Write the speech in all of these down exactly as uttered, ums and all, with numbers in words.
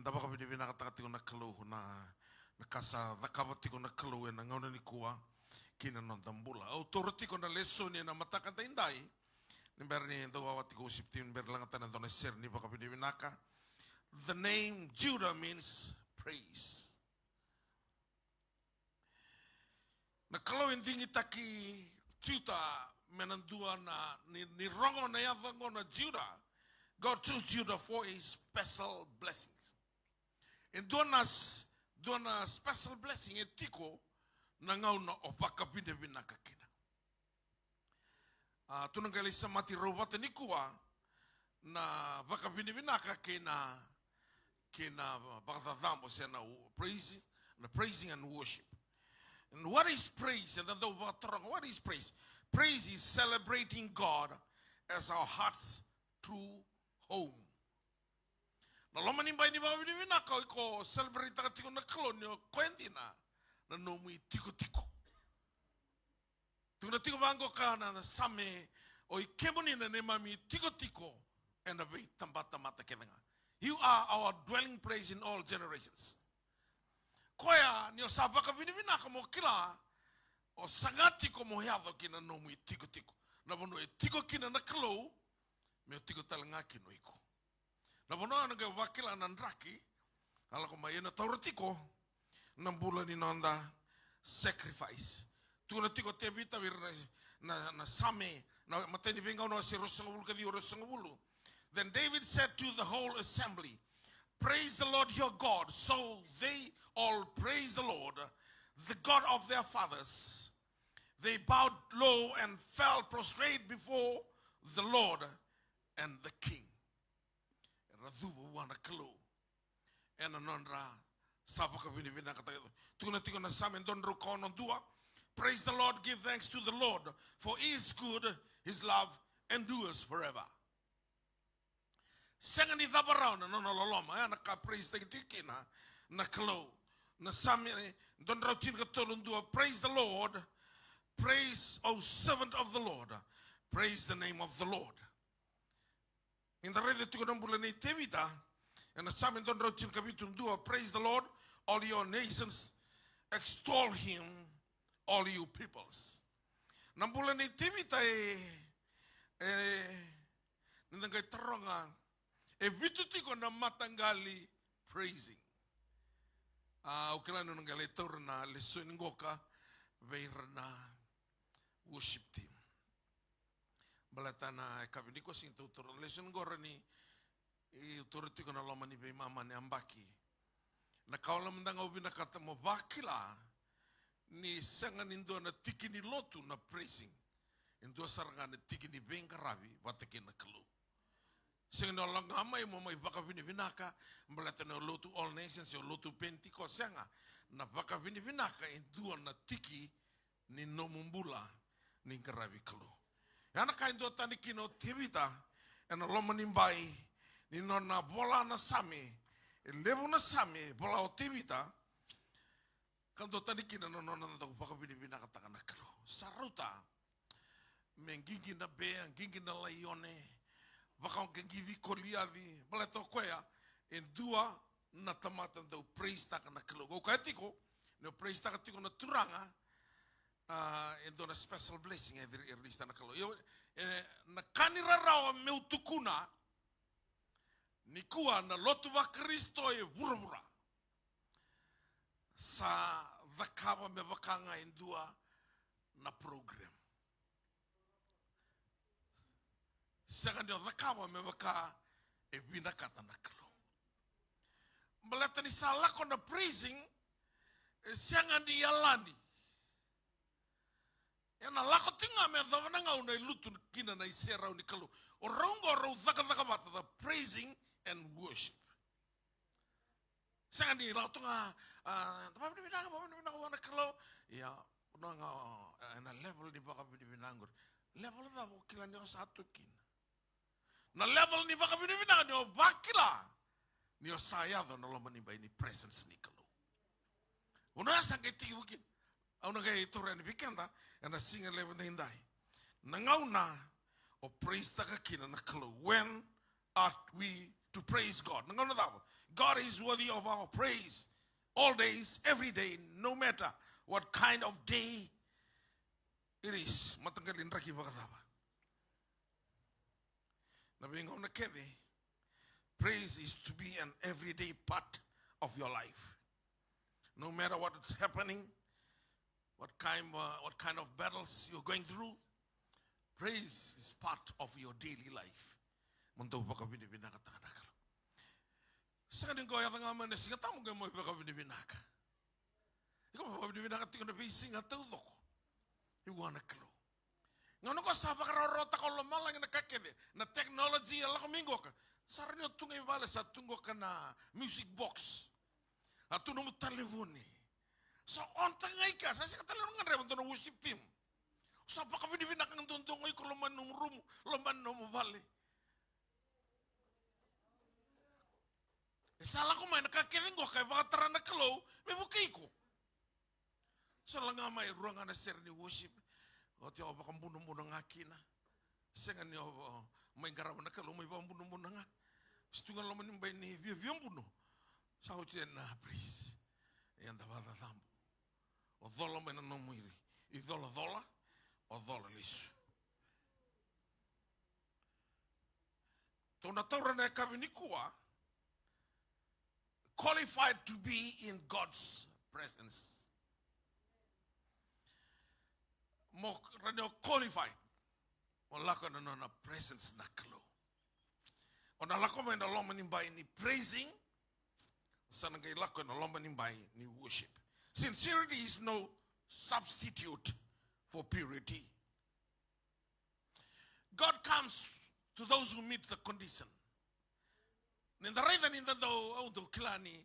da vakavinavinakataka tiko na Kalou na, na ka sa cakava tiko na Kalou ena gauna nikua kei na noda bula. Au taura tiko na lesoni ena mataka daidai ni bera ni dau wawa tiko worship team, ni bera ni lagata na dua na sere ni vakavinavinaka. The name Judah means praise. Na Kalou e digitaki Juta me na dua na, ni, ni rogo na yaca oqo na Juda. God chose Judah for his special blessings. E dua na s-, dua na special blessing e tiko na gauna o vakavinavinaka kina. A, tu na qai lai samati rau vata nikua na vakavinavinaka kei na, kei na vakacacabo se na wo-, praise, na praising and worship. And what is praise? Eda dau vakataroga, what is praise? Praise is celebrating God as our heart's true home. Na loma ni bai ni vakavinavinaka o iko celebrate-taka tiko na Kalou ni o koya dina na nomu itikotiko. Tukuna tiko vaqo ka na, na Same, o i kemuni na neimami itikotiko ena veitabatamata kece ga. You are our dwelling place in all generations. Koya ni o sa vakavinavinaka mo kila, o saga tiko mo yaco kina nomu itikotiko. Na vanua e tiko kina na Kalou, me o tiko tale ga kina o iko. Na vanua na qai vakila na draki, a lako mai ena taura tiko na bula ni noda sacrifice. Tukuna tiko Tevita vei ira na, na, na Same, na matai ni Veigauna na wase ruasagavulu ka ciwa, ruasagavulu. Then David said to the whole assembly, "Praise the Lord your God." So they all praised the Lord, the God of their fathers. They bowed low and fell prostrate before the Lord and the king. Era cuva vua na Kalou ena nodra sa vakavinavinakataka. Tukuna tiko na Same dua na drau ka ono dua, "Praise the Lord, give thanks to the Lord, for he is good, his love endures forever." Sega ni cava rawa na nona loloma, e na ka praise-taki tiko kina na Kalou. Na Same dua na drau tinikatolu dua, "Praise the Lord, praise, O servant of the Lord, praise the name of the Lord." Ni da raica tiko na bula nei Tevita, ena Same dua na drau tinikavitu dua, "Praise the Lord, all your nations, extol him, all you peoples." Na bula nei Tevita e, e, ni da qai taroga, e vitu tiko na mataqali praising. A, au kila ni na qai lai taura na lesoni qoka vei ira na worship team. Baleta na yakavi nikua sega ni tau taura na lesson qo, rawa ni, e, taura tiko na loma ni veimama ni yabaki. Na ka wale mada ga au vinakata mo vakila ni sega ni dua na tiki ni lotu na praising. E dua sara ga na tiki ni veiqaravi vata kei na Kalou. Sega ni o lako ga mai mo mai vakavinavinaka baleta ni o lotu All Nations, o lotu Pentecost, sega. Na vakavinavinaka e dua na tiki ni nomu bula ni qaravi Kalou. Ya na ka e duatani kina o Tevita ena loma ni bai ni nona vola na Same. E levu na Same vola o Tevita ka duatani kina na nona dau vakavinavinakataka na Kalou. Sa rauta me qiqi na bea, qiqi na laione, vakaoqiqivi Koliaci, baleta o koya e dua na tamata dau praise-taka na Kalou. Au kaya tiko ni o praise-taka tiko na Turaga, a, e dua na special blessing e release-taka na Kalou. Io, e, na ka ni rarawa meu tukuna nikua, na lotu vaKarisito e vuravura sa cakava me vaka ga e dua na program. Sega ni o cakava me vaka e vinakata na Kalou. Baleta ni sa lako na praising, e sega ni yalani. Ena lako tiko ga me yacova na gauna e lutu kina na iserau ni Kalou. O rau oqo rau cakacaka vata, the praising and worship. Sega ni lako tu ga, a, vakavinavinaka, vakavinavinaka vua na Kalou. Ia, na ga, e, na level ni vakavinavinaka qori. Level cava o kila ni o sa tu kina? Na level ni vakavinavinaka ni o vakila ni o sa yaco na loma ni bai ni presence ni Kalou. Vanua ya sa qai tekivu kina. Au na qai taura yani vei keda ena siga levu daidai. Na gauna o praise-taka kina na Kalou. When are we to praise God? Na gauna cava? God God is worthy of our praise all days, every day, no matter what kind of day it is. Mataqali draki vakacava. Na veigauna kece, praise is to be an everyday part of your life. No matter what is happening, what kind, uh, what kind of battles you're going through, praise is part of your daily life. Mo dou vakavinavinakataka na Kalou. Sega ni qo yaco ga mai na Siga Tabu qai mai vakavinavinaka. Iko mai vakavinavinaka tiko na veisiga taucoko. I vua na Kalou. Gauna ko sa vakarawarawataka o lomalagi na ka kece, na technology e lako mai qoka. Sa rawa ni o tu ga i vale, sa tu qoka na music box. A tu nomu talevoni. Sa on taka ga i kea, sa sega tale ni gadreva dua na worship team. Sa vakavinavinaka ga duadua ga iko loma ni nomu rumu, loma ni nomu vale. E sa lako mai na ka kece qoka e vakatara na Kalou me vukei iko. Sa laga mai rua ga na sere ni worship. Oti o vakabunabuna ga kina. Sega ni o mai qarava na Kalou, mai vakabunabuna ga. Sa tu ga loma ni bai ni viavia buno. Sa oti ena praise. Eda vakacacabo. O cola mai na nomu iri. I colacola, o cola lesu. Tou na taura na yakavi nikua, qualified to be in God's presence. Mo rawa ni o qualified mo lako ena nona presence na Kalou. O na lako mai na loma ni bai ni praising, sa na qai lako ena loma ni bai ni worship. Sincerity is no substitute for purity. God comes to those who meet the condition. Ni da raica ni da dau, au dau kila ni,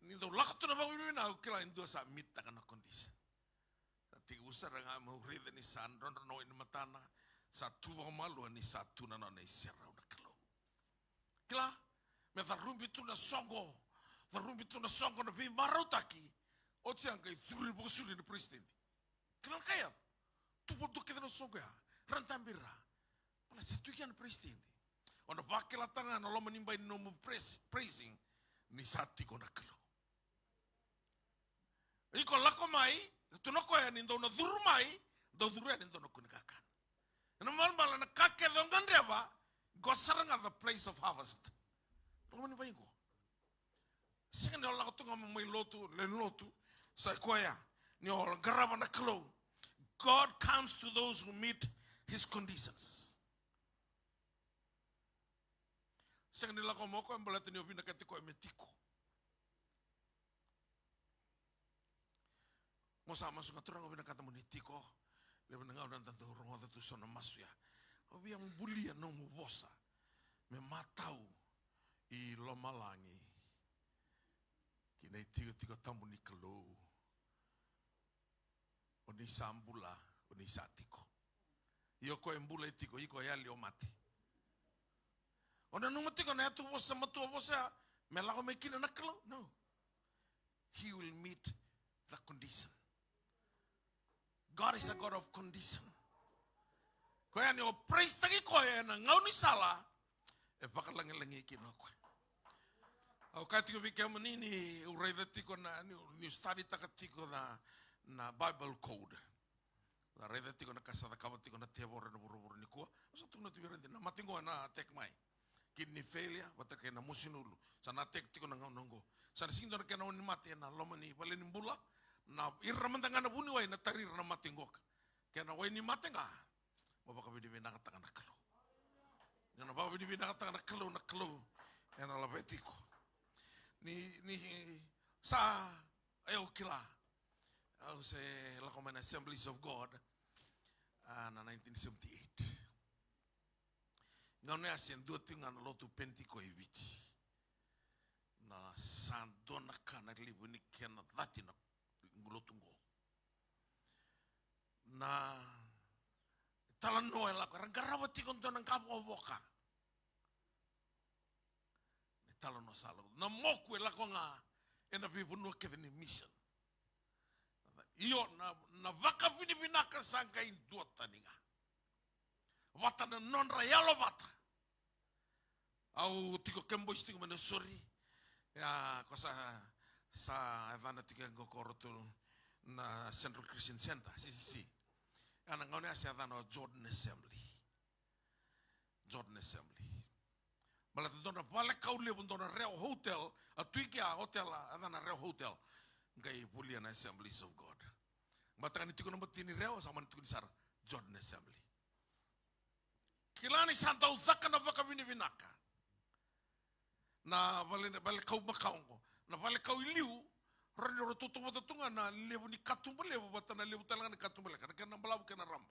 ni dau lako tu na vakavinavinaka, au kila ni dua sa meet taka na condition. Sa tekivu sara ga meu raica ni sa drodro na wai ni matana, sa tu vakamalua ni sa tu na nona iserau na Kalou. Kila, me carubi tu na soqo, carubi tu na soqo na veimarautaki, oti sa qai curu vakasuru na president. Kila na ka ya. Tu vakadua kece na soqo ya. Ra dabe ra. Bala sa tu kina na president. O na vakila tale ga na loma ni bai ni nomu prais-, praising ni sa tiko na Kalou. Iko lako mai, tu na koya ni dau na curu mai, dau curu yani dau na kua ni kakana. Ena malabala na ka kece o gadreva, qo sara ga the place of harvest. Loma ni bai qo. Sega ni o lako tu ga mai lotu, lewe ni lotu, sa i koya ni o qarava na Kalou. God comes to those who meet his conditions. Sega ni lako mai o koya baleta ni o vinakati koya me tiko. Mo sa masu ga, Turaga, au vinakata mo ni tiko. Levu na gauna da dau rogoca tu so na masu ya. Au via bulia nomu vosa me matau i lomalagi ki na itikotiko tabu ni Kalou. O ni sa bula, o ni sa tiko. Io, o koya e bula e tiko, iko e yali o mate. O nanuma tiko na yatu vosa, matua vosa, me lako mai kina na Kalou? No. He will meet the condition. God is a God of condition. Koya ni o praise taki koya ena gaunisala, e vakalagilagi kina o koya. Au kaya tiko vei kemuni ni, ni u raica tiko na, ni, ni u study taka tiko na, na Bible code. Au raica tiko na ka sa cakava tiko na tevoro ena vuravura nikua. Au sa tukuna tu vei ira, na mate qo ena attack mai. Kidney failure vata kei na mosinulu. Sa na attack tiko na gauna qo. Sa na sega ni dua na kena wai ni mate ena loma ni vale ni bula. Na ira mada ga na vuniwai na tari ira na mate qoka. Kena wai ni mate ga, mo vakavinavinakataka na Kalou. Ni o na vakavinavinakataka na Kalou, na Kalou ena laveti iko. Ni, ni sa, au kila, au se lako mai na Assemblies of God, ah, na nineteen seventy-eight. Gauna ya se dua tiko ga na lotu Penitiko e Viti. Na sa dua na ka na levu ni kena cati na lotu qo. Na italanoa e lako, era qarava tiko dua na qavokavoka. Na italanoa sa lako, na moku e lako ga ena veivanua kece ni mission. Io, na, na vakavinavinaka sa qai duatani ga vata na nodra yalovata. Au tiko Kebabos, tiko mai Nausori. Ia, sa, sa yacana tiko e qo ko ratou na Central Christian Center, C C C. Ena gauna ya sa yacana o Jordan Assembly. Jordan Assembly. Baleta dua na vale kau levu, dua na Reo Hotel, a tu i kea hotel, a yacana Reo Hotel. Qai volia na Assemblies of God. Baleta ga ni tiko na bati ni Reo, sa mani tiko ni sara Jordan Assembly. Kila ni sa dau caka na vakavinavinaka. Na vale, vale kau makawa qo. Na vale kau i liu, rawa ni ratou tautauvata tu ga na levu ni katuba levu, vata na levu tale ga ni katuba leka, na kena balavu kei na raba.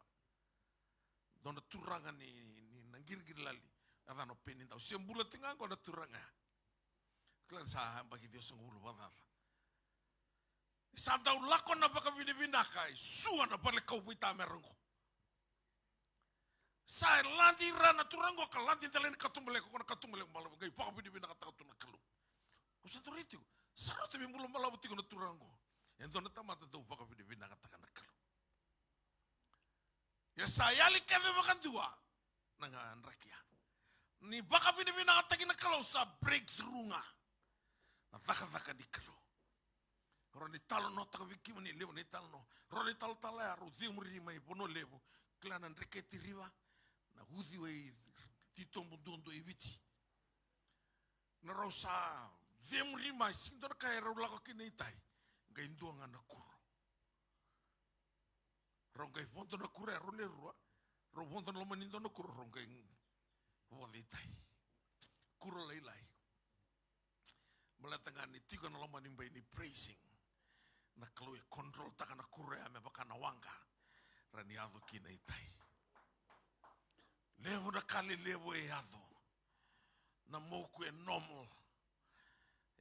Dua na turaga ni, ni na qiriqiri lali. Yacana o Penidau. Se bula tiko ga qo na turaga ya. Kila ni sa yabaki ciwasagavulu vakacaca. Sa dau lako na vakavinavinaka e sua na vale kau veitamera qo. Sa ladi ira na turaga qo ka ladi dela ni katuba leka, ko na katuba leka balavu qai vakavinavinakataka tu na Kalou. Ko sa dau rai tiko. Sa rauta me bula balavu tiko na turaga qo. E dua na tamata dau vakavinavinakataka na Kalou. Ia sa yali kece vakadua na ga draki ya. Ni vakavinavinakataki na Kalou sa breakthrough ga. Na cakacaka ni Kalou. Rawa ni talanoataka vei kemuni levu na italanoa. Rawa ni talatala ya rau cemuri mai Vanua Levu. Kila na Dreketi River. Na uciwai titobu duadua i Viti. Na rau sa cemuri mai, sega ni dua na ka e rau lako kina i tai. Qai dua ga na kuro. Rau qai vodo na kuro ya, rau le rua. Rau vodo na loma ni dua na kuro, rau qai vodo i tai. Kuro lailai. Baleta ga ni tiko na loma ni bai ni praising. Na Kalou e control taka na kuro ya me vaka na waqa. Rawa ni yaco kina i tai. Levu na ka lelevu e yaco. Na moku e normal.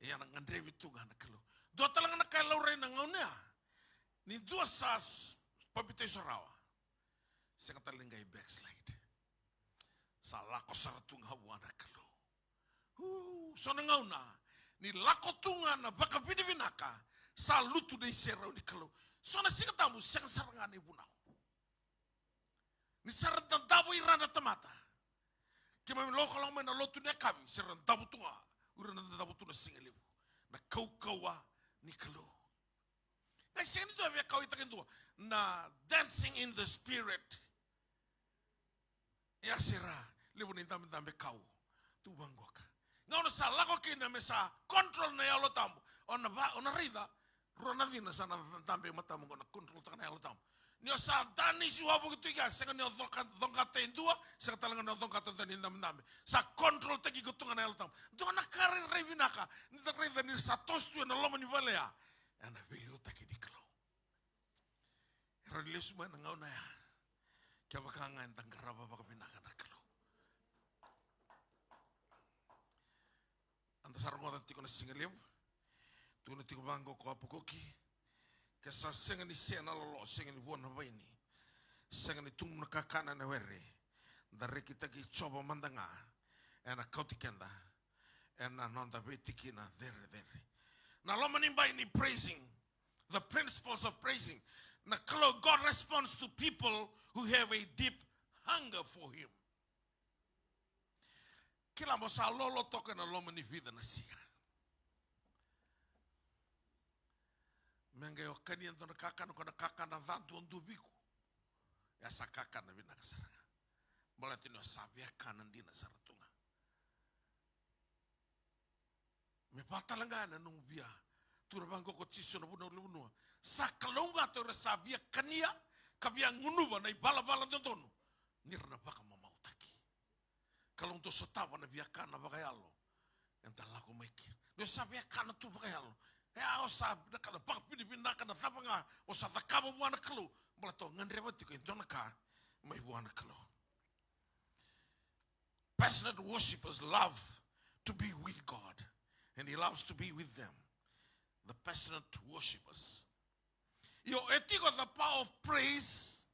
Ia na gadrevi tu ga na Kalou. Dua tale ga na ka e laurai na gauna ya. Ni dua sa s-, papitaiso rawa. Sega tale ni qai backslide. Sa lako sara tu ga vua na Kalou. Uu, so na gauna. Ni lako tu ga na vakavinavinaka. Sa lutu na iserau ni Kalou. So na Siga Tabu, sega sara ga na ivunau. Ni sa ra dadavu ira na tamata. Keimami lako lako mai na lotu ni yakavi, sa ra dadavu tu ga. O ira na dadavu tu na siga levu. Na kaukauwa ni Kalou. Qai sega ni dua via kauaitaka e dua. Na dancing in the spirit. Ia sa ra levu na idabedabe kau. Tu vaqoka. Gauna sa lako kina me sa control na Yalo Tabu. O na va, o na raica. Rua na cina sa na dabe e matamu qo na control taka na Yalo Tabu. Ni o sa danisi wavoki tu i kea, sega ni o coka, cokata e dua, sega tale ga ni o cokata e dua ni dabedabe. Sa control taki iko tu ga na Yalo Tabu. Dua na ka rairai vinaka, ni da raica ni sa toso tu ena loma ni vale ya. Ena veiliutaki ni Kalou. E rawa ni lesu mai na gauna ya. Kevaka ga eda qarava vakavinaka na Kalou. Eda sa rogoca tiko na siga levu. Tukuna tiko vaqo ko Apakuki. Ke sa sega ni se na lolo, sega ni vua na vaini, sega ni tubu na kakana ena were, da rekitaki Jiova mada ga, ena kauti keda ena noda veitikina cerecere. Na loma ni bai ni praising, the principles of praising. Na Kalou, God responds to people who have a deep hunger for him. Kila mo sa lolo toka ena loma ni vica na siga. Me qai o kania dua na kakana, ko na kakana ca duadua vei iko. Ia sa kakana vinaka sara ga. Baleta ni o sa via kana dina sara tu ga. Me vaka tale ga na nomu via. Tukuna vaqo ko Jisu ena Vunau Lewe Vanua. Sa kalougata o ira sa via kania, ka via gunuva na ivalavala dodonu. Ni ra na vakamamautaki. Kalou dau sotava na viakana vakayalo. Eda lako mai kina. Ni o sa viakana tu vakayalo. E a o sa na ka na vakavinavinaka na cava ga o sa cakava vua na Kalou. Baleta o gadreva tiko e dua na ka mai vua na Kalou. Passionate worshippers love to be with God. And he loves to be with them. The passionate worshippers. Io, e tiko the power of praise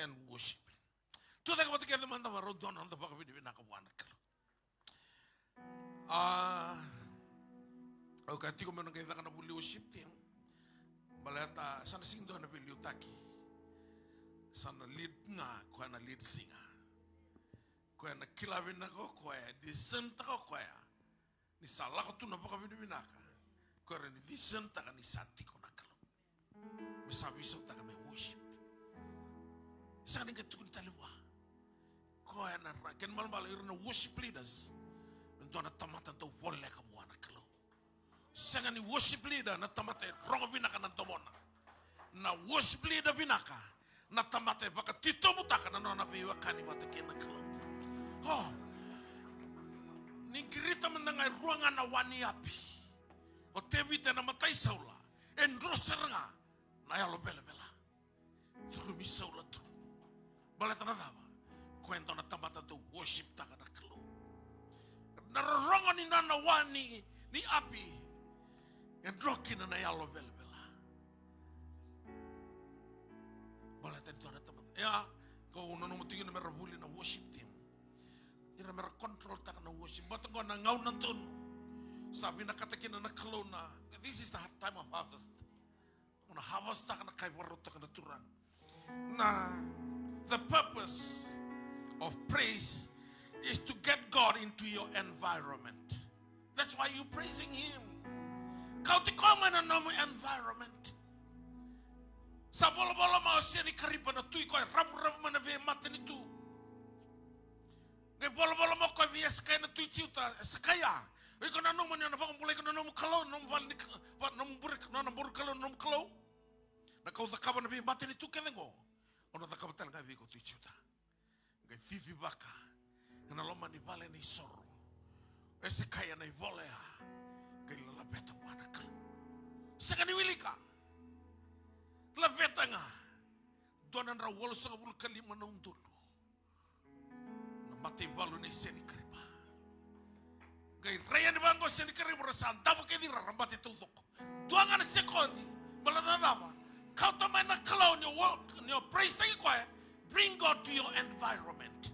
and worship. Tucake vata kece mada vakarau dua na noda vakavinavinaka vua na Kalou. A, au kaya tiko meu na qai caka na vuli worship team. Baleta sa na sega ni dua na veiliutaki. Sa na lead ga, koya na lead singer. Koya na kila vinaka o koya, discern-taka o koya. Ni sa lako tu na vakavinavinaka. Listen taka ni sa tiko na Kalou. Me sa veisautaka me worship. Sega ni qai tukuni tale vua. Koya na ra-, kena ibalebale ira na worship leaders. Me dua na tamata dau voleka vua na Kalou. Sega ni worship leader na tamata e rogo vinaka na domona. Na worship leader vinaka na tamata e vakatitobutaka na nona veiwekani vata kei na Kalou. O, ni qirita mada ga e rua ga na wa ni api. O Tevita ena mata i Saula, e dro sara ga na yalo velavela. Curumi Saula tu. Baleta na cava? Koya e dua na tamata dau worship taka na Kalou. Na rorogo ni nona wa ni, ni api, e dro kina na yalo velavela. Baleta ni dua na tamata. Ia, kau nanuma tiko ni mera vuli na worship team. Ira mera control taka na worship. Baleta qo na gauna donu. Sa vinakata kina na Kalou na, this is the time of harvest. Mo na harvest taka na ka e vakarautaka na Turaga. Na, the purpose of praise is to get God into your environment. That's why you praising him. Kauti koya mai na nomu environment. Sa volavola mai o Senikaripa na tui koya e ravuravu mai na veimatanitu. Qai volavola mai o koya vei Esekaia na tui Jiuta, Esekaia, o iko nanuma ni o na vakabulai iko na nomu Kalou, na nomu vale ni ka-, va-, nomu bure-, na nona bure kalou, na nomu Kalou. Na ka au cakava na veimatanitu kece qo, au na cakava tale ga vei iko tui Jiuta. Qai cicivaka ena loma ni vale ni soro. Esekaia na ivola ya. Qai la laveta vua na Kalou. Sega ni wilika. Laveta ga. Dua na drau walusagavulu ka lima na udolu na mataivalu nei Senikaripa. Qai rai yani vaqo Senikaripa, ra sa davo kece ira, ra mate taucoko. Dua ga na sekodi, baleta na cava? Kauta mai na Kalou, ni o, ni o praise taki koya, bring God to your environment.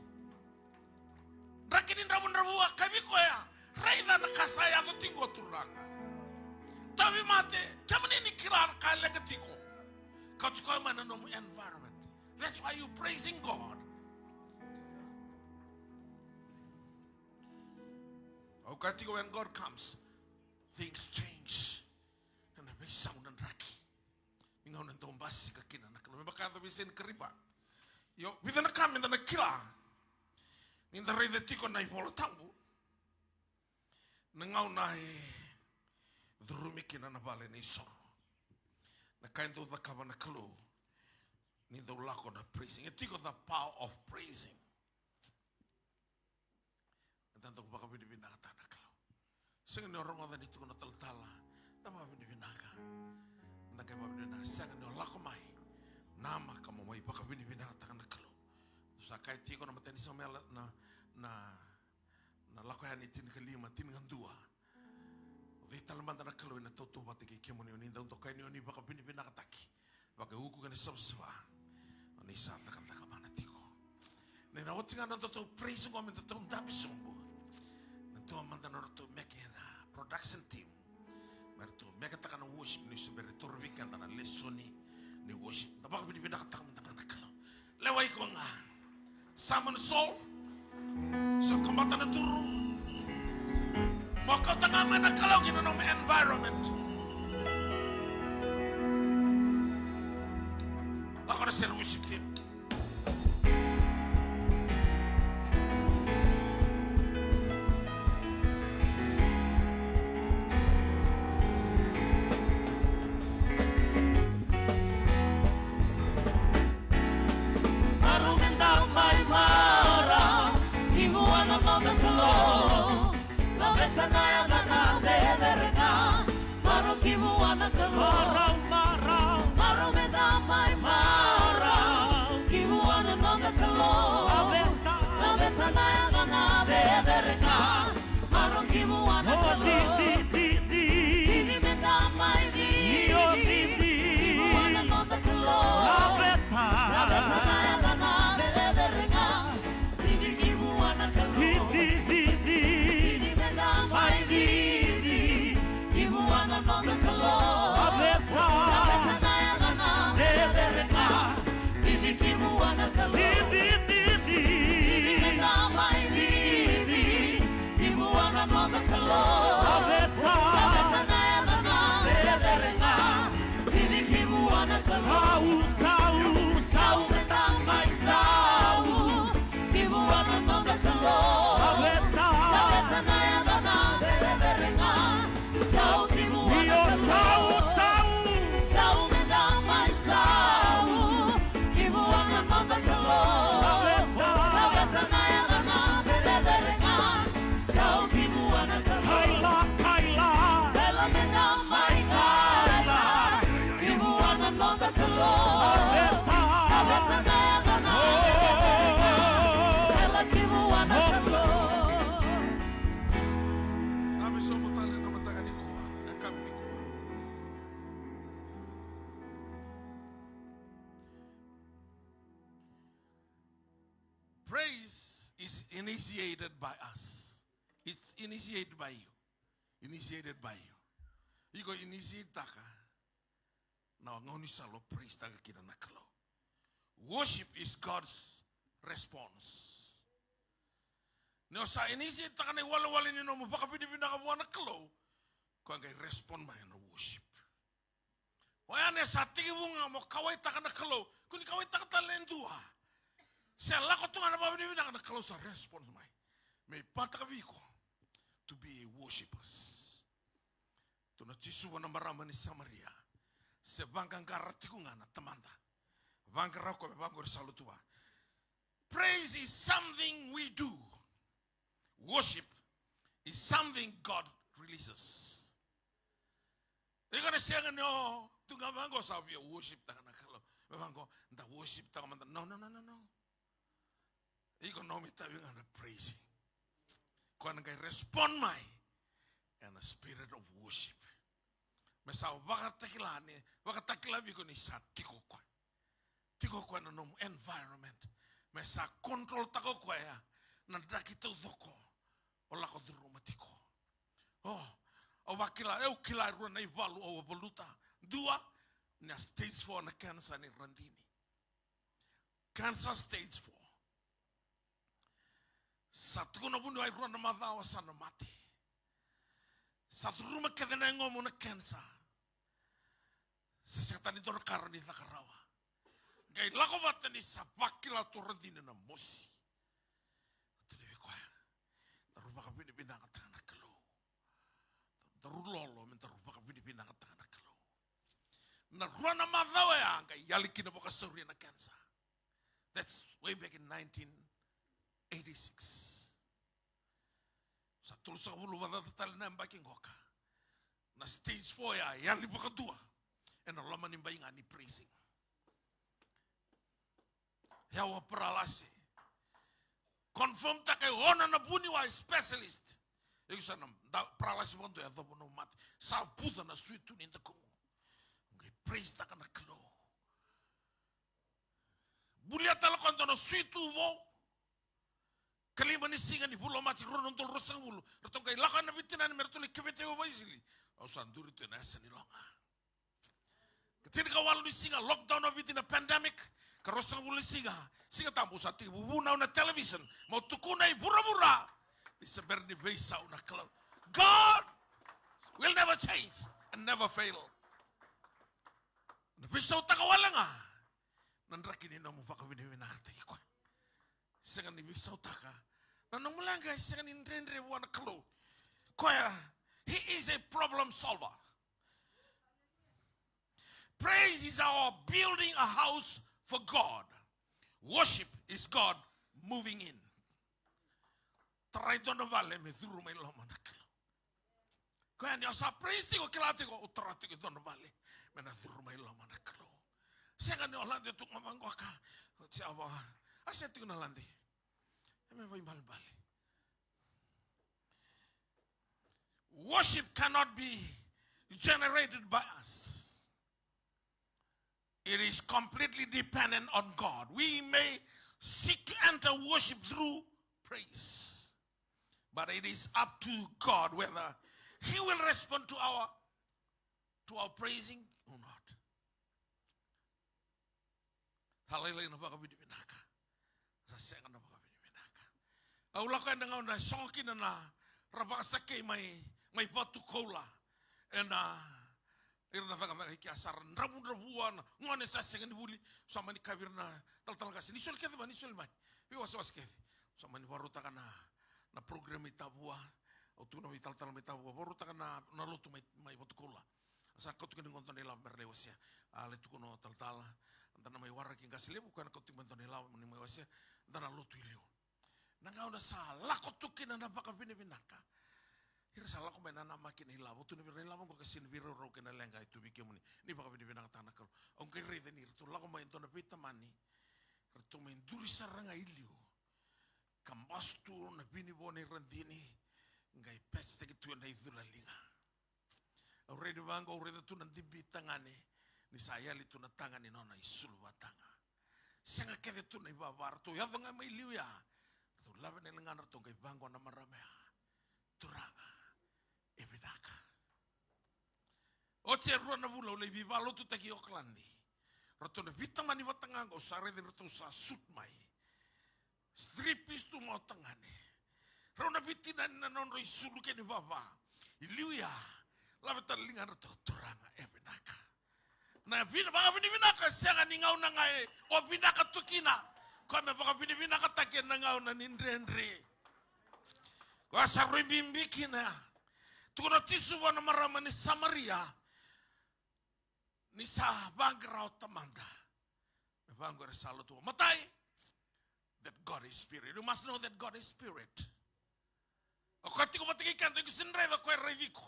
Draki ni dravudravua, kaya vei koya, raica na ka sa yaco tiko, Turaga. Tauvimate, kemuni ni kila na ka e leqa tiko. Kauti koya mai na nomu environment. That's why you praising God. Au kaya tiko, when God comes, things change. Ena veisau na draki. Ni gauna e dau basika kina na Kalou. Me vaka e yaco vei Senikaripa. Io, vica na ka meda na kila. Nida raica tiko na iVola Tabu. Na gauna e curumi kina na vale ni soro. Na ka e dau cakava na Kalou. Ni dau lako na praising. E tiko the power of praising. Eda dau vakavinavinakataka na Kalou. Sega ni o rogoca ni tiko na talatala, da vakavinavinaka. Da qai vakavinavinaka, sega ni o lako mai. Namaka mo mai vakavinavinakataka na Kalou. Sa kaya tiko na matai ni Samuela na, na, na Lako Yani tinikalima, tinikadua. O cei tale mada na Kalou ena tautauvata kei kemuni, o ni dau dokai ni o ni vakavinavinakataki. Vakaiuku kei na savasava. O ni sa cakacaka mana tiko. Ni na oti ga na nodatou praise qo me datou dabe sobu. Na dua mada na nodatou meke na production team. Me ratou meketaka na worship ni se bera toro vei keda na lesoni ni worship. Da vakavinavinakataka mada ga na Kalou. Lewa iko ga. Simon Saul. So kamata na duru. Mo kauta ga mai na Kalou ki na nomu environment. Lako na sere worship team. Marau me da mai marau ki vua na noda Kalou. Laveta na yacana cecere ga. Marau ki vua na Kalou. Marau, marau. Marau me da mai marau is initiated by us. It's initiated by you. Initiated by you. Iko initiate taka na gaunisala o praise taka kina na Kalou. Worship is God's response. Ni o sa initiate taka na iwalewale ni nomu vakavinavinaka vua na Kalou, koya qai respond mai ena worship. Oya ni sa tekivu ga mo kauwaitaka na Kalou, ko ni kauwaitaka tale e dua. Se lako tu ga na vakavinavinaka, na Kalou sa respond mai. Me ipataka vei iko to be a worshippers. Tukuna o Jisu vua na marama ni Samaria, se vaqaqara tiko ga na tamada. Vaqara o koya me vaqori sa lotu va. Praise is something we do. Worship is something God releases. Iko na sega ni o tu ga vaqo sa via worship taka na Kalou. Me vaqo, da worship taka mada. No, no, no, no, no. Iko nomu itavi ga na praising. Koya na qai respond mai ena spirit of worship. Me sa vakatakila ni, vakatakila vei iko ni sa tiko o koya. Tiko o koya na nomu environment. Me sa control taka o koya na draki taucoko o lako curuma tiko. O, au vakila, au kila e rua na ivalu au a valuta. Dua, ni a stage four na cancer nei Radini. Cancer stage four. Sa tukuna vuniwai rua na macawa sa na mate. Sa curuma kece na yagomu na cancer. Sa sega tale ni dua na ka rawa ni caka rawa. Qai lako vata ni sa vakila tu o Radini na mosi. Tukuna vei koya, daru vakavinavinakataka na Kalou. Daru lolo me daru vakavinavinakataka na Kalou. Na rua na macawa ya qai yali kina vakasauria na cancer. That's way back in nineteen eighty-six. Sa tolusagavulu vakacaca tale na yabaki qoka. Na stage four ya yali vakadua ena loma ni bai ga ni praising. Yawa paralasi. Confirm taka e ono na vuniwai specialist. Iko sa na da paralasi vakadua, yacova na mate. Sa vuca na suitu ni dakumu. Qai praise taka na Kalou. Bulia tale koya dua na suitu vou. Kalima ni siga ni vula o Maji rua na udolu ruasagavulu, ratou qai lako na veitinani me ratou lai keveta o Vaisili. Au sa duri tu ena yasa ni loga. Ka tinikawalu ni siga, lockdown o Viti na pandemic. Ka ruasagavulu ni siga, Siga Tabu, sa tekivu vunau na television. Mo tukuna i vuravura ni se bera ni veisau na Kalou. God will never change and never fail. Na veisautaka wale ga na draki ni nomu vakavinavinakataki koya. Sega ni veisautaka na nomu leqa, e sega ni dredre vua na Kalou. Koya, he is a problem solver. Praise is our building a house for God. Worship is God moving in. Tarai dua na vale me curu mai loma na Kalou. Koya ni o sa praise tiko, kila tiko, o tara tiko e dua na vale me na curu mai loma na Kalou. Sega ni o lade tu ga vaqoka. O tia va, a se tiko na lade. E me vaibalebale. Worship cannot be generated by us. It is completely dependent on God. We may seek to enter worship through praise, but it is up to God whether He will respond to our, to our praising or not. Sa lailai na vakavinavinaka. Sa sega na vakavinavinaka. Au lako ena gauna e sogo kina na ra vakasakei mai, mai Vatukoula. Ena ira na cakacaka i kea sa ra dravudravua na gone sa sega ni vuli. Sa mani kavi ira na talatala qase, ni soli kece mai, ni soli mai. Veiwasewase kece. Sa mani varautaka na, na program i Tavua. Au tukuna vei talatala mai Tavua, varautaka na, na lotu mai, mai Vatukoula. Sa kauta kina qo dua na ilavo me ra lai wasea. A lai tukuna o talatala, da na mai waraki qase levu, koya na kauta mai dua na ilavo ni mai wasea, da na lotu i liu. Na gauna sa lako tu kina na vakavinavinaka. Ira sa lako mai nanamaki na ilavo, tu na vei ira na ilavo qo ka sega ni veiraurau kei na leqa e tu vei kemuni. Ni vakavinavinakataka na Kalou. Au qai raica ni ratou lako mai e dua na veitamani. Ratou mai duri sara ga i liu. Ka basu tu na vinivo nei Radini. Qai pecetaki tu ena icula liga. Au raica vaqo, au raica tu na dibi tagane, ni sa yali tu na taga ni nona isulu vataga. Sega kece tu na ivava, ratou yaco ga mai liu ya. Ratou Lave na ligadratou qai vaqo na marama ya. Turaga, e vinaka. Oti e rua na vula au lai veivakalotutaki i Okaladi. Ratou na veitamani vata ga qo, au sa raici ratou sa suit mai. Three piece tu mai o tagane. Rau na veitinani na nodrau isulu kei na ivava. I liu ya, lave tale ligadratou, Turaga, e vinaka. Na vina, vakavinavinaka sega ni gauna ga e o vinaka tu kina. Koya me vakavinavinakataki ena gauna ni dredre. Koya sa rui bibi kina. Tukuna o Jisu vua na marama ni Samaria, ni sa vaqara o Tamada me vaqo era sa lotu. Matai, that God is spirit. You must know that God is spirit. O koya tiko vata kei keda, iko sega ni raica o koya e raici iko.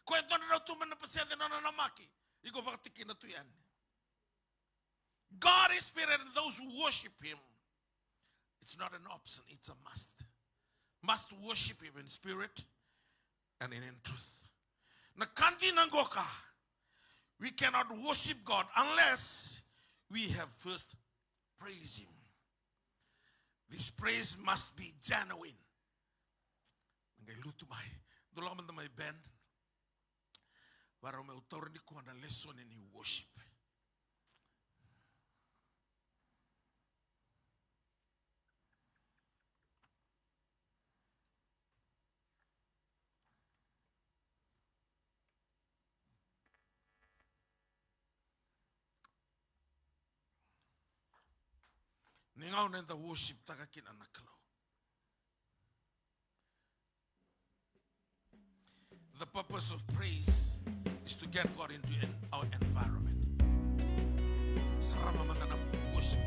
Koya e dua na drau tu mai na pasede, na nona namaki. Iko vakatikina tu yani. God is spirit, and those who worship him, it's not an option, it's a must. Must worship him in spirit and in, in truth. Na ka dina qoka, we cannot worship God unless we have first praised him. This praise must be genuine. Na qai lutu mai. Dou lako mada mai band. Varau meu taura nikua na lesoni ni worship. Ni gauna eda worship taka kina na Kalou. The purpose of praise is to get God into en-, our environment. Sarava mada na worship.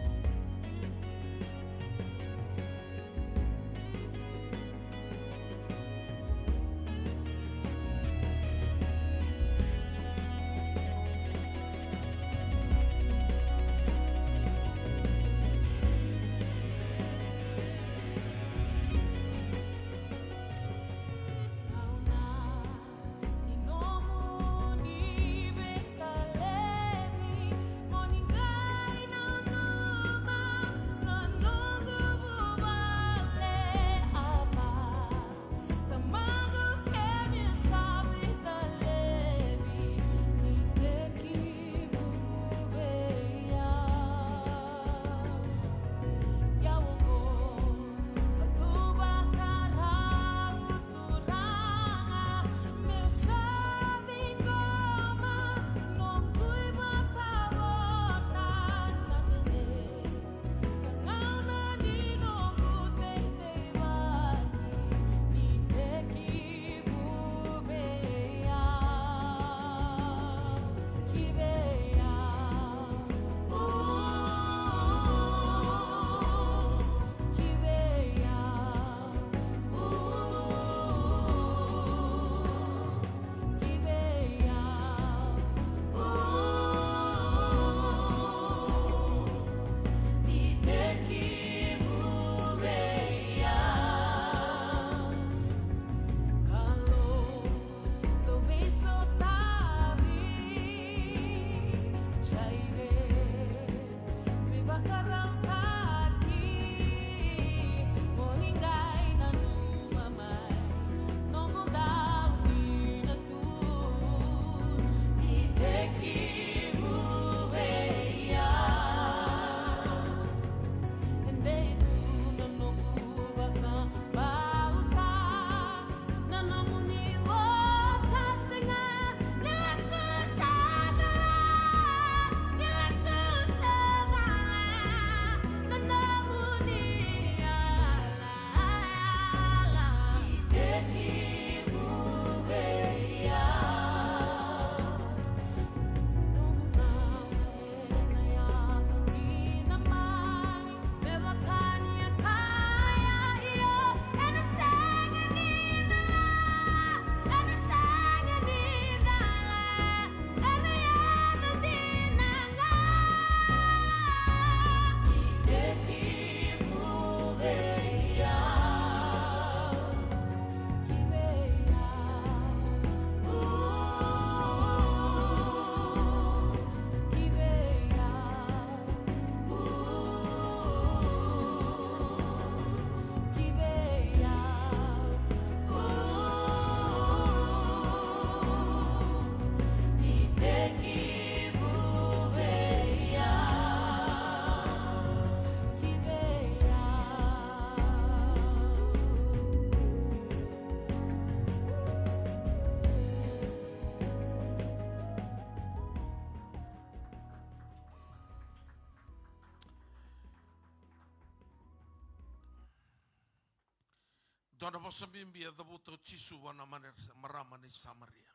Nona vosa bibi e cavuta o Jisu vua na mane-, marama ni Samaria.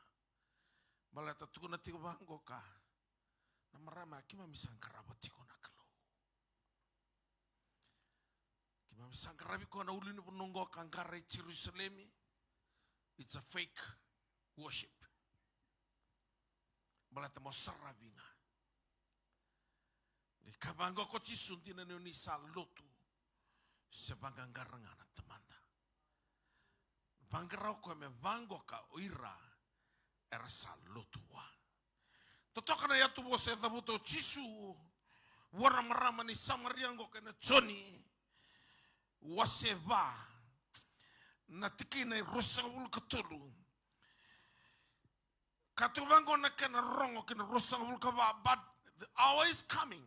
Baleta tukuna tiko vaqo ka, na marama, keimami sa qarava tiko na Kalou. Keimami sa qaravi koya na ulunivanua oqo ka qara i Jerusalemi. It's a fake worship. Baleta mo saravi ga. Ni ka vaqo ko Jisu, dina ni o ni sa lotu, se vaqaqara ga na Tamada. Vaqara o koya me vaqo ka o ira era sa lotu vua. Totoka na yatu vosa e cavuta o Jisu vua na marama ni Samaria oqo kei na Joni, wase va, na tikina e ruasagavulu ka tolu. Ka tu vaqo na kena rogo kei na ruasagavulu ka va, but the hour is coming.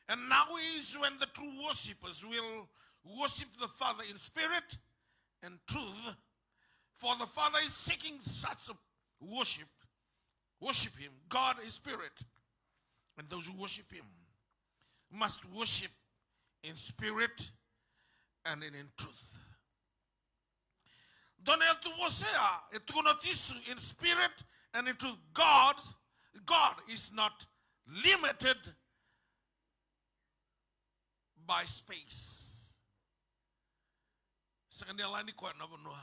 And now is when the true worshippers will worship the Father in spirit and truth. For the Father is seeking such a worship. Worship him. God is spirit. And those who worship him must worship in spirit and in, in truth. Dua na yatu vosa ya, e tukuna o Jisu, in spirit and in truth. God, God is not limited by space. Sega ni yalani koya na vanua.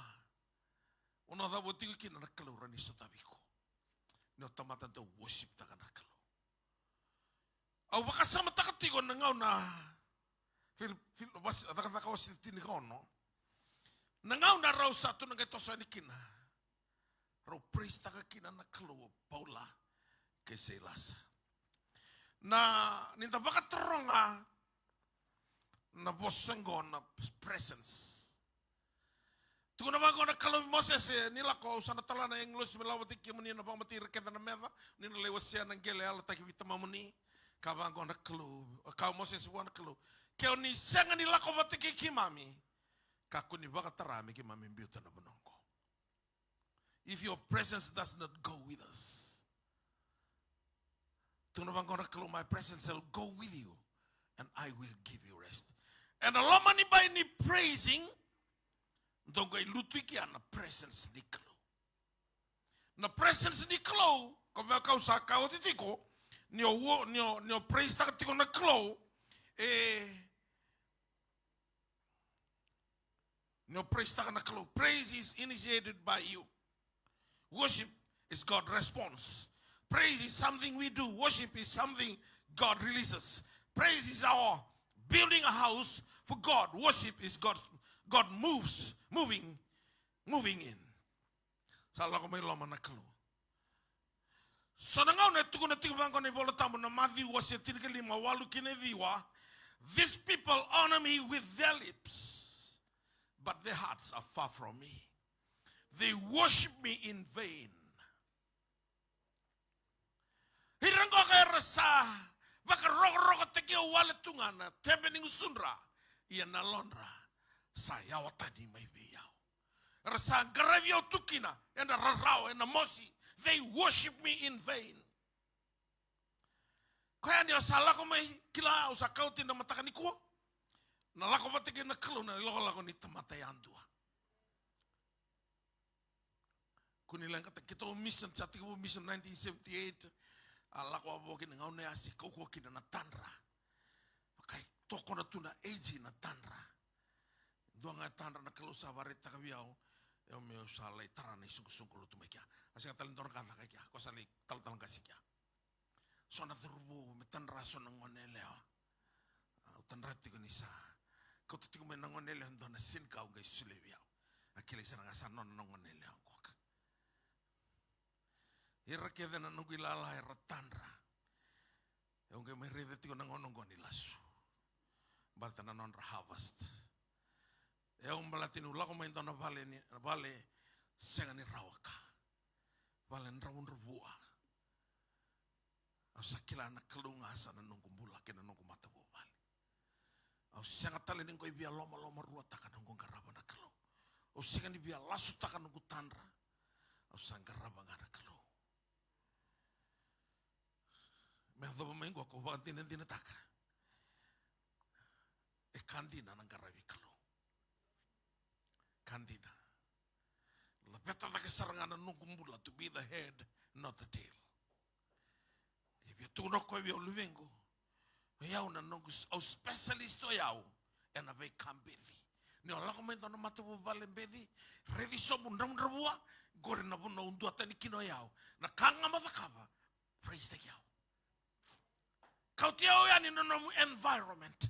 Vanua cava o tiko kina, na Kalou rawa ni sotavi iko. Ni o tamata dau worship taka na Kalou. Au vakasamataka tiko na gauna, Fil-, Fil-, vas-, Cakacaka wase tinikaono. Na gauna rau sa tu na qai toso yani kina. Rau praise taka kina na Kalou o Paula kei Sailasa. Na, ni da vakataroga na vosa oqo na presence. Tukuna vaqo na Kalou vei Mosese, ni lako, au sa na tala na agilosi me lako vata kei kemuni, na vakamatei ira kece na meca, ni na lai wasea na qele yalataki vei tamamuni. Ka vaqo na Kalou, ka o Mosese vua na Kalou. Ke o ni sega ni lako vata kei keimami, kakua ni vakatara me keimami biuta na vanua oqo. If your presence does not go with us. Tukuna vaqo na Kalou, my presence will go with you and I will give you rest. Ena loma ni bai ni praising, dou qai lutu i kea na presence ni Kalou. Na presence ni Kalou, ko vei kau sa kau oti tiko, ni o, ni o, ni o praise taka tiko na Kalou, e, Ni o praise taka na Kalou. Praise is initiated by you. Worship is God response. Praise is something we do. Worship is something God releases. Praise is our building a house for God. Worship is God, God moves, moving, moving in. Sa lako mai loma na Kalou. So na gauna e tukuna tiko vaqo na iVola Tabu na Maciu wase tinikalima, walu ki na ciwa. These people honor me with their lips, but their hearts are far from me. They worship me in vain. Ira qoka era sa vakarokorokotaki au wale tu ga na tebe ni gusudra, ia na yalodra sa yawa tani mai vei au. Era sa qaravi au tu kina ena rarawa, ena mosi. They worship me in vain. Koya ni au sa lako mai, kila au sa kauti na mataka nikua. Na lako vata kei na Kalou na ilakolako ni tamata yadua. Kua ni leqataka, keitou mission, sa tekivu mission nineteen seventy-eight. A lako a vo kina gauna ya se kaukauwa kina na tadra. Vaka e tokona tu na age na tadra. Dua ga e tadra na Kalou sa vakaraitaka vei au. Au meu sa lai tara na isoqosoqo lotu mai kea. A sega tale ni dua na ka caka i kea. Ko sa lai talatala qase i kea. So na cauravou me tadra so na gone yalewa. Au tadra tiko ni sa kauta tiko mai na gone yalewa e dua na sinikau qai solia vei au. A kilai sara ga sa nona na gone yalewa qoka. Ira kece na noqu ilala era tadra. Au qai mai raica tiko na gauna oqo ni lasu. Baleta na nodra harvest. Au baleta niu lako mai dua na vale ni, vale sega ni rawa ka. Vale dravudravua. Au sa kila na Kalou ga sa na noqu bula kei na noqu matavuvale. Au sega tale ni qai via lomalomaruataka noqu qarava na Kalou. Au sega ni via lasutaka noqu tadra. Au sa qarava ga na Kalou. Me yacova mai qo ko vakadinadinataka. E ka dina na qaravi Kalou. dina. Laveta cake sara ga na noqu bula, to be the head, not the tail. E via tukuna o koya vei au, luvequ, o yau na noqu s-, au specialist o yau ena veika beci. Ni o lako mai dua na matavuvale beci, raici sobu, dravudravua, qori na vanua au duatani kina o yau. Na ka ga mo cakava, praise-taki au. Kauti au yani na nomu environment.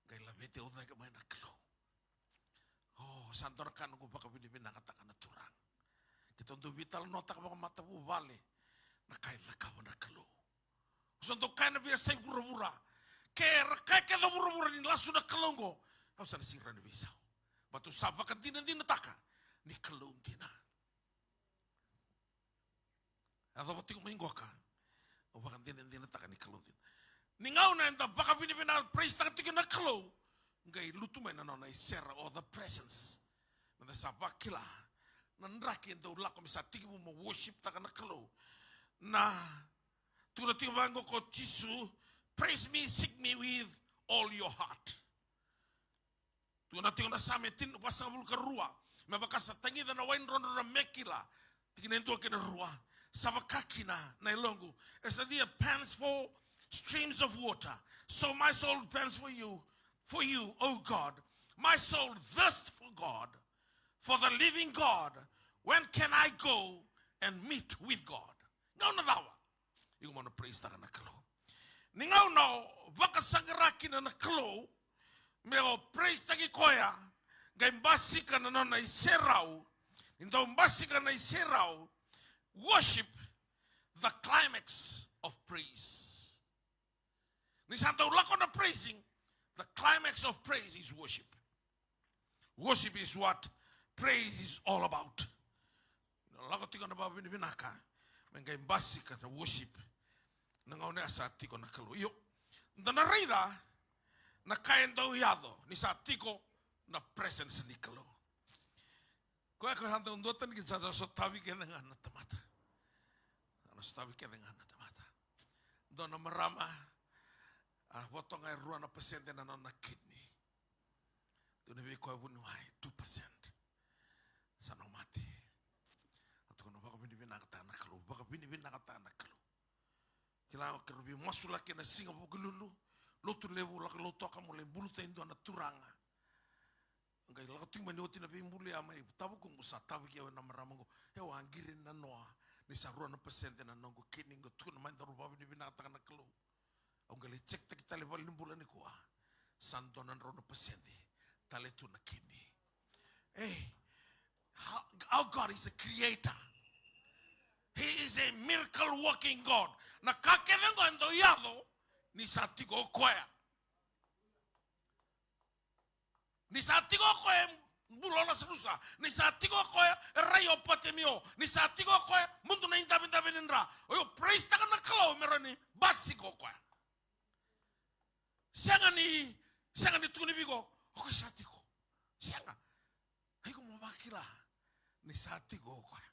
Qai laveti au cake mai na Kalou. O, sa dua na ka noqu vakavinavinakataka na Turaga. Keitou dau veitalanoataka vakamatavuvale na ka e cakava na Kalou. Au sa dau kaya na veiyasai vuravura, ke ra kaya kece o vuravura ni lasu na Kalou oqo, au sa na sega ni rawa ni veisau. Baleta au sa vakadinadinataka ni Kalou dina. Yacova tiko mai qoka, au vakadinadinataka ni Kalou dina. Ni gauna eda vakavinavinaka, praise-taka tiko na Kalou, qai lutu mai na nona isere, o the presence. Meda sa vakila na draki e dau lako me sa tekivu mo worship-taka na Kalou. Na tukuna tiko vaqo ko Jisu, "Praise me, seek me with all your heart." Tukuna tiko na Same tini, vasagavulu ka rua, me vaka sa tagica na wai drodro na me kila. Tikina e dua kei na rua. Sa vaka kina na yaloqu, as the deer pants for streams of water, so my soul pants for you, for you, O God. My soul thirsts for God, for the living God. When can I go and meet with God? Gauna cava iko mo na praise-taka na Kalou? Ni gauna o vakasaqara kina na Kalou, me o praise-taki koya, qai basika na nona iserau. Ni dau basika na iserau, worship, the climax of praise. Ni sa dau lako na praising, the climax of praise is worship. Worship is what praise is all about. Na lako tiko na vakavinavinaka, me qai basika na worship. Na gauna ya sa tiko na Kalou. Io, da na raica na ka e dau yaco ni sa tiko na presence ni Kalou. Koya ko sa dau duatani kina, sa sotavi kece ga na tamata. Sa na sotavi kece ga na tamata. Dua na marama, a voto ga e rua na pasede na nona kidney. Tukuna vei koya vuniwai, two percent. Sa na mate. A tukuna, vakavinavinakataka na Kalou, vakavinavinakataka na Kalou. Kila, keirau veimasulaki ena siga Vukelulu. Lotu levu, lako i Lautoka, meu lai buluta e dua na turaga. Qai lako tiko mai ni oti na veibulu ya mai Tavukuqu, sa tavaki au ena marama qo. E, au a qiri nanoa ni sa rua na pasede na noqu kidney, qai tukuna mai, daru vakavinavinakataka na Kalou. Au qai lai check-taki tale valenibula nikua. Sa dua na drau na pasede tale tu na kidney. Hey, how, our God is a creator. He is a miracle working God. Na ka kece qo e dau yaco ni sa tiko o koya. Ni sa tiko o koya e bula o Lasarusa. Ni sa tiko o koya e rai o Patimeo. Ni sa tiko o koya e mudu na idavedave ni dra. O iko praise-taka na Kalou me rawa ni basika o koya. Sega ni, sega ni tukuni vei iko, o koya sa tiko. Sega. Iko mo vakila ni sa tiko o koya.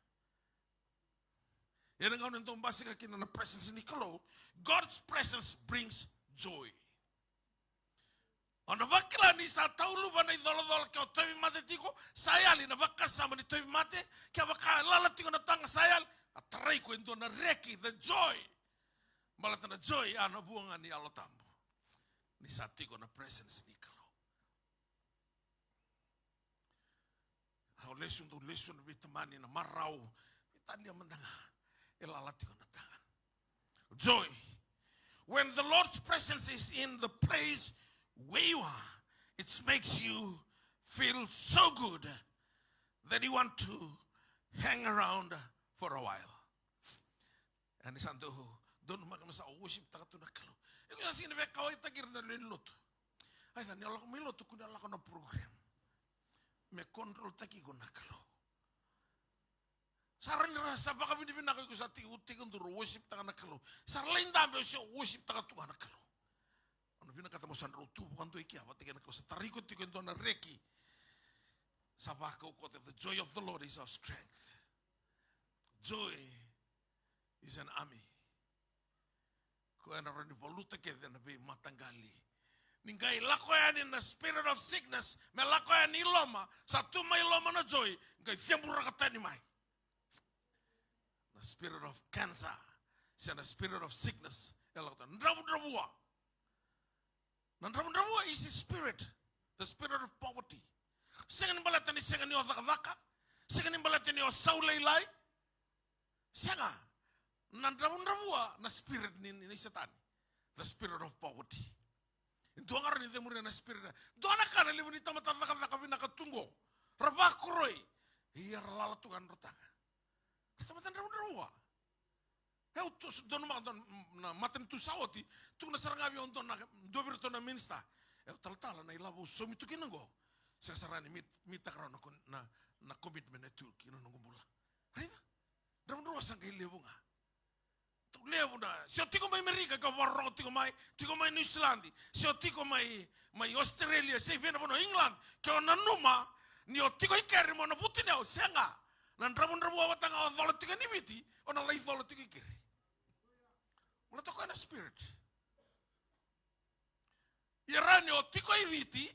Ia na gauna e dau basika kina na presence ni Kalou, God's presence brings joy. O na vakila ni sa tauluva na icolacola, ke o tauvimate tiko, sa yali na vakasama ni tauvimate, kevaka e lala tiko na taga, sa yali, a tarai iko e dua na reki, the joy. Baleta na joy a na vua ga ni Yalo Tabu. Ni sa tiko na presence ni Kalou. Au lesu, dau lesu na veitamani, na marau, veitalia mada ga e lala tiko na taga. Joy. When the Lord's presence is in the place where you are, it makes you feel so good that you want to hang around for a while. Ia ni sa dau donumaka me sa worship-taka tu na Kalou. Iko sa sega ni veikauwaitaki ira na lewe ni lotu. Ai, sa ni o lako mai lotu, kua ni o lako na program. Me control-taki iko na Kalou. Sa rawa ni ra sa vakavinavinaka iko sa tiko, tiko duru worship-taka na Kalou. Sa ra lai dabe o se worship-taka tu ga na Kalou. Au na vinakata mo sa drau tu vakadua i kea vata kei na Kalou. Sa tarai iko tiko e dua na reki. Sa vakaukauwataki, the joy of the Lord is our strength. Joy is an army. Koya na rawa ni valuta kece na veimataqali Ni qai lako yani na spirit of sickness, me lako yani i loma, sa tu mai loma na joy, qai ceburaka tani mai. Na spirit of cancer, se na spirit of sickness, e lako tani. Dravudravua. Na dravudravua is a spirit, the spirit of poverty. Sega ni baleta ni sega ni o cakacaka, sega ni baleta ni o sau lailai. Sega. Na dravudravua na spirit ni, ni, ni Setani. The spirit of poverty. E dua ga rawa ni cemuria na spirit na. Dua na ka na levu ni tamata cakacaka vinaka tu qo. Ra vakoroi. Ia ra lala tu ga na rau taga. Na tamata dravudravua. Au tu, donumaka dua na matanitu sa oti, tukuna sara ga vei au dua na, dua vei iratou na minisita. Au talatala, na ilavo au saumi tu kina qo. Sega sara ni meet, meet-taka rawa na con-, na, na commitment e tu kina noqu bula. Raica? Dravudravua sa qai levu ga. Tou levu na, se o tiko mai Merika, ka vakarorogo tiko mai, tiko mai Niusiladi, se o tiko mai, mai Australia, se i vei na vanua, England, ke o nanuma ni o tiko i keri mo na vutuniyau, sega. Na dravudravua vata ga o cola tiko ni Viti, o na lai cola tiko i keri. Baleta o koya na spirit. Ia rawa ni o tiko i Viti,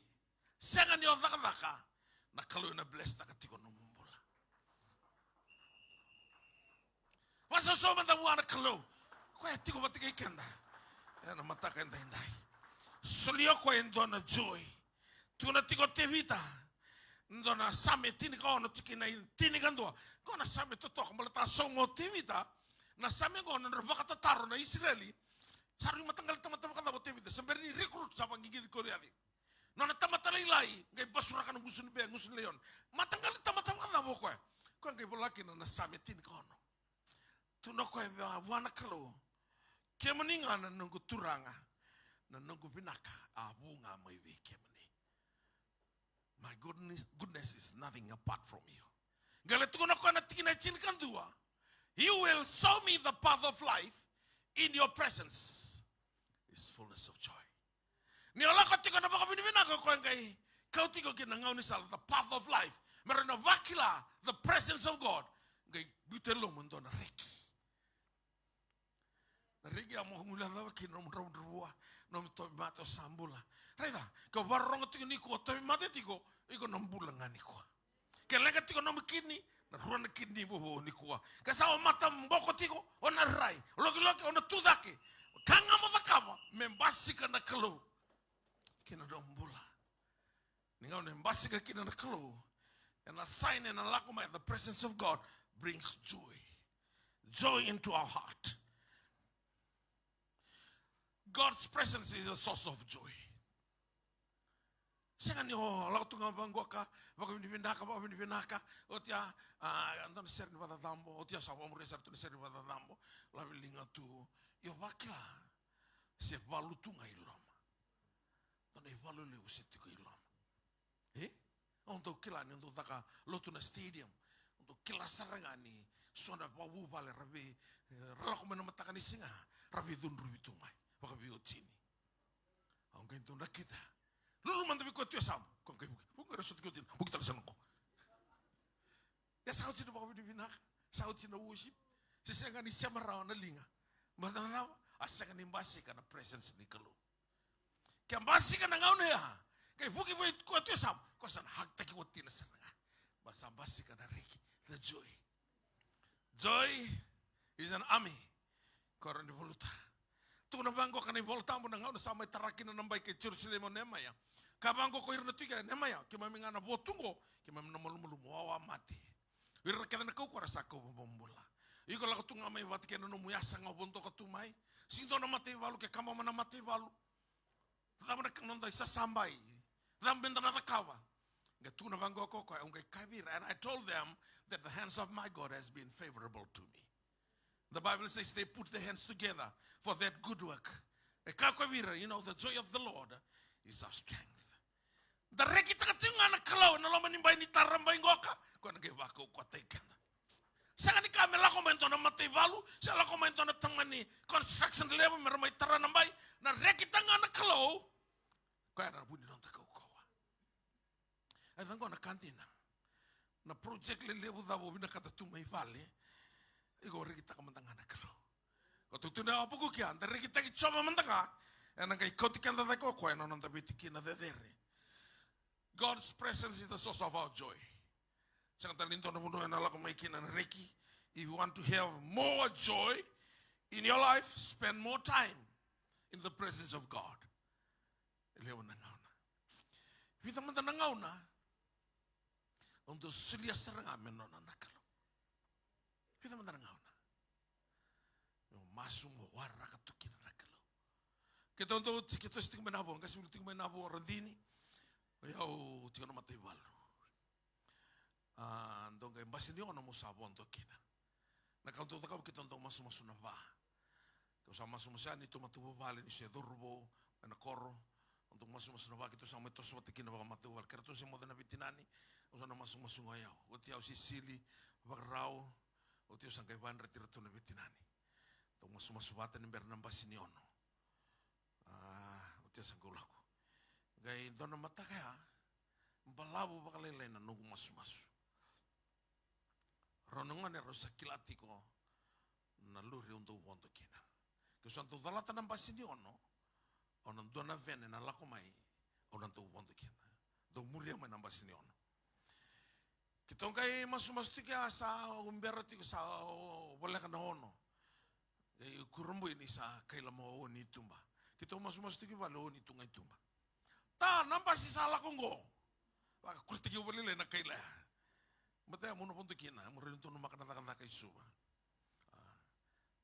sega ni o cakacaka, na Kalou ena bless-taka tiko nomu bula. Vakasausau mada vua na Kalou. Koya e tiko vata kei keda ena mataka edaidai. Solia o koya e dua na joy. Tukuna tiko o Tevita, dua na Same tinikaono tikina e tinikadua. Qo na Same totoka, baleta a sauma o Tevita na Same qo, nodra vakatataro na Isireli. Sa rui mataqali tamata vakacava o Tevita? Sa bera ni recruit, sa vaqiqici Koliaci. Nona tamata lailai, qai basuraka na gusu ni be, gusu ni laione. Mataqali tamata vakacava o koya? Koya qai vola kina na Same tinikaono. Tukuna o koya vua na Kalou: Kemuni ga na noqu Turaga, na noqu vinaka a vu ga mai vei kemuni. My goodness, goodness is nothing apart from you. Qai lai tukuna o koya na tikina e tinikadua: You will show me the path of life, in your presence is fullness of joy. Ni o lako tiko na vakavinavinaka, o koya qai kau tiko ki na gaunisala, the path of life. Me rawa ni vakila the presence of God. Qai biuta e loma e dua na reki. Na reki ya mo guilecava kina nomu dravudravua, nomu tauvimate o sa bula. Raica, ke o vakarorogo tiko nikua, o tauvimate tiko, iko na bula ga nikua. Ke leqa tiko nomu kidney, na rua na kidney vovou nikua. Ke sa o mataboko tiko, o na rai, lokiloki, o na tucake. Ka ga mo cakava me basika na Kalou kina nomu bula. Ni gauna e basika kina na Kalou, ena sign ena lako mai, the presence of God brings joy. Joy into our heart. God's presence is a source of joy. Sega ni o lako tu ga vaqo ka vakavinavinaka, vakavinavinaka. Oti ya, a, dua na sere ni vakacacabo. Oti ya sa vakamuria sara tu na sere ni vakacacabo. Lavi liga tu. Io, vakila se valu tu ga i loma. Dua na ivalu levu se tiko i loma. E? O dau kila ni o dau caka lotu na stadium. O dau kila sara ga ni so na vakavuvale ra vei, e, ra lako mai na mataka ni siga, ra veicudruvi tu mai vakaveiwatini. Au qai dau nakita. Lulu mada vei koya tu e yasamu. Koya qai vuki. Vuki, ra sota ki wati, vuki tale sa noqo. E sa oti na vakavinavinaka, sa oti na worship. Se sega ni sema rawa na liga. Baleta na cava? A sega ni basika na presence ni Kalou. Ke basika na gauna ya, qai vuki vei koya tu e yasamu, koya sa na hug-taki wati na sara ga. Ba sa basika na reki, the joy. Joy is an army. Koya rawa ni valuta. Tukuna vaqo ka na iVola Tabu, na gauna sa mai tara kina na bai kei Jerusalemi o Nemaia. Kaya vaqo ko ira na tui kei Nemaia, keimami ga na vo tu qo, keimami na malumalumu, wawa mate. O ira kece na kaukauwa ra sa kau vakabobula. Iko lako tu ga mai vata kei na nomu yasa ga o vodoka tu mai. Sega ni dua na mataivalu, ke kaba mai na mataivalu. Cava na noda isasabai? Cava meda na cakava? Qai tukuna vaqo ko koya, au qai kaya vei ira, and I told them that the hands of my God has been favorable to me. The Bible says they put their hands together for that good work. E kaya o koya vei ira, you know, the joy of the Lord is our strength. Da rekitaka tiko ga na Kalou ena loma ni bai ni tara bai qoka, koya na qai vakaukauwataki keda. Sega ni ka me lako mai e dua na mataivalu, se lako mai e dua na tamani construction level me ra mai tara na bai. Na rekitaka ga na Kalou, koya na vu ni noda kaukauwa. E caka qo na ka dina. Na project lelevu cava o vinakata tu mai vale, iko rekitaka mada ga na Kalou. Ko tukuna o Apakuki ya, da rekitaki Jiova mada ga, Ena qai kauti keda cake o koya na noda veitikina cecere. God's presence is the source of our joy. Sega tale ni dua na vanua ena lako mai kina na reki. If you want to have more joy in your life, spend more time in the presence of God. E levu na gauna. Vica mada na gauna au dau solia sara ga me nona na Kalou. Vica mada na gauna. Meu masu, meu waraka tu kina na Kalou. Keitou dau ti-, keitou se tiko mai Navua, qai se vuli tiko mai Navua, Radini. O yau tiko na mataivalu. A, dau qai basi ni ono meu sa vodo kina. Na ka au dau cakava, keitou dau masumasu na va. Keitou sa masumasu yani, neitou matavuvale ni se cauravou mai na koro. Au dau masumasu na va, keitou sa mai toso vata kina vakamatavuvale. Ke ratou se moce na veitinani, au sa na masumasu ga o yau. Oti au sisili, vakarau, oti au sa qai vakayadrati iratou na veitinani. Dau masumasu vata ni bera na basi ni ono. A, oti au sa qai lako. Qai dua na mataka ya, balavu vakalailai na noqu masumasu. Rau na gone rau sa kila tiko na lori au dau vodo kina. Ke sa dau calata na basi ni ono, au na dua na vene na lako mai, au na dau vodo kina. Dau muria mai na basi ni ono. Keitou qai masumasu tiko ya sa ubera tiko sa voleka na ono. Qai kurabui ni sa kaila mai o ni tuba. Keitou masumasu tiko i vale o ni tu ga i tuba. Ta, na basi sa lako qo. Vakakuritaki au vakalailai na kaila ya. Matai ya mo na vodo kina, mo rawa ni donumaka na cakacaka i Suva. A.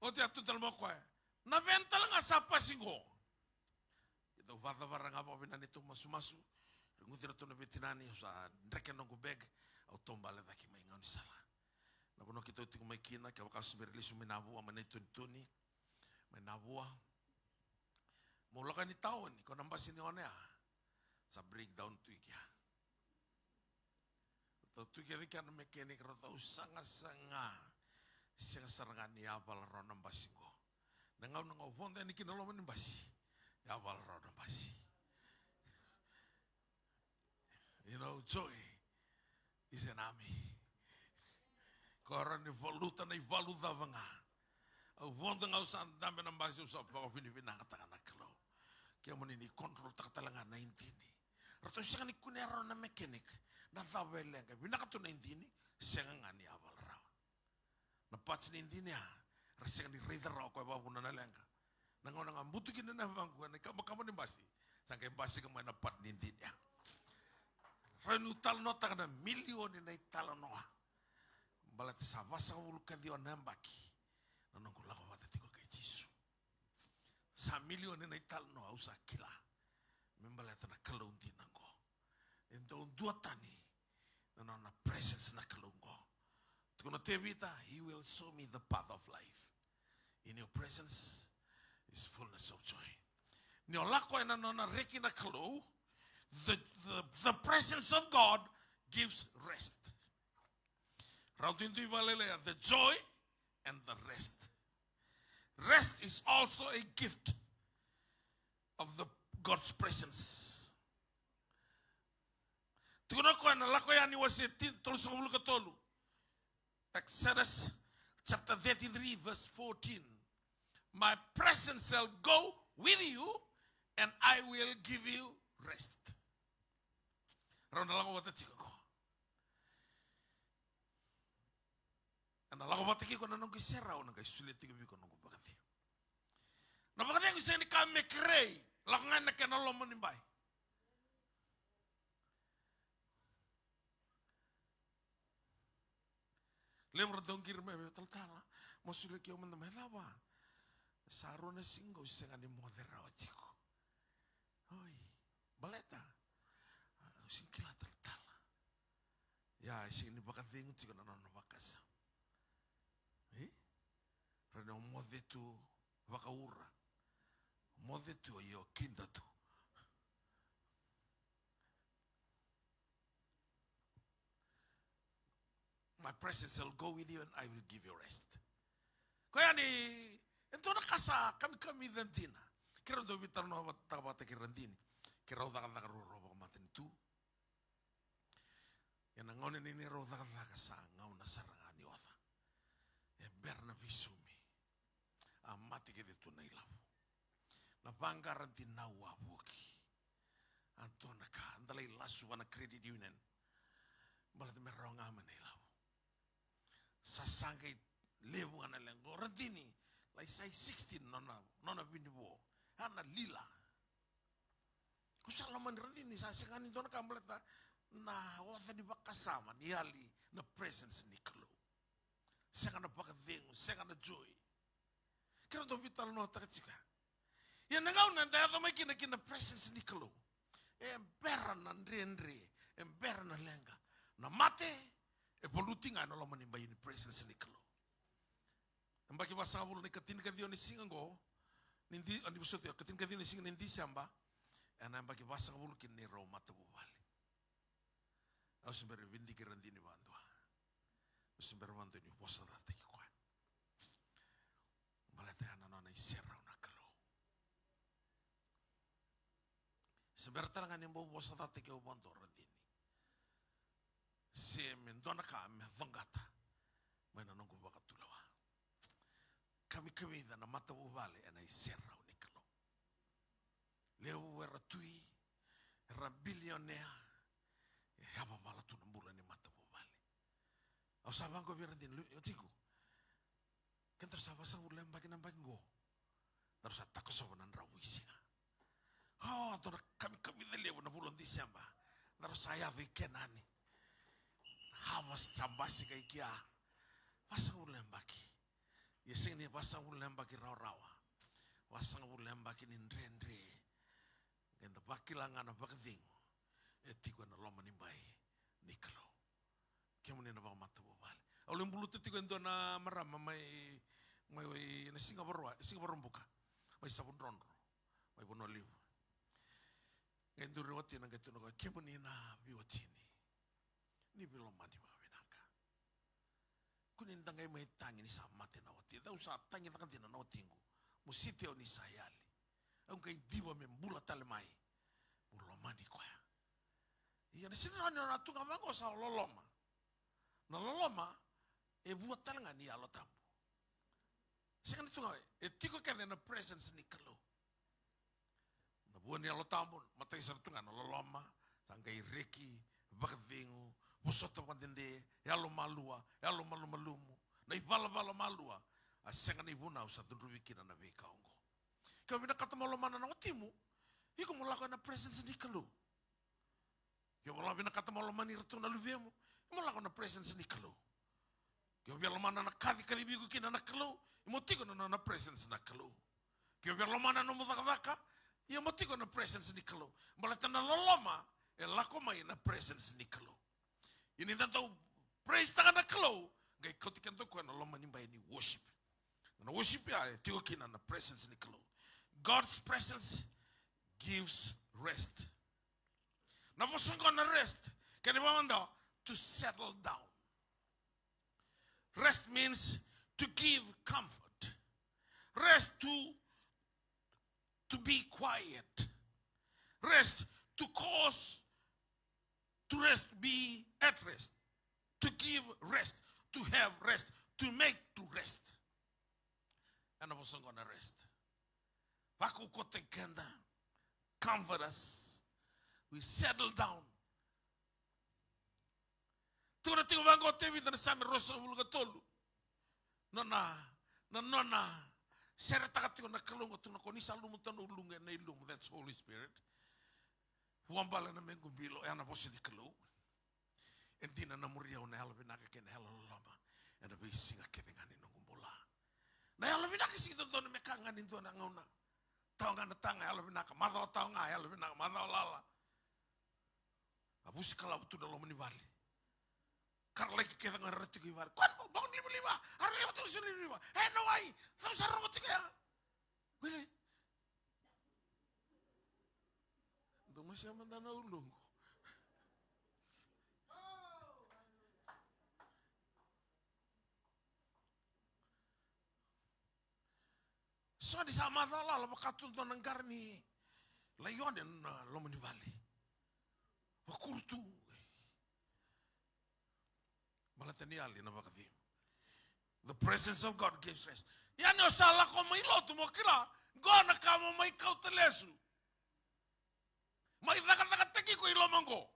Oti a tu tale mai o koya. Na vene tale ga sa pasi qo. Keitou vakacavara ga vakavinaka neitou masumasu. Reguci iratou na veitinani, au sa dreke noqu bag, au taubale cake mai gaunisala. Na vanua keitou tiko mai kina, kevaka au se bera lesu mai Navua, mai na itonitoni, mai Navua. Meu lako yani taoni, ko na basi ni ono ya, sa breakdown tu i kea. Ratou tu kece kea na mechanic, ratou sagasaga. Sega sara ga ni yavala rawa na basi qo. Na gauna ga au vodo yani kina loma ni basi, yavala rawa na basi. You know, joy is an army. Ko rawa ni valuta na ivalu cava ga. Au vodo ga au sa dabe na basi, au sa vakavinavinakataka na Kalou. Kemuni ni control taka tale ga na idini. Ratou sega ni kunea rawa na mechanic na cava e leqa. Vinaka tu na idini, sega ga ni yavala rawa. Na parts ni idini ya, ra sega ni raica rawa o koya vakavuna na leqa. Na gauna ga butu kina na yavaqu ena ikabakaba ni basi, sa qai basika mai na part ni idini ya. Rawa niu talanoataka na milioni na italanoa. Baleta sa vasagavulu ka ciwa na yabaki na noqu lako vata tiko kei Jisu. Sa milioni na italanoa au sa kila me baleta na Kalou dina qo. E dau duatani na nona presence na Kalou qo. Tukuna o Tevita, "He will show me the path of life. In your presence is fullness of joy." Ni o lako ena nona reki na Kalou, the, the, the presence of God gives rest. Rau duidui vakalailai ya, the joy and the rest. Rest is also a gift of the God's presence. Tukuna o koya na Lako Yani wase ti-, tolusagavulu ka tolu. Exodus chapter thirty-three, verse fourteen. "My presence shall go with you, and I will give you rest." Rau na lako vata tiko qo. Ena lako vata kei iko na noqu iserau, na qai solia tiko vei iko na noqu vakacegu. Na vakacegu sega ni ka me kerei, lako ga ena kena loma ni bai. Levu ra dau qiri mai vei au, "Talatala, mo solia kei au mada mai cava? Sa rua na siga au sega ni moce rawa tiko." Oi, baleta au sega ni kila, talatala. Ia, e sega ni vakacegu tiko na nona vakasama. E? Rawa ni o moce tu vakaura. Moce tu, io, kida tu. "My presence shall go with you and I will give you rest." Koya ni, e dua na ka sa kamikamica dina. Keirau dau veitalanoataka vata kei Radini. Keirau cakacaka ruarua vakamatanitu. Ia na gauna ni neirau cakacaka sa gauna sara ga ni oca. E bera na veisumi. A mate kece tu na ilavo. Na Vaqara dinau wavoki. A dua na ka, da lai lasu vua na credit union. Baleta me rawa ga mai na ilavo. Sa sa qai levu ga na leqa. O Radini, lai sa i sixteen nona, nona vinivo. A na lila. Ko sa lomani Radini, sa sega ni dua na ka baleta na oca ni vakasama ni yali na presence ni Kalou. Sega na vakacegu, sega na joy. Keirau dau veitalanoataka tiko ya. Ia na gauna eda yaco mai kina kina presence ni Kalou, e bera na dredre, e bera na leqa. Na mate e valuti ga ena loma ni bai ni presence ni Kalou. Yabaki vasagavulu na ikatinikaciwa ni siga oqo, ni di, a, ni vosoti, ikatinikaciwa ni siga ni Diseba, ena yabaki vasagavulu kina ni rau matavuvale. Au se bera vidiki Radini vadua. Au se bera vadua ni vosacataki koya. Baleta ya na nona iserau na Kalou. Se bera tale ga ni bau vosacataki au vadua Radini. Se me dua na ka me cogata mai na noqu vakatulewa. Kamikamica na matavuvale ena iserau ni Kalou. Levu era tui, era bilionea, e yavavala tu na bula ni matavuvale. Au sa vaqo vei Radini, lu-, o tiko. Kedaru sa vasagavulu na yabaki na yabaki qo. Daru sa takosova na drau i siga. O, dua na kamikamica levu na vula o Diseba. Daru sa yaco i Kenani. Harvest sa basika i kea. Vasagavulu na yabaki. Ia sega ni vasagavulu na yabaki rawarawa. Vasagavulu na yabaki ni dredre. Qai da vakila ga na vakacegu e tiko ena loma ni bai ni Kalou. Kemuni na vakamatavuvale. Au lai buluta tiko e dua na marama mai, mai, mai na Siga Vakarauwai, Siga Vakaraubuka. Mai Savudrodro. Mai Vanua Levu. Qai duri watina qai tukuna o koya, kemuni na veiwatini. Ni veilomani vakavinaka. Kua ni da qai mai tagi ni sa mate na wati. Au sa tagicaka dina na watiqu. Mo siti au ni sa yali. Au qai diva me bula tale mai. Mo lomani koya. Ia na sega ni rawa ni o na tu ga vaqo sa loloma. Na loloma e vua tale ga ni Yalo Tabu. Sega ni tu ga, e tiko kece na presence ni Kalou. Na vua ni Yalo Tabu, matai sara tu ga na loloma, sa qai reki, vakacegu, vosota vakadede, yalomalua, yalomalumalumu, na ivalavala malua, a sega na ivunau sa cudruvi kina na veika oqo. Ke o vinakata mo lomana na watimu, iko mo lako ena presence ni Kalou. Ke o vinakata mo lomani iratou na luvemu, mo lako na presence ni Kalou. Ke o via lomana na kaci kacivi iko kina na Kalou, mo tiko na nona presence na Kalou. Ke o via lomana na nomu cakacaka, ia mo tiko na presence ni Kalou. Baleta na loloma e lako mai na presence ni Kalou. Ia ni da dau praise taka na Kalou, qai kauti keda o koya na loma ni bai ni worship. Na worship ya e tiko kina na presence ni Kalou. God's presence gives rest. Na vosa oqo na rest, kena ivakamacala, to settle down. Rest means to give comfort. Rest to, to be quiet. Rest to cause, to rest, be at rest. To give rest, to have rest, to make to rest. Ena vosa oqo na rest. Vakaukauwataki keda. Comfort us. We settle down. Tukuna tiko vaqo o Tevita na Same ruasagavulu ka tolu. Nona, na nona seretaka tiko na Kalou, tukuna, ko ni sa lumuta na uluqu ena ilumu, that's Holy Spirit. Vuabale na mequ bilo, ya na vosa ni Kalou. E dina na muri au na yalovinaka kei na yalololoma ena veisiga kece ga ni noqu bula. Na yalovinaka sega ni dodonu me ka ga ni dua na gauna. Tawa ga na taga, yalovinaka, macawa tawa ga, yalovinaka, macawa lala. A vusi kalavu tu na loma ni vale. Karalaki kece ga era tiko i vale. Koya na bau ni livaliva, a ra lewa tiko na livaliva. E na wai, cava sa rogo tiko ya? Wele. Dou mai sema mada na uluqu. So ni sa macawa lala vaka tu dua na qara ni laione na loma ni vale. Vakuru tu. Baleta ni yali na vakacegu. The presence of God gives rest. Ia ni o sa lako mai lotu mo kila, Qo na ka mo mai kauta lesu. Mai cakacakataki iko i loma qo.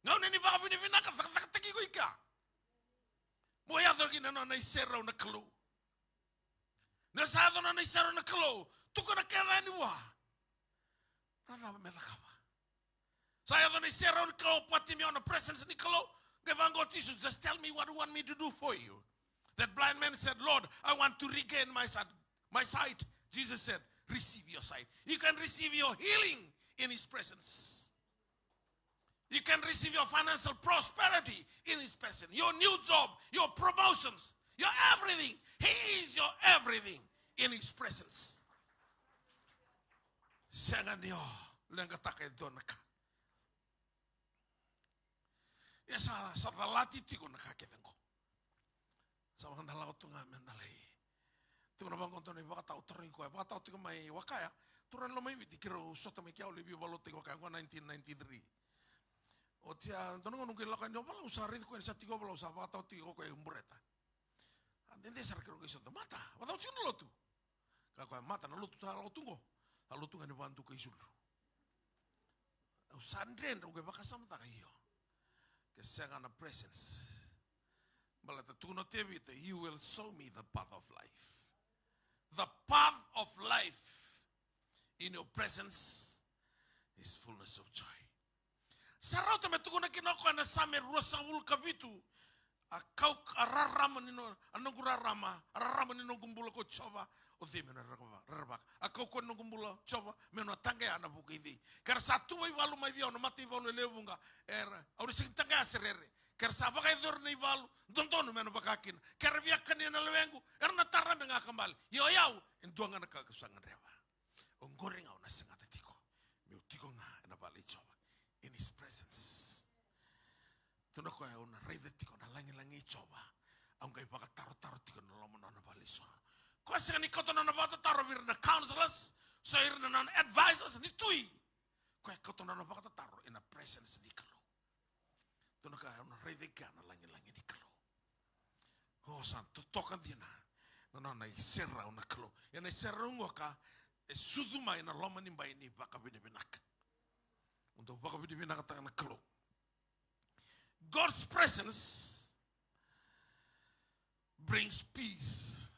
Gauna ni vakavinavinaka, cakacakataki iko i kea. Mo yaco kina na nona iserau na Kalou. Ni sa yaco na nona iserau na Kalou, tukuna kece yani vua. Na cava me cakava? Sa yaco na iserau ni Kalou, pati mai na presence ni Kalou. Qai vaqo o Jisu, "Just tell me what you want me to do for you." That blind man said, "Lord, I want to regain my sight." My sight. Jesus said, "Receive your sight." You can receive your healing in His presence. You can receive your financial prosperity in His presence. Your new job, your promotions, your everything. He is your everything in His presence. Sega ni o leqataka e dua na ka. Ia sa, sa calati tiko na ka kece qo. Sa vaka da lako tu ga me da lai. Tiko na vaqo dua na ivakatawa, tarogi koya. Vakatawa tiko mai Wakaya. Turaga ni Lomaiviti, keirau sota mai kea, au lai veivakalotutaki Wakaya qo nineteen ninety-three. Oti ya, dua na gauna qai lako yani o Valau, sa raici koya ni sa tiko o Valau, sa vakatawa tiko o koya e Bureta. A dede sara keirau qai sota. "Mata, vakatawa tiko na lotu." Kaya o koya, "Mata, na lotu sa lako tu qo. Sa lotu ga ni vaduka isulu." Au sa dredre, au qai vakasamataka, io. Ke sega na presence. Baleta tukuna o Tevita, "You will show me the path of life." The path of life. In your presence is fullness of joy. Sa rauta me tukuna kina o koya na Same ruasagavulu ka vitu. A kau, a rarama ni no, a noqu rarama, a rarama ni noqu bula ko Jiova, o cei me na rerevaka? A kaukauwa ni noqu bula Jiova, me na taqeya na vuku i cei? Ke ra sa tuva ivalu mai vei au na mataivalu e lewe vuqa, era, au na sega ni taqeya se rere. Ke ra sa vakayacori na ivalu, dodonu me na vaka kina. Ke ra via kania na lewequ, era na tarabe ga ka bale. Ia o yau, e dua ga na ka kau sa gadreva. Oqori ga au na segata tiko. Meu tiko ga ena vale i Jiova. In his presence. Tukuna o koya, au na raica tiko na lagilagi i Jiova. Au qai vakatarotaro tiko ena loma ni nona vale i soro. Koya sega ni kauta na nona vakatataro vei ira na counselors, se ira na nona advisors ni tui. Koya kauta na nona vakatataro ena presence ni Kalou. Tukuna o koya, au na raica e kea na lagilagi ni Kalou. O, sa totoka dina na nona iserau na Kalou. Ia na iserau qo ka e sucu mai na loma ni bai ni vakavinavinaka. Mo dou vakavinavinakataka na Kalou. God's presence brings peace.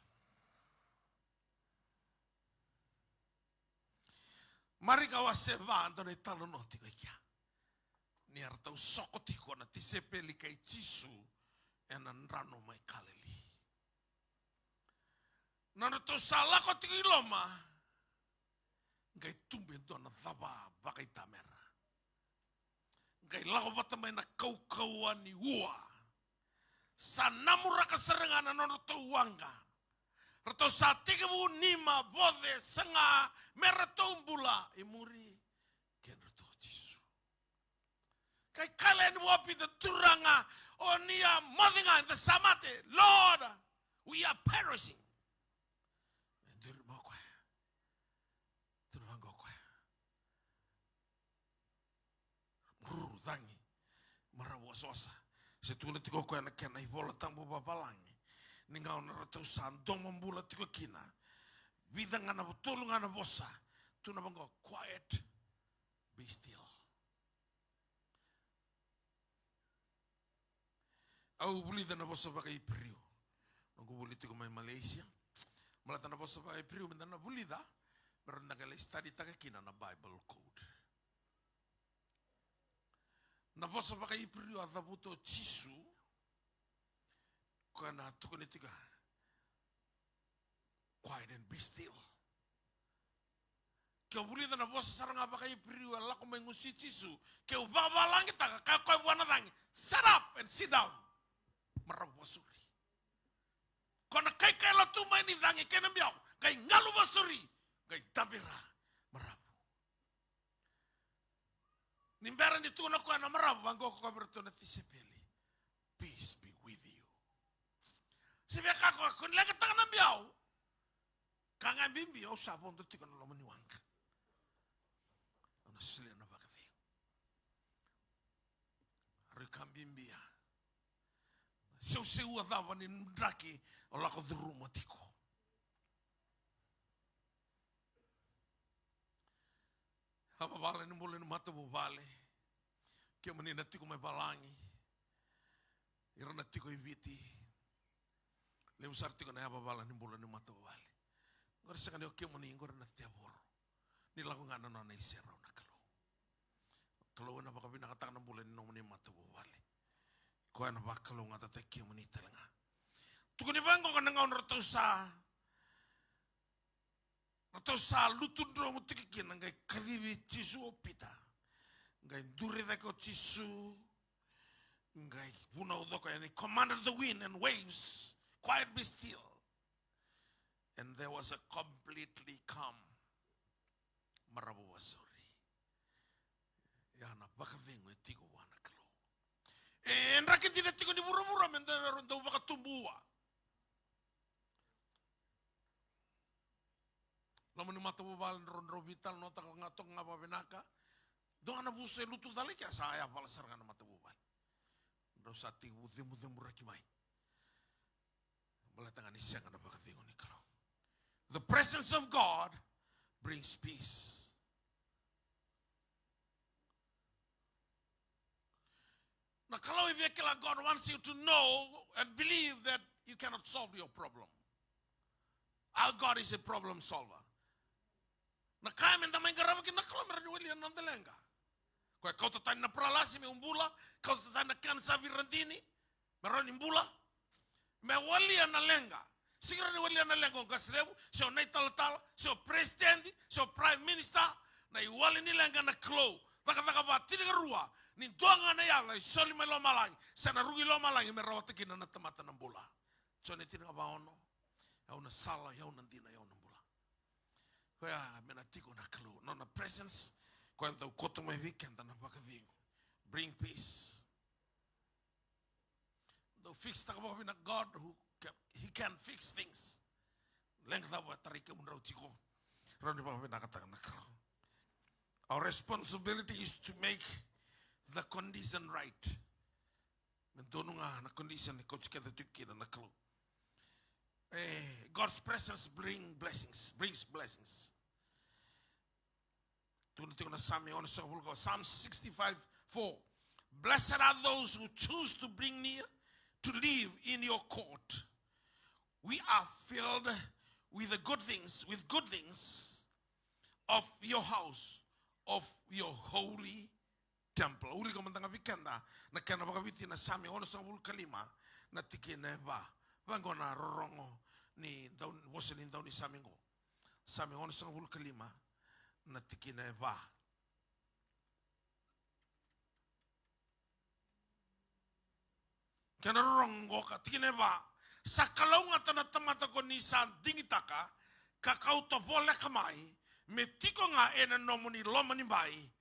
Marika wase va, dua na italanoa tiko e kea. Ni ratou soko tiko na tisaipeli kei Jisu ena drano mai Kalili. Na nodratou sa lako tiko i loma, qai tubu e dua na cava vakaitamera. Qai lako vata mai na kaukauwa ni ua. Sa namuraka sara ga na nodratou waqa. Ratou sa tekivu nima, voce, saga, me ratou bula. I muri, kedratou o Jisu. Qai kaya yani vua o Pita, Turaga, o ni a moce ga eda sa mate. Lord, we are perishing. E duri mai o koya. Tukuna vaqo o koya. Ruru, cagi, marau, wasawasa. Se tukuna tiko o koya na kena iVola Tabu vavalagi. Ni gauna ratou sa domobula tiko kina, vica ga na, tolu ga na vosa. Tukuna vaqo, quiet, be still. Au vulica na vosa vakaIperiu. Noqu vuli tiko mai Malaysia. Baleta na vosa vakaIperiu, meda na vulica, me ratou na qai lai study taka kina na Bible code. Na vosa vakaIperiu a cavuta o Jisu, koya na tukuni tiko, quiet and be still. Ke o vulica na vosa sara ga vakaIperiu e lako mai gusu i Jisu, ke o vakavalagitaka, kaya o koya vua na cagi, shut up and sit down. Marau, vakasuri. Ko na kaikaila tu mai ni cagi kei na biau, qai galu vakasuri, qai dabe i ra. Marau. Ni bera ni tukuna o koya na marau, vaqo o koya vei iratou na tisaipeli, peace be with you. Se via kaya o koya, ko ni leqataka na biau, ka ga bibi, au sa vodo tiko ena loma ni waqa. Au na solia na vakacegu. Rui ka bibi ya. Seuseu a cava ni draki o lako curuma tiko. Yavavala ni bula ni matavuvale. Kemuni na tiko mai valagi, ira na tiko i Viti. Levu sara tiko na yavavala ni bula ni matavuvale. Qori sega ni o kemuni, qori na tevoro. Ni lako ga na nona iserau na Kalou. Kalou ena vakavinakataka na bula ni nomuni matavuvale. Koya na vakalougatataki kemuni tale ga. Tukuni vaqo, na gauna ratou sa, ratou sa lutu dromu tiko kina, qai kacivi Jisu o Pita. Qai duri cake o Jisu. Qai vunau coko yani, commanded the wind and waves, "Quiet, be still." And there was a completely calm. Maravu vasori. Ia na vakacegu e tiko vua na Kalou. E draki dina tiko ni vuravura me da dau vakatubu ua. Loma ni matavuvale, drau, drau veitalanoataka ga toka ga vakavinaka. Dua ga na vuso e lutu cala i kea, sa yavala sara ga na matavuvale. Drau sa tekivu cebuceburaki mai. Baleta ga ni sega na vakacegu ni Kalou. The presence of God brings peace. Na Kalou e via kila, God wants you to know and believe that you cannot solve your problem. Our God is a problem solver. Na ka me da mai qarava kina na Kalou me rawa ni walia na noda leqa. Koya kauta tani na paralasi meu bula, kauta tani na kenisa vei radini me rawa ni bula. Me walia na leqa. Sega ni rawa ni walia na leqa o qase levu, se o na italatala, se o president, se o prime minister. Na iwali ni leqa na Kalou. Cakacaka va tinikarua, ni dua ga na yaca e soli mai lomalagi, sa na rugi lomalagi me rawata kina na tamata na bula. Joni tinikava ono. Au na sala, au na dina, au na bula. Koya me na tiko na Kalou, nona presence, koya dau koto mai vei keda na vakacegu. Bring peace. Dau fix taka vakavinaka, God who can, he can fix things. Leqa cava e tarai kemudrau tiko, rawa ni vakavinakataka na Kalou. Our responsibility is to make the condition right. Me donu ga na condition e kauti keda tiko kina na Kalou. Eh, God's presence bring blessings, brings blessings. Tukuna tiko na Same onosagavulu ka, Psalm sixty-five four. "Blessed are those who choose to bring near to live in your court. We are filled with the good things, with good things of your house, of your holy temple." Au wilika mada ga vei keda na kena vakaviti na Same onosagavulu ka lima, na tikina e va. Vaqo na rorogo ni dau, vosa ni daunisame qo. Same onosagavulu ka lima, na tikina e va. Kena rorogo qo ka tikina e va. Sa kalougata na tamata ko ni sa digitaka, ka kauta voleka mai, me tiko ga ena nomuni loma ni bai,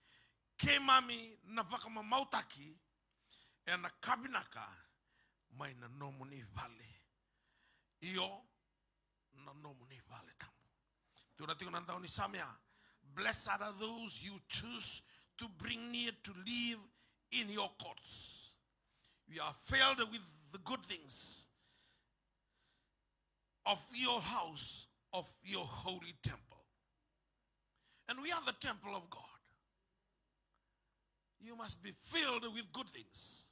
keimami na vakamamautaki ena ka vinaka mai na nomuni vale. Io, na nomuni vale tabu. Tukuna tiko na daunisame ya, "Blessed are those you choose to bring near to live in your courts. We are filled with the good things of your house, of your holy temple." And we are the temple of God. You must be filled with good things.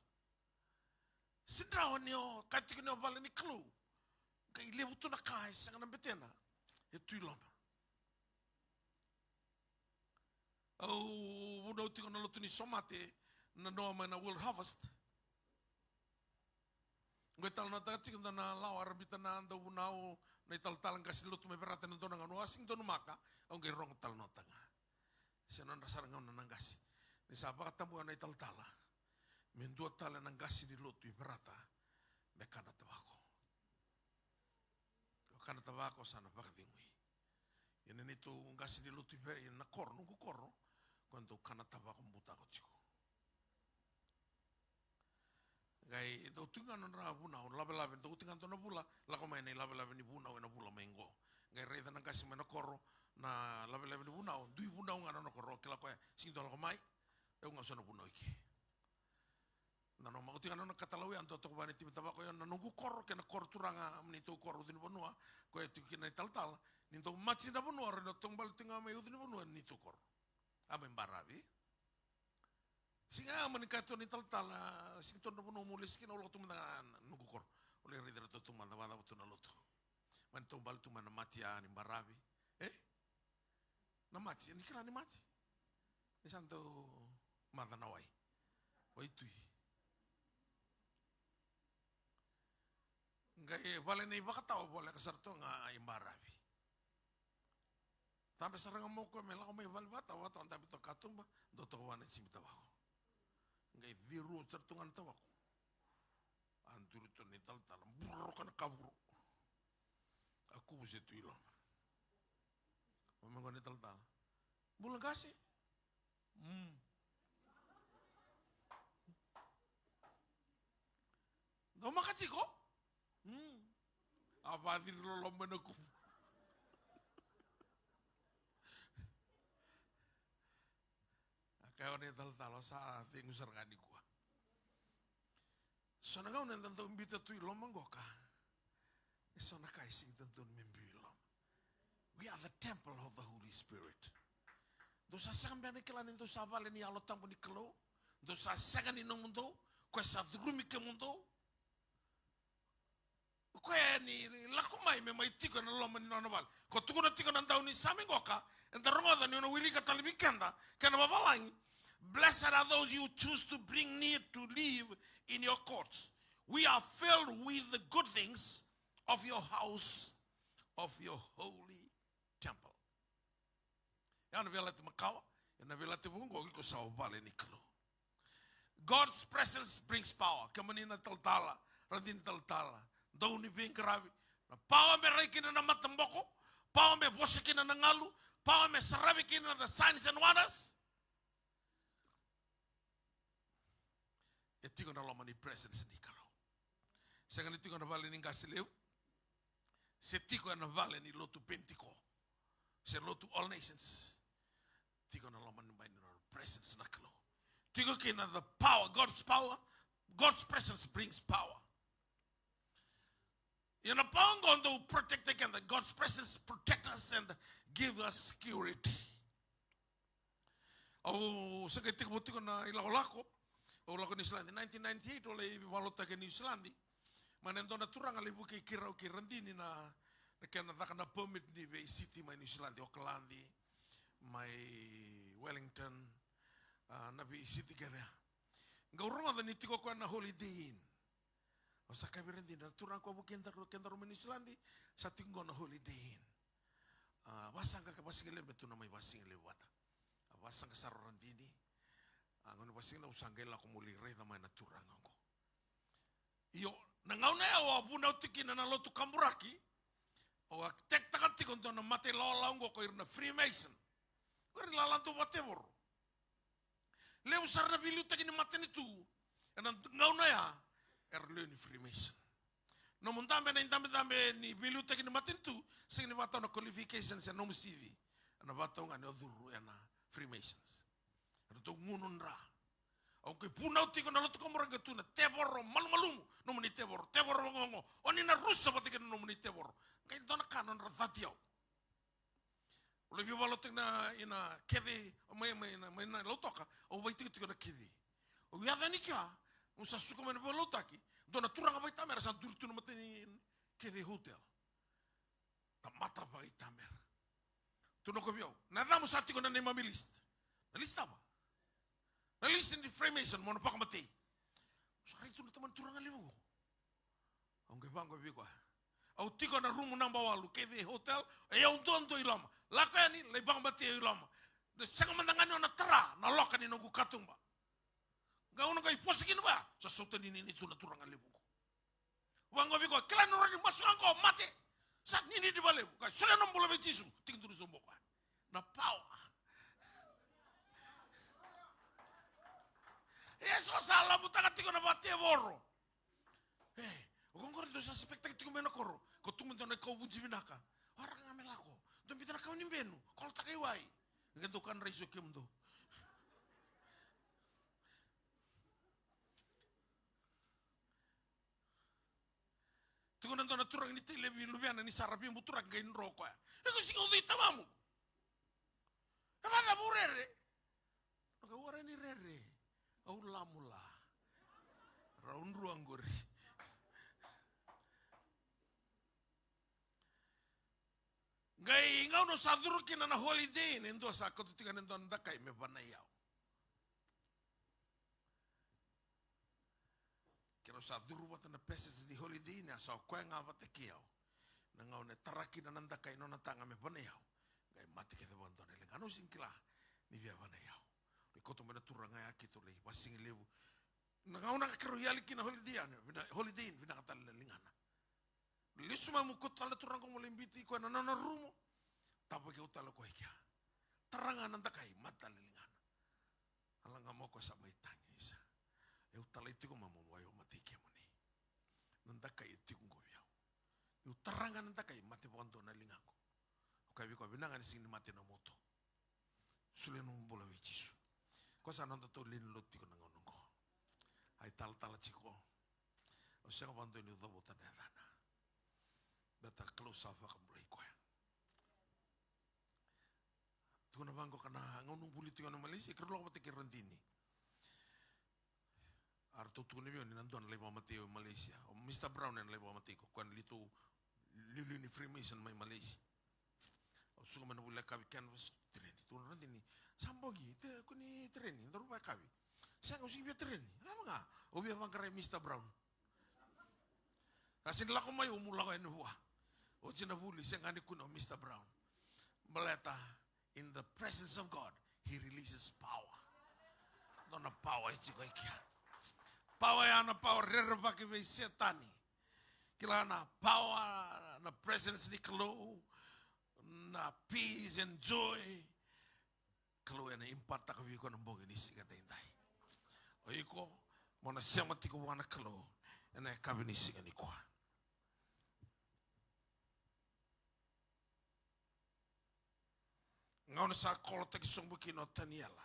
Sega ni rawa ni o kaya tiko ni o vale ni Kalou, qai levu tu na ka e sega na betena e tu i loma. Au vunau tiko na lotu ni somate, na noa mai na World Harvest. Qo e talanoataka tiko e dua na lawa, a rabita na dauvunau, na italatala, qase ni lotu mai Verata ena dua na gauna, au a sega ni donumaka, au qai rogo talanoataka ga. Se nodra sara gauna na qase. Ni sa vakatabuya na italatala, me dua tale na qase ni lotu i Verata me kana tavako. Kana tavako sa na vakacegui. Ia na neitou qase ni lotu i Verata, na koro, noqu koro, ko dau kana tavako butako tiko. Qai dau tu ga nodra vunau, lavelave, dau tu ga dua na vula, lako mai na ilavelave ni vunau ena vula mai qo. Qai raica na qase mai na koro, na lavelave ni vunau, dui vunau ga na nona koro, kila koya, sega ni dau lako mai, au ga so na vunau i ke. Na nona, oti ga na nona katalau ya, dau toka vua na timi tavako, io na noqu koro, kei na koro turaga, neitou koro ucu ni vanua, koya tiko kina na italatala, ni dau maji na vanua, rau na toka bale tu ga mai ucu ni vanua, neitou koro. A mai baravi. Siga ya mani kaya tu na italatala, siga tu na vanua mo lesi kina, au lako tu mada ga na noqu koro. Au lai raici iratou tu mada, vakacava tu na lotu. Mani taubale tu mai na mati ya ni baravi. E? Na mati, ni kila ni mati. Ni sa dau maca na wai. Waitui. Qai vale na ivakatawa, voleka sara tu ga i baravi. Cabe sara ga mo koya me lako mai vale vakatawa, vakatawa, dabe toka katuba, dau toka vua na Jimi Tavako. Qai ciru sara tu ga na tavako. A duri tu na italatala, buraroka na kavuro. A kuvuse tu i loma. Ome qo na italatala. Bula qase? Mm. Dau maka tiko? Mm. A vaciri loloma na kuvu. A kaya o na italatala, o sa cegu sara ga nikua. So na gauna eda dau biuta tu i loma qoka. E so na ka e sega ni dodonu me biu i loma. We are the temple of the Holy Spirit. Dou sa sega beka ni kila ni dou sa vale ni Yalo Tabu ni Kalou? Dou sa sega ni nomudou? Koya sa curumi kemudou. Koya ni lako mai me mai tiko ena loma ni nona vale. Ko tukuna tiko na daunisame qoka, eda rogoca ni na wilika tale vei keda, kena vavalagi. Blessed are those you choose to bring near to live in your courts. We are filled with the good things of your house, of your holy temple. Ya na veiyalayalati makawa, ya na veiyalayalati vuqa qo, iko sa vale ni Kalou. God's presence brings power. Kemuni na talatala, radini talatala, dau ni veiqaravi. Na power me rai kina na mataboko, power me vosa kina na galu, power me saravi kina the signs and wonders. E tiko na loma ni presence ni Kalou. Sega ni tiko na vale ni qase levu. Se tiko ena vale ni lotu Penitiko. Se lotu All Nations. Tiko na loma ni bai ni nona presence na Kalou. Tiko kina the power, God's power. God's presence brings power. Ia na power qo dau protect keda. God's presence protect us and give us security. Au sa qai tekivu tiko na ilakolako. Au lako Niusiladi nineteen ninety-eight, au lai veivakalotutaki e Niusiladi. Mai na dua na turaga lai vukei keirau kei Radini na, na kena caka na permit ni veisiti mai Niusiladi, Okaladi, mai Wellington, a, na veisiti kece ya. Qau rogoca ni tiko koya na Holiday Inn. Au sa kaya vei Radini, na turaga koya vukei kedaru, kedaru mai Niusiladi, sa tiko qo na Holiday Inn. A, vasaqa ka vasigalevu, me tu na mai vasigalevu vata. A vasaqa sara o Radini. A, gauna vasigalevu au sa qai lako meu lai raica mai na turaga oqo. Io, na gauna ya au a vunau tiko kina na lotu kaburaki, au a tekitaka tiko dua na mata ilawalawa oqo ko ira na Freemason. Ko ira na lala dau vakatevoro. Levu sara na veiliutaki ni matanitu ena gauna ya era lewe ni Freemason. Nomu dabe ena idabedabe ni veiliutaki ni matanitu, sega ni vakatau na qualifications ena nomu C V. Ena vakatau ga ni o curu ena Freemasons. Era dau gunu dra. Au qai vunau tiko na lotu kaburaki, tu na tevoro malumalumu, nomuni tevoro, tevoro oqo, o ni na rusa vata kei na nomuni tevoro. Qai dua na ka nodra cati au. Au lai veivakalotutaki na, ina Cathay, mai, mai na, mai na Lautoka, au vaitikotiko na Cathay. Au yaco yani kea, au sa suka mai na veivakalotutaki, dua na turaga vakaitamera sa duri tu na mata ni Cathay Hotel. Tamata vakaitamera. Tukuna o koya vei au, na yacamu sa tiko na neimami list. Na list cava? Na list ni Freemason, mo na vakamatei. Au sa raica tu na tamani turaga levu qo. Au qai vaqo vei koya. Au tiko na rumu naba walu, Cathay Hotel, e au duadua i loma. Lako yani, lai vakamatei au i loma. Na sega mada ga ni o na tara na loka ni noqu katuba. Gauna qai vosa kina vaya, sa sauta ninini tu na turaga levu qo. Vaqo vei koya, kila ni rawa ni masu ga qo, mate. Sa ninini vakalevu. Qai solia na bula vei Jisu. Tiki duru sobu o koya. Na power. Eso sa lavutaka tiko na vakatevoro. E, o koya qori dou sa suspect-taka tiko mai na koro. Ko tu mai dua na ikauvuji vinaka. Waraka ga me lako. Dou biuta na kau ni benu. Kolotaka i wai. Qai dou kadra iso kemudou. Tukuna dua na turaga ni Tailevu vei luvena ni sa ra veibuturaki, qai dro o koya. E ko sega ni ucui tamamu. E vacava o rere? Qai warai ni rere. Au lamula. Rau drua qori. Qai gauna au sa curu kina na holiday, na dua sa kauta tiko na dua na dakai me vanai au. Keirau sa curu vata na passage ni holiday, na sa o koya ga vata kei au. Na gauna e tara kina na dakai nona taga me vanai au. Qai mate kece vakadua na ligana, au sega ni kila ni via vanai au. Lai kauta mai na turaga ya keitou lai vasigalevu. Na gauna keirau yali kina holiday ya, vina-, holiday, vinaka tale na ligana. Lesu mai meu kauta tale na turaga qo meu lai biuti koya na nona rumu. Tavaki au tale o koya i kea. Tara ga na dakai, mate tale na ligana. A laga mai o koya sa mai tagi, isa. Au talai tiko mai meu mai o matai kemuni. Na dakai e tiko qo vei au. Niu tara ga na dakai, mate vakadua na ligaqu. Au kaya vei koya, vinaka ni sega ni mate na moto. Solia nomu bula vei Jisu. Koya sa noda tau lewe ni lotu tiko na gauna qo. A italatala tiko. Au sega vakadua niu cavuta na yacana. Baleta Kalou sa vakabulai koya. Tukuna vaqo, ka na gauna au buli tiko na Malaysia, keirau lako vata kei Radini. A ratou tukuna vei au ni na dua na lai vakamatei au i Malaysia. O Mister Brown ena lai vakamatei iko, koya na liuliu ni Freemason mai Malaysia. Au suka mai na vuli yakavi, canvas, tereni. Tukuna o Radini, sa bogi, te, kua ni tereni, daru vakayakavi. Sega, au sega ni via tereni. Cava ga? Au via vaqarai Mister Brown. Ka sega ni lako mai, au meu lako yani vua. Oti na vuli, sega ni kune o Mister Brown. Baleta, in the presence of God, he releases power. Dua na power e tiko e kea. Power ya na power rerevaki vei Setani. Kila na power, na presence ni Kalou, na peace and joy. Kalou ena impart-taka vei iko na bogi ni siga daidai. O iko, mo na sema tiko vua na Kalou ena yakavi ni siga nikua. Gauna sa kolotaki sobu kina o Taniela,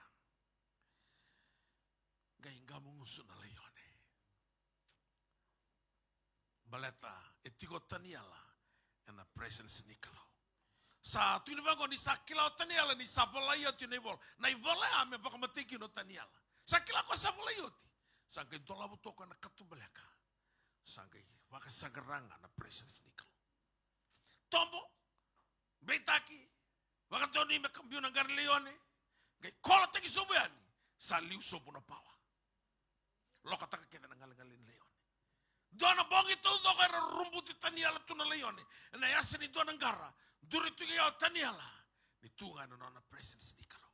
qai gamu gusu na laione. Baleta e tiko o Taniela ena presence ni Kalou. Sa tukuni vaqo ni sa kila o Taniela ni sa volai oti na ivola. Na ivola ya me vakamatei kina o Taniela. Sa kila ko sa volai oti. Sa qai dolava toka na katubaleka. Sa qai vakasaqara ga na presence ni Kalou. Tobo, beitaki, vakadonui me ka biu na qara ni laione, qai kolotaki sobu yani, sa liu sobu na pawa. Lokataka kece na galegale ni laione. Dua na bogi taucoko era rubuti Taniela tu na laione ena yasa ni dua na qara, duri tu kei ya o Taniela, ni tu ga ena nona presence ni Kalou.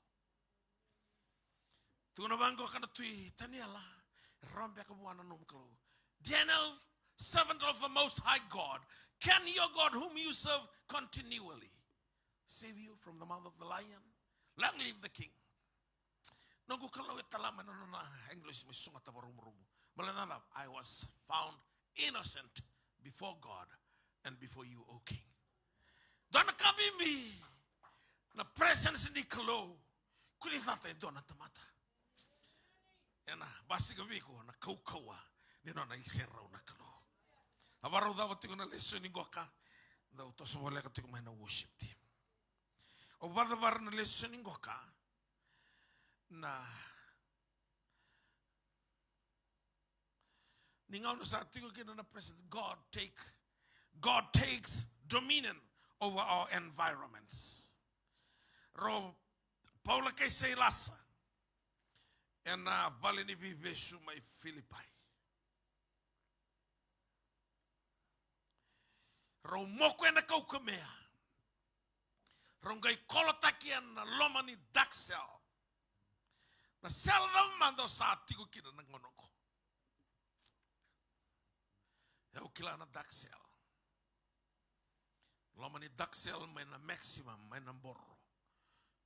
Tukuna vaqo ka na tui Taniela, e rawa beka vua na nomu Kalou. Daniel, servant of the Most High God, can your God whom you serve continually save you from the mouth of the lion? Long live the king. Noqu Kalou e tala mai na nona agilosi me sogota vakarumurumu. Baleta na cava? I was found innocent before God and before you, O king. Dua na ka bibi na presence ni Kalou. Kua ni cata e dua na tamata. Ena basika vei iko na kaukauwa ni nona iserau na Kalou. A vakarau cava tiko na lesoni qoka. Dau toso voleka tiko mai na worship team. Au vakacavara na lesoni qoka. Na Ni gauna sa tiko kina na presence, God take, God takes dominion over our environments. Rau Paula kei Sailasa ena vale ni veivesu mai Filipai. Rau moku ena kaukamea. Rau qai kolotaki ena loma ni dark cell. Na cell cava mada o sa tiko kina na gauna oqo? E, au kila na dark cell. Loma ni dark cell mai na maximum, mai na bororo.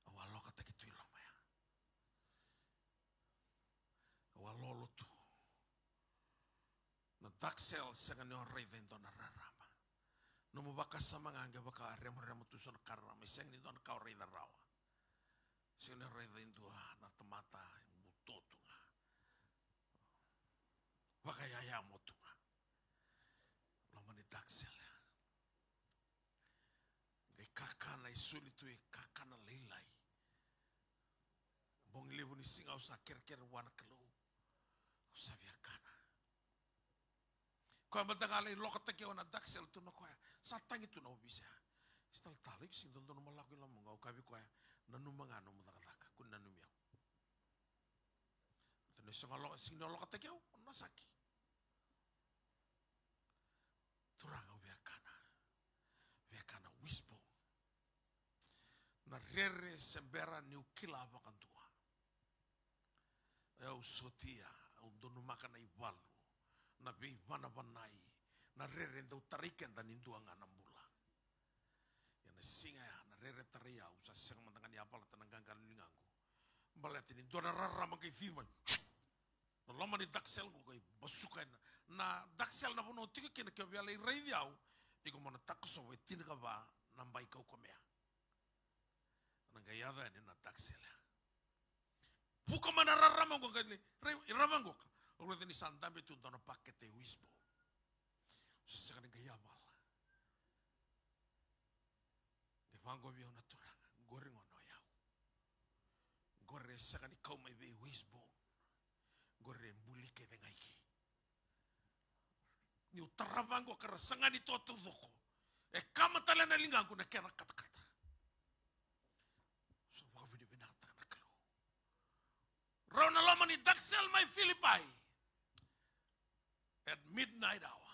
Au a lokataki tu i loma ya. Au a lolo tu. Na dark cell sega ni o raica e dua na rarama. Nomu vakasama ga qai vaka remoremo tu so na ka rarama, e sega ni dua na ka o raica rawa. Sega ni o raica e dua na tamata, e butobuto ga. Vakayayamo tu ga. Loma ni dark cell ya. Qai kakana, e soli tu e kakana lailai. Bogi levu Ni siga au sa kerekere vua na Kalou. Au sa via kana. Koya mada ga lai lokataki au ena dark cell tu na koya. Sa tagi tu na ovisa ya. Sa talatala, iko sega ni dodonu mo lako i loma qo. Au kaya vei koya, nanuma ga nomu cakacaka, kua ni nanumi au. Tou ni sega ni loka, sega ni lokataki au, na saki. Turaga, au via kana. Via kana wishbone. Na rere se bera niu kila vakadua. E, au sotia, au donumaka na ivalu, na veivanavanai, na rere dau tarai keda ni dua ga na bula. Ia na siga ya, na rere tarai au, sa sega mada ga ni yavalata na qaqalo ni ligaqu. Baleta ni dua na rarama qai cici mai. Na loma ni dark cell qo qai basuka ena. Na dark cell na vanua o tiko kina, ke o via lai raici au, iko mo na takosova e tinikava na bai kaukamea. Na qai yaco yani na dark cell ya. Vuka mai na rarama qo qai lai, rai, rarama qo ka. Au raica ni sa dabe tu dua na pakete wishbone. Sa sega ni qai yavala. Qai vaqo vei au na Turaga, qori gona o yau. Qori e sega ni kau mai vei wishbone. Qori e buli kece ga i ke. Niu tarava qo ka ra saga ni toa taucoko. E kama tale na ligaqu na kena katakata. Sa vakavinavinakataka na Kalou. Rau na loma ni dark cell mai Filipai. At midnight hour,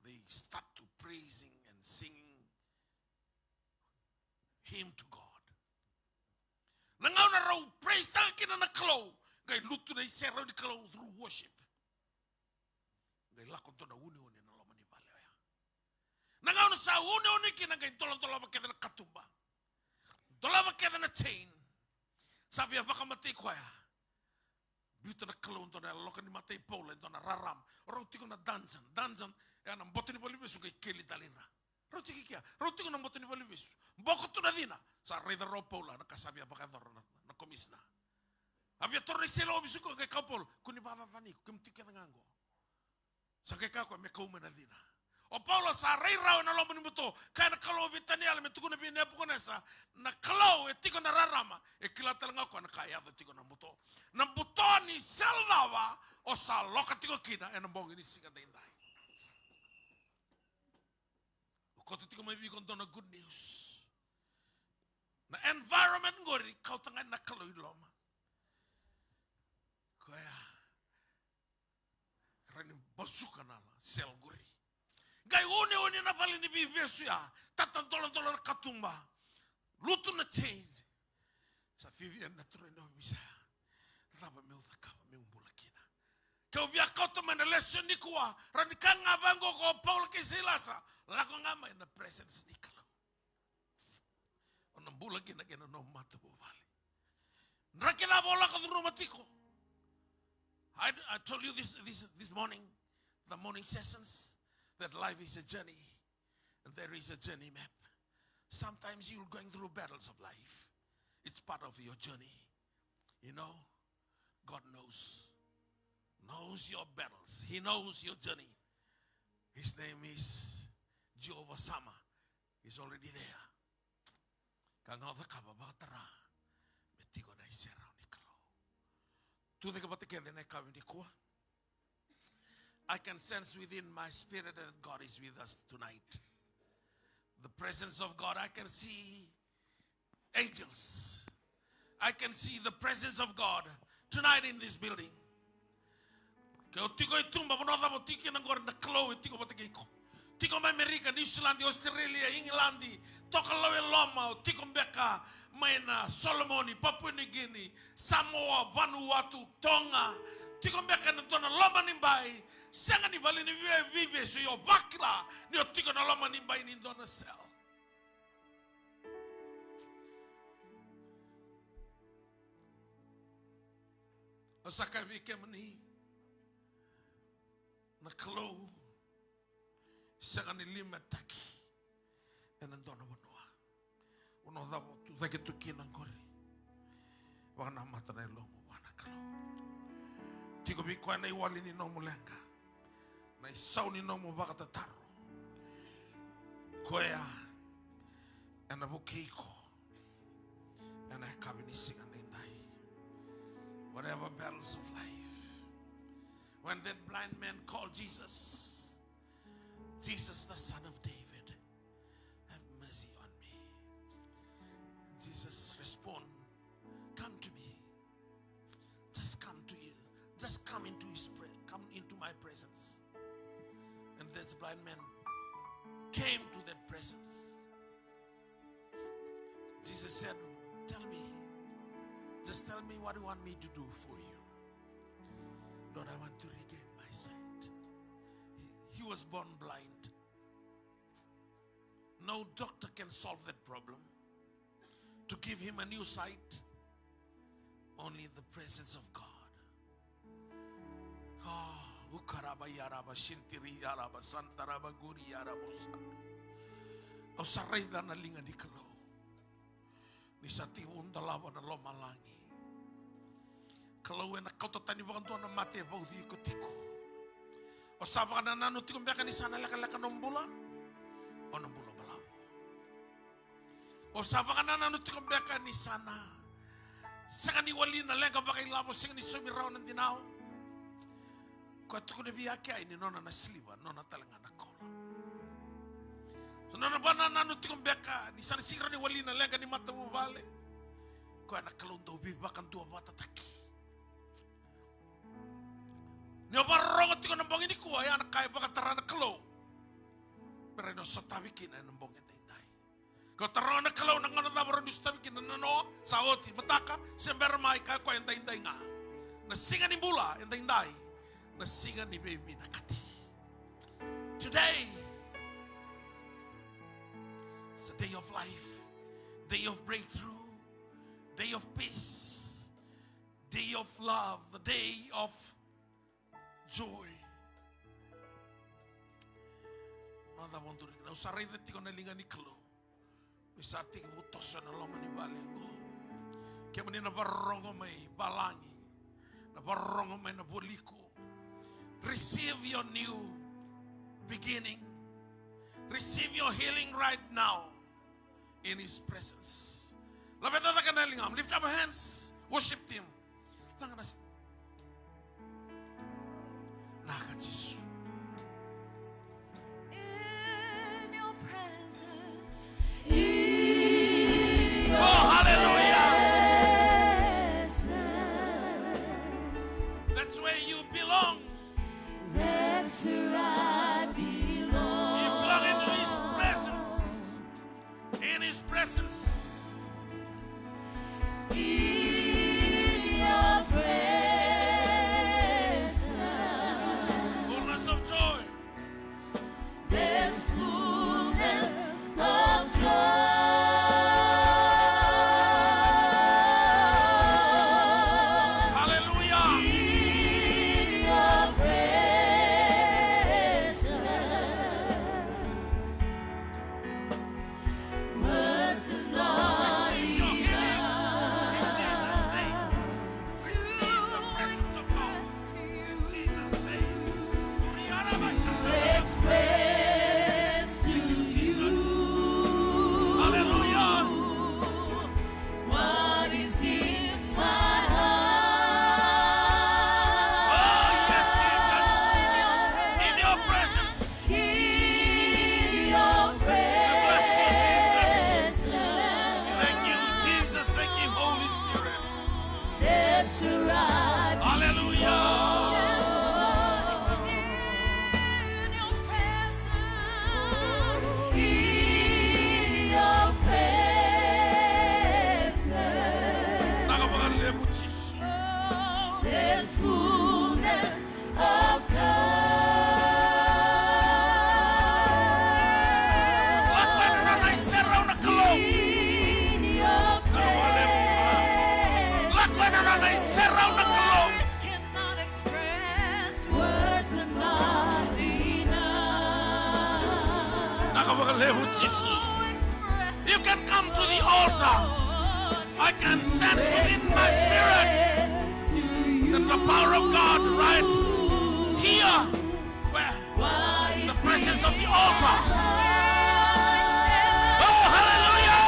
they start to praising and singing hymn to God. Na gauna rau praise taka kina na Kalou, qai lutu na iserau ni Kalou through worship. Qai lako dua na uneune na loma ni vale oya. Na gauna sa uneune kina qai doladolava kece na katuba. Dolava kece na chain. Sa via vakamatei koya. Biuta na Kalou dua na yaloka ni mata i Paula, e dua na rarama. Rau tiko na dungeon. Dungeon, e na boto ni valevesu qai keli tale ira. Rau tiko i kea. Rau tiko na boto ni valevesu. Boko tu na cina. Sa raica rau o Paula, na ka sa via vakayacora na, na komisina. A via toro na iseleiwau vesu qo qai kaya o Paula, kua ni vakacacani iko, keimami tiko kece ga qo. Sa qai kaya o koya me kau mai na cina. O Paula sa rai rawa ena loma ni buto, kaya na Kalou vei Taniela me tukuna vei Nepukanesa, na Kalou e tiko ena rarama, e kila tale ga o koya na ka e yaco tiko ena buto. Na buto ni cell cava o sa loka tiko kina ena bogi ni siga daidai. O koto tiko mai vei iko dua na good news. Na environment qori kauta ga na Kalou i loma. Koya rawa ni basuka na cell qori. Qai uneune na vale ni veivesu ya, tata doladola na katuba, lutu na chain. Sa viavia na turaga na ovisa ya. Cava meu cakava meu bula kina? Keu via kauta mai na lesson nikua, rawa ni kaya ga vaqo ko Paula kei Sailasa, lako ga mai na presence ni Kalou. O na bula kina kei na nomu matavuvale. Draki cava o lako curuma tiko. I, I told you this, this, this morning, the morning sessions, that life is a journey and there is a journey map. Sometimes you're going through battles of life. It's part of your journey. You know, God knows, knows your battles. He knows your journey. His name is Jehovah Shammah. He's already there. Ka ga o cakava, vakatara me tiko na iserau ni Kalou. Tucake vata kece na yakavi nikua. I can sense within my spirit that God is with us tonight. The presence of God, I can see angels. I can see the presence of God tonight in this building. Ke o tiko i tuba, vanua cava o tiko kina qori, na Kalou e tiko vata kei iko. Tiko mai Amerika, Niusiladi, Australia, Igiladi, Tokalau e Loma, o tiko beka mai na Solomoni, Papua New Guinea, Samoa, Vanuatu, Toga. Tiko beka ena dua na loma ni bai, sega ni vale ni vei-, veivesu, ia o vakila ni o tiko ena loma ni bai ni dua na cell. Au sa kaya vei kemuni, na Kalou sega ni limitaki ena dua na vanua. Vanua cava o tucake tu kina qori, vakanamata na yalomu vua na Kalou. Tiko vei koya na iwali ni nomu leqa, na isau ni nomu vakatataro. Koya ena vukei iko ena yakavi ni siga daidai. Whatever battles of life. When that blind man called Jesus, "Jesus, the Son of David, have mercy on me." Jesus respond, "Come to me. Just come to you. Just come into his pre-, come into my presence." And this blind man came to that presence. Jesus said, "Tell me, just tell me what you want me to do for you." "Lord, I want to regain my sight." He, he was born blind. No doctor can solve that problem. To give him a new sight, only the presence of God. Ah, ukaraba yaraba shintiri yaraba santaraba guri yaraba sandu. Au sa raica na liga ni Kalou. Ni sa tiko dolava na lomalagi. Kalou ena kauta tani vakadua na mate e vauci iko tiko. O sa vakanananu tiko beka ni sa na lekaleka na bula? O na bula balavu. O sa vakanananu tiko beka ni sa na sega ni wali na leqa vakailavo, sega ni saumi rawa na dinau? Koya tukuna vei Akeai ni nona na siliva, nona tale ga na koula. Sa nona vakanananu tiko beka ni sa na sega ni wali na leqa ni matavuvale? Koya na Kalou dau veivakaduavatataki. Ni o vakarorogo tiko na bogi nikua, ya na ka e vakatara na Kalou. Me rawa ni o sotavi kina ena bogi edaidai. Ka o taroga na Kalou, na gauna cava rawa ni sotavi kina? Na noa sa oti, mataka se bera mai, kaya o koya, edaidai ga. Na siga ni bula edaidai, na siga ni veivinakati. Today is a day of life, day of breakthrough, day of peace, day of love, the day of joy. Na cava o duri kina? Au sa raica tiko na liga ni Kalou. Ni sa tekivu toso ena loma ni vale oqo. Kemuni na vakarorogo mai valagi, na vakarorogo mai na vualiku, receive your new beginning. Receive your healing right now in his presence. Laveta cake na ligamu. Lift up your hands. Worship team. Laga na s-, naka Jisu. In your presence, in your Oh, hallelujah. Presence. That's where you belong. That's where I belong. You belong into his presence. In his presence. In your presence. Fullness of joy. There's fullness of joy. Hallelujah. In your presence. Receive your healing in Jesus' name. Receive the presence of God in Jesus' name. Thank you, Jesus. Hallelujah. What is in my heart? Oh, yes, Jesus. In your presence. In your presence. We bless you, Jesus. Thank you, Jesus. Thank you, Holy Spirit. That's right. Hallelujah. In your presence. In your presence. Naka vakalevu, Jisu. There's fullness of joy. Lako ena nona iserau na Kalou. In your presence. Lako ena nona iserau na Kalou. Words cannot express. Words are not enough. Naka vakalevu, Jisu. You can come to the altar. I can sense within my spirit that the power of God right here, where the presence of the altar. Oh, hallelujah.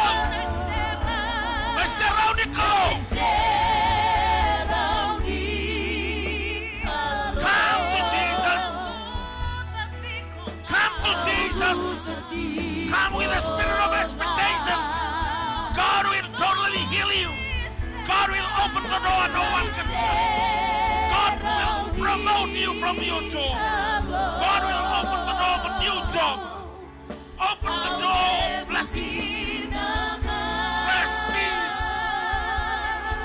Na iserau ni Kalou. from you, Job. God will open the door of a new job. Open the door of blessings. Rest, peace.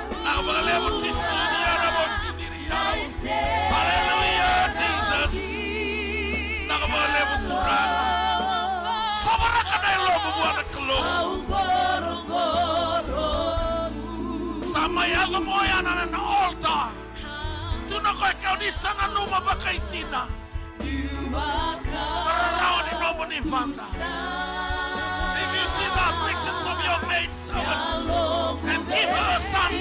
Vinaka vakalevu Jisu, ni yara vosi, ni yara vosi. Hallelujah, Jesus. Vinaka vakalevu Turaga. Sovaraka na yalomu vua na Kalou. Sa mai yaco mai o Ana ena altar. Tukuna o koya, ke o ni sa nanuma vakaitina na rarawa ni nomuni vada. If you see the afflictions of your maid servant and give her a son.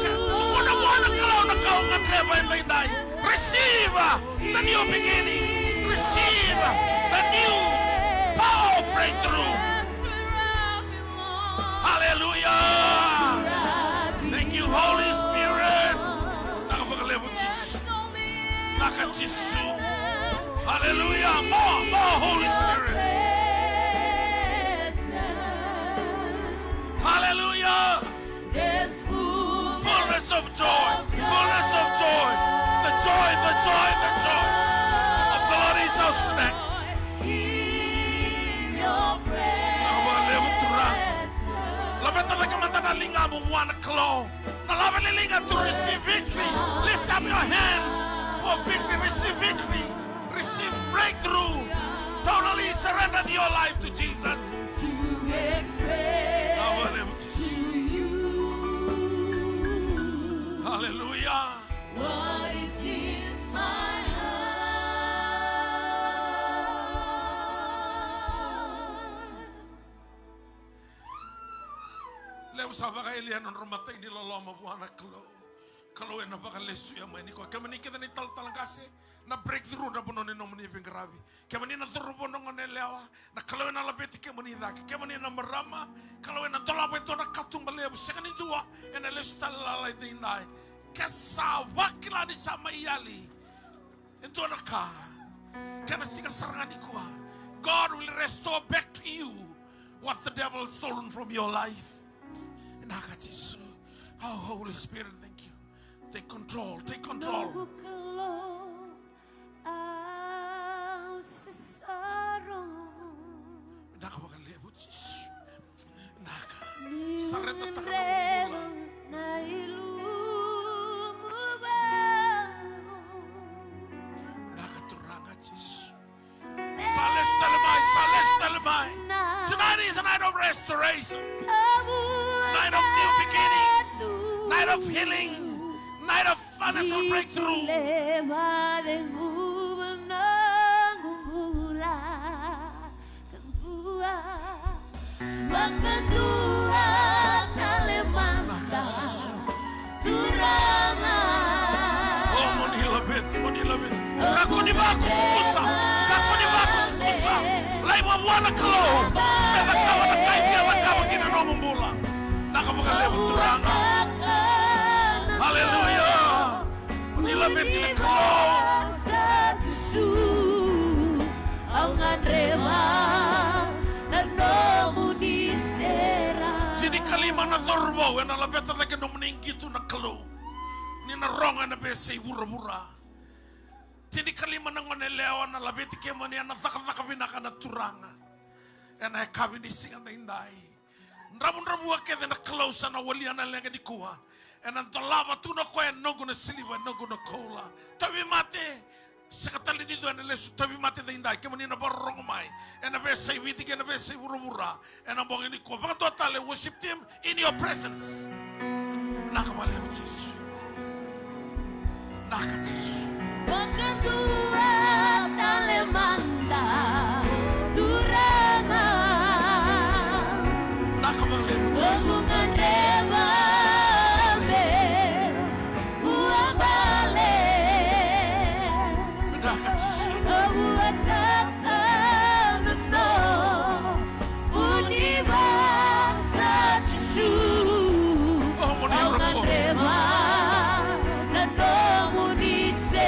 Tukuna vua na Kalou na ka o gadreva edaidai. Receive the new beginning. Receive the new power of breakthrough. Hallelujah. Thank you, Holy Spirit. Vinaka vakalevu Jisu. Vinaka Jisu. Hallelujah. More, more Holy Spirit. Hallelujah. Fullness of joy. Fullness of joy. The joy, the joy, the joy of the Lord is our strength. Vinaka vakalevu Turaga. Laveta cake mada na ligamu vua na Kalou. Na lave ni liga to receive victory. Lift up your hands for victory. Receive victory. Receive breakthrough. Totally surrender your life to Jesus. Vinaka vakalevu Jisu. Hallelujah. Levu sa vakayalia na nodra matai ni loloma vua na Kalou. Kalou ena vakalesuya mai nikua. Kemuni kece na italatala qase, na breakthrough na vanua ni nomuni veiqaravi. Kemuni na cauravou, na goneyalewa, na Kalou ena laveti kemuni cake. Kemuni na marama, Kalou ena dolava e dua na katuba levu, sega ni dua ena lesu tale lala edaidai. Ke sa vakila ni sa mai yali e dua na ka, kena siga sara ga nikua, God will restore back to you what the devil has stolen from your life. Vinaka Jisu. Oh, Holy Spirit, thank you. Take control, take control. Noqu Kalou, au se soro. Vinaka vakalevu Jisu. Vinaka. Saretataka na nomu bula. Na ilumu vou. Vinaka Turaga Jisu. Sa lesu tale mai, sa lesu tale mai. Tonight is a night of restoration. Night of new beginning. Night of healing. Night of financial breakthrough. Vakadua tale mada, Turaga. O, mo ni laveti, mo ni laveti. Kakua ni vakusakusa, kakua ni vakusakusa. Laiva vua na Kalou me cakava na ka e via cakava ki na nomu bula. Vinaka vakalevu Turaga. Haleluya. Ni laveti na Kalou. Sa Jisu, au gadreva na nomuni serau. Tinikalima na cauravou, ena laveta cake nomuni qito na Kalou. Ni na rogo ena veiyasai vuravura. Tinikalima na goneyalewa, na laveti kemuni ena cakacaka vinaka na Turaga. Ena yakavi ni siga daidai. Dravudravua kece na Kalou sa na walia na leqa nikua. Ena dolava tu na koya e noqu na siliva, e noqu na koula. Tauvimate, sega tale ni dua ena lesu tauvimate daidai, kemuni na vakarorogo mai. Ena veiyasai Viti kei na veiyasai vuravura. Ena bogi nikua. Vakadua tale, worship team, in your presence. Vinaka vakalevu Jisu. Vinaka Jisu. Vakadua tale mada, Turaga. Vinaka vakalevu Jisu. Au gadreva me vuabale. Vinaka Jisu. Au vuataka na no Vuniva sa Jisu, au gadreva na nomuni se.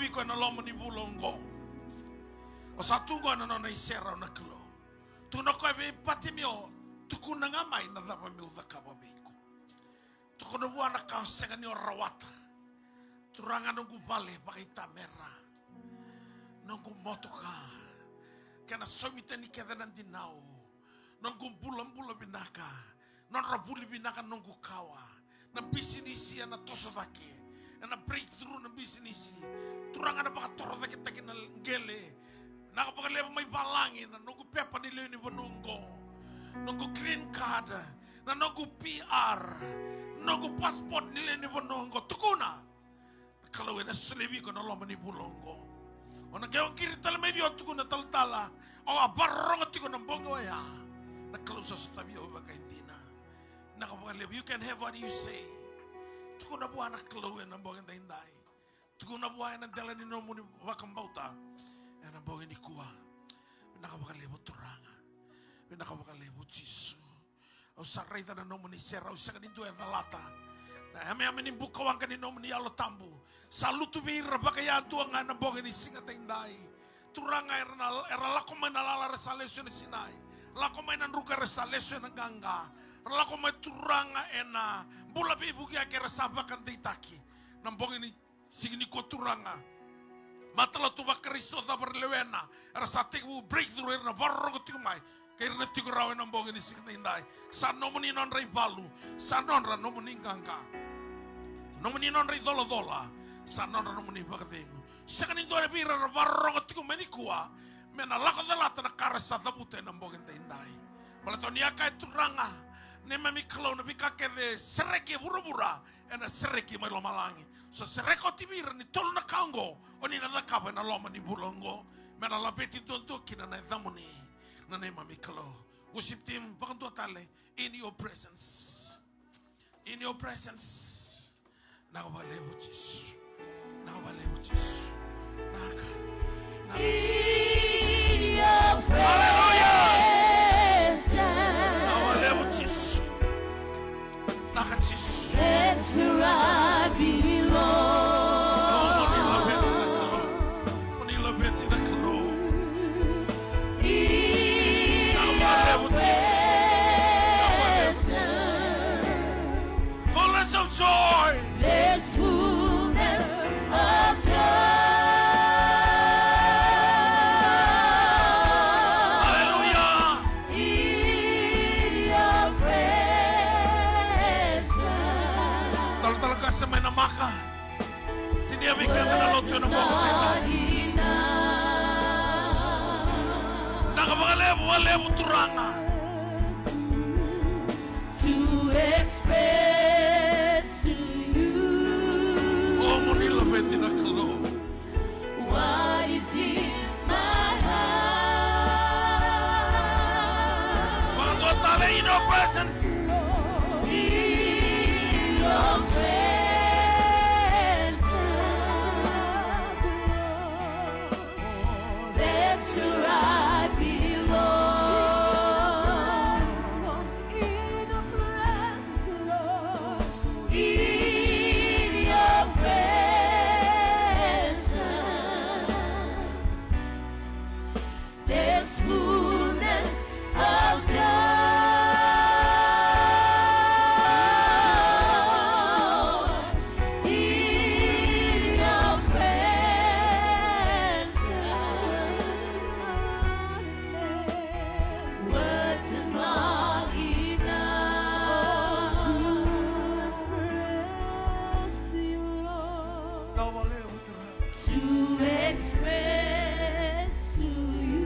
iko ena loma ni vula oqo. O sa tu oqo ena nona iserau na Kalou. Tukuna o koya vei Patimio, tukuna ga mai na cava meu cakava vei iko. Tukuna vua na ka o sega ni o rawata. Turaga, noqu vale vakaitamera, noqu motoka, kena saumi tani kece na dinau, noqu bulabula vinaka, nodra vuli vinaka noqu kawa, na bisinisi ena toso cake, ena breakthrough na bisinisi. Turaga, na vakatorocaketaki na qele, na vakalevu mai valagi, na noqu pepa ni lewe ni vanua oqo, noqu green card, na noqu P R, noqu passport ni lewe ni vanua oqo. Tukuna, na Kalou ena solia vei iko ena loma ni vula oqo. O na qai qiri tale mai vei au, tukuna talatala, au a vakarorogo tiko na bogi oya. Na Kalou sa sotavi au vakaidina. Vinaka vakalevu. You can have what you say. Tukuna vua na Kalou ena bogi daidai. Tukuna vua ena dela ni nomuni vakabauta ena bogi nikua. Vinaka vakalevu Turaga. Vinaka vakalevu Jisu. Au sa raica na nomuni serau, sega ni dua e calata. Na yameyame ni bukawaqa ni nomuni Yalo Tabu sa lutu vei ira vakayadua ga ena bogi ni siga daidai. Turaga, era na, era lako mai na lala era sa lesu ena sinai, lako mai na druka era sa lesu ena qaqa, era lako mai Turaga ena bula veivukiyaki era sa vakadeitaki. Na bogi ni siga nikua Turaga, matalotu vaKarisito cava era lewena, era sa tekivu breakthrough, era na vakarorogo tiko mai, kei ira na tiko rawa ena bogi ni siga daidai. Sa nomuni nodra ivalu, sa nodra nomuni qaqa, nomuni nodra icolacola, sa nodra nomuni vakacegu. Sega ni dua vei ira era vakarorogo tiko mai nikua me na lako calata na ka era sa cavuta ena bogi daidai. Baleta o ni a kaya Turaga, neimami Kalou, na veika kece e sereki e vuravura ena sereki mai lomalagi. Sa sereki oti vei ira na tolu na ka oqo o ni na cakava ena loma ni vula oqo, me na laveti duadua kina na yacamuni, na neimami Kalou. Worship team, vakadua tale, In Your Presence. In Your Presence. Vinaka vakalevu Jisu. Vinaka vakalevu Jisu. Vinaka. Vinaka Jisu. Hallelujah. Vinaka vakalevu Jisu. Vinaka Jisu. That's where I belong. O, mo ni laveti na Kalou. Mo ni laveti na Kalou. Vinaka vakalevu Jisu. Vinaka vakalevu Jisu. Fullness of joy. There's fullness of joy. Hallelujah. In your presence. Talatala Kase mai Namaka. Tinia vei keda na lotu ena bogi daidai. Vinaka vakalevu, vakalevu Turaga. To express to you. O, mo ni laveti na Kalou. What is in my heart? Vakadua tale, In Your Presence. In your presence. That's where I belong. In your presence, Lord. In your presence, there's fullness of joy. In your presence, words are not enough. Vinaka vakalevu Turaga. To express to you.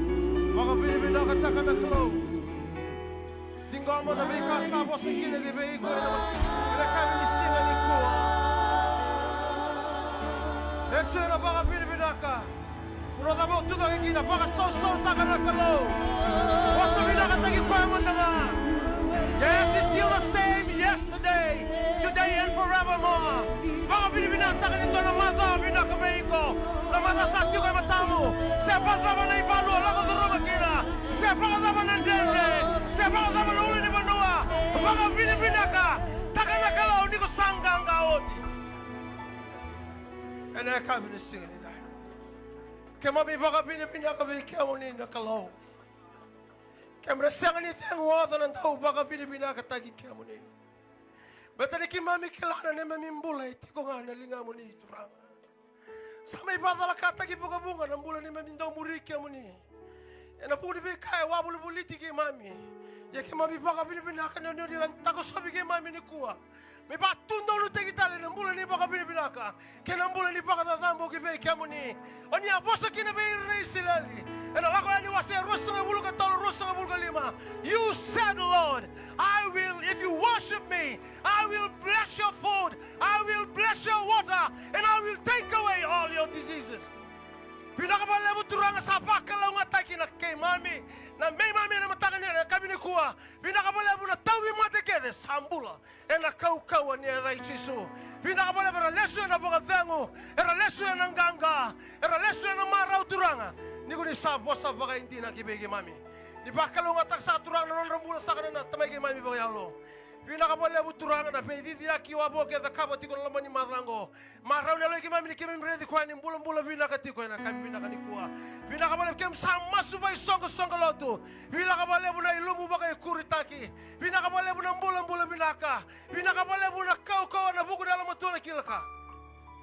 Vakavinavinakataka na Kalou. Ciqoma na veika sa vosa kina vei iko ena yakavi ni siga nikua. Eso era vakavinavinaka. Ura cava o tu cake kina, vakasausautaka na Kalou. Vosa vinakataki koya mada ga. Yes, he's still the same yesterday, today and forevermore. Vakavinavinakataka ni dua na macawa vinaka vei iko. Na macawa sa tiko e matamu. Se vakacava na ivalu o lako curuma kina, se vakacava na dredre, se vakacava na ulunivanua, vakavinavinakataka na Kalou ni ko sa qaqa oti. Ena yakavi ni siga nikua. Keimami vakavinavinaka vei kemuni na Kalou. Keimami na sega ni cegu oca na dau vakavinavinakataki kemuni. Baleta ni keimami kila na neimami bula e tiko ga na ligamuni Turaga. Sa mai vakacalakataki vakavuqa na bula neimami dau muri kemuni. Ena vuku ni veika e wavolivoliti keimami. Ia keimami vakavinavinaka na nomuni na takosovi keimami nikua. Me vakatudonutaki tale na bula ni vakavinavinaka kei na bula ni vakacacabo ki vei kemuni. O ni a vosa kina vei ira na Isireli ena Lako Yani wase e ruasagavulu ka tolu, ruasagavulu ka lima. You said, Lord, I will, if you worship me, I will bless your food, I will bless your water, and I will take away all your diseases. Vinaka vakalevu Turaga, sa vakalougatataki na keimami, na meimami ena mataka ni, na yakavi nikua. Vinaka vakalevu na tauvimate kece sa bula ena kaukauwa ni yaca i Jisu. Vinaka vakalevu era lesu ena vakacegu, era lesu ena qaqa, era lesu ena marau Turaga. Ni ko ni sa vosa vakaidina ki vei keimami. Ni vakalougatataka saka Turaga na nodra bula saka na tamai keimami vakayalo. Vinaka vakalevu Turaga na veiciciyaki wavoki e cakava tiko na loma ni macawa oqo. Marau na yalo i keimami ni keimami raici koya ni bulabula vinaka tiko ena yakavi vinaka nikua. Vinaka vakalevu keimami sa masu vakaisoqosoqo lotu. Vinaka vakalevu na ilumu vakaikuritaki. Vinaka vakalevu na bulabula vinaka. Vinaka vakalevu na kaukauwa ena vuku ni yalomatua na kila ka.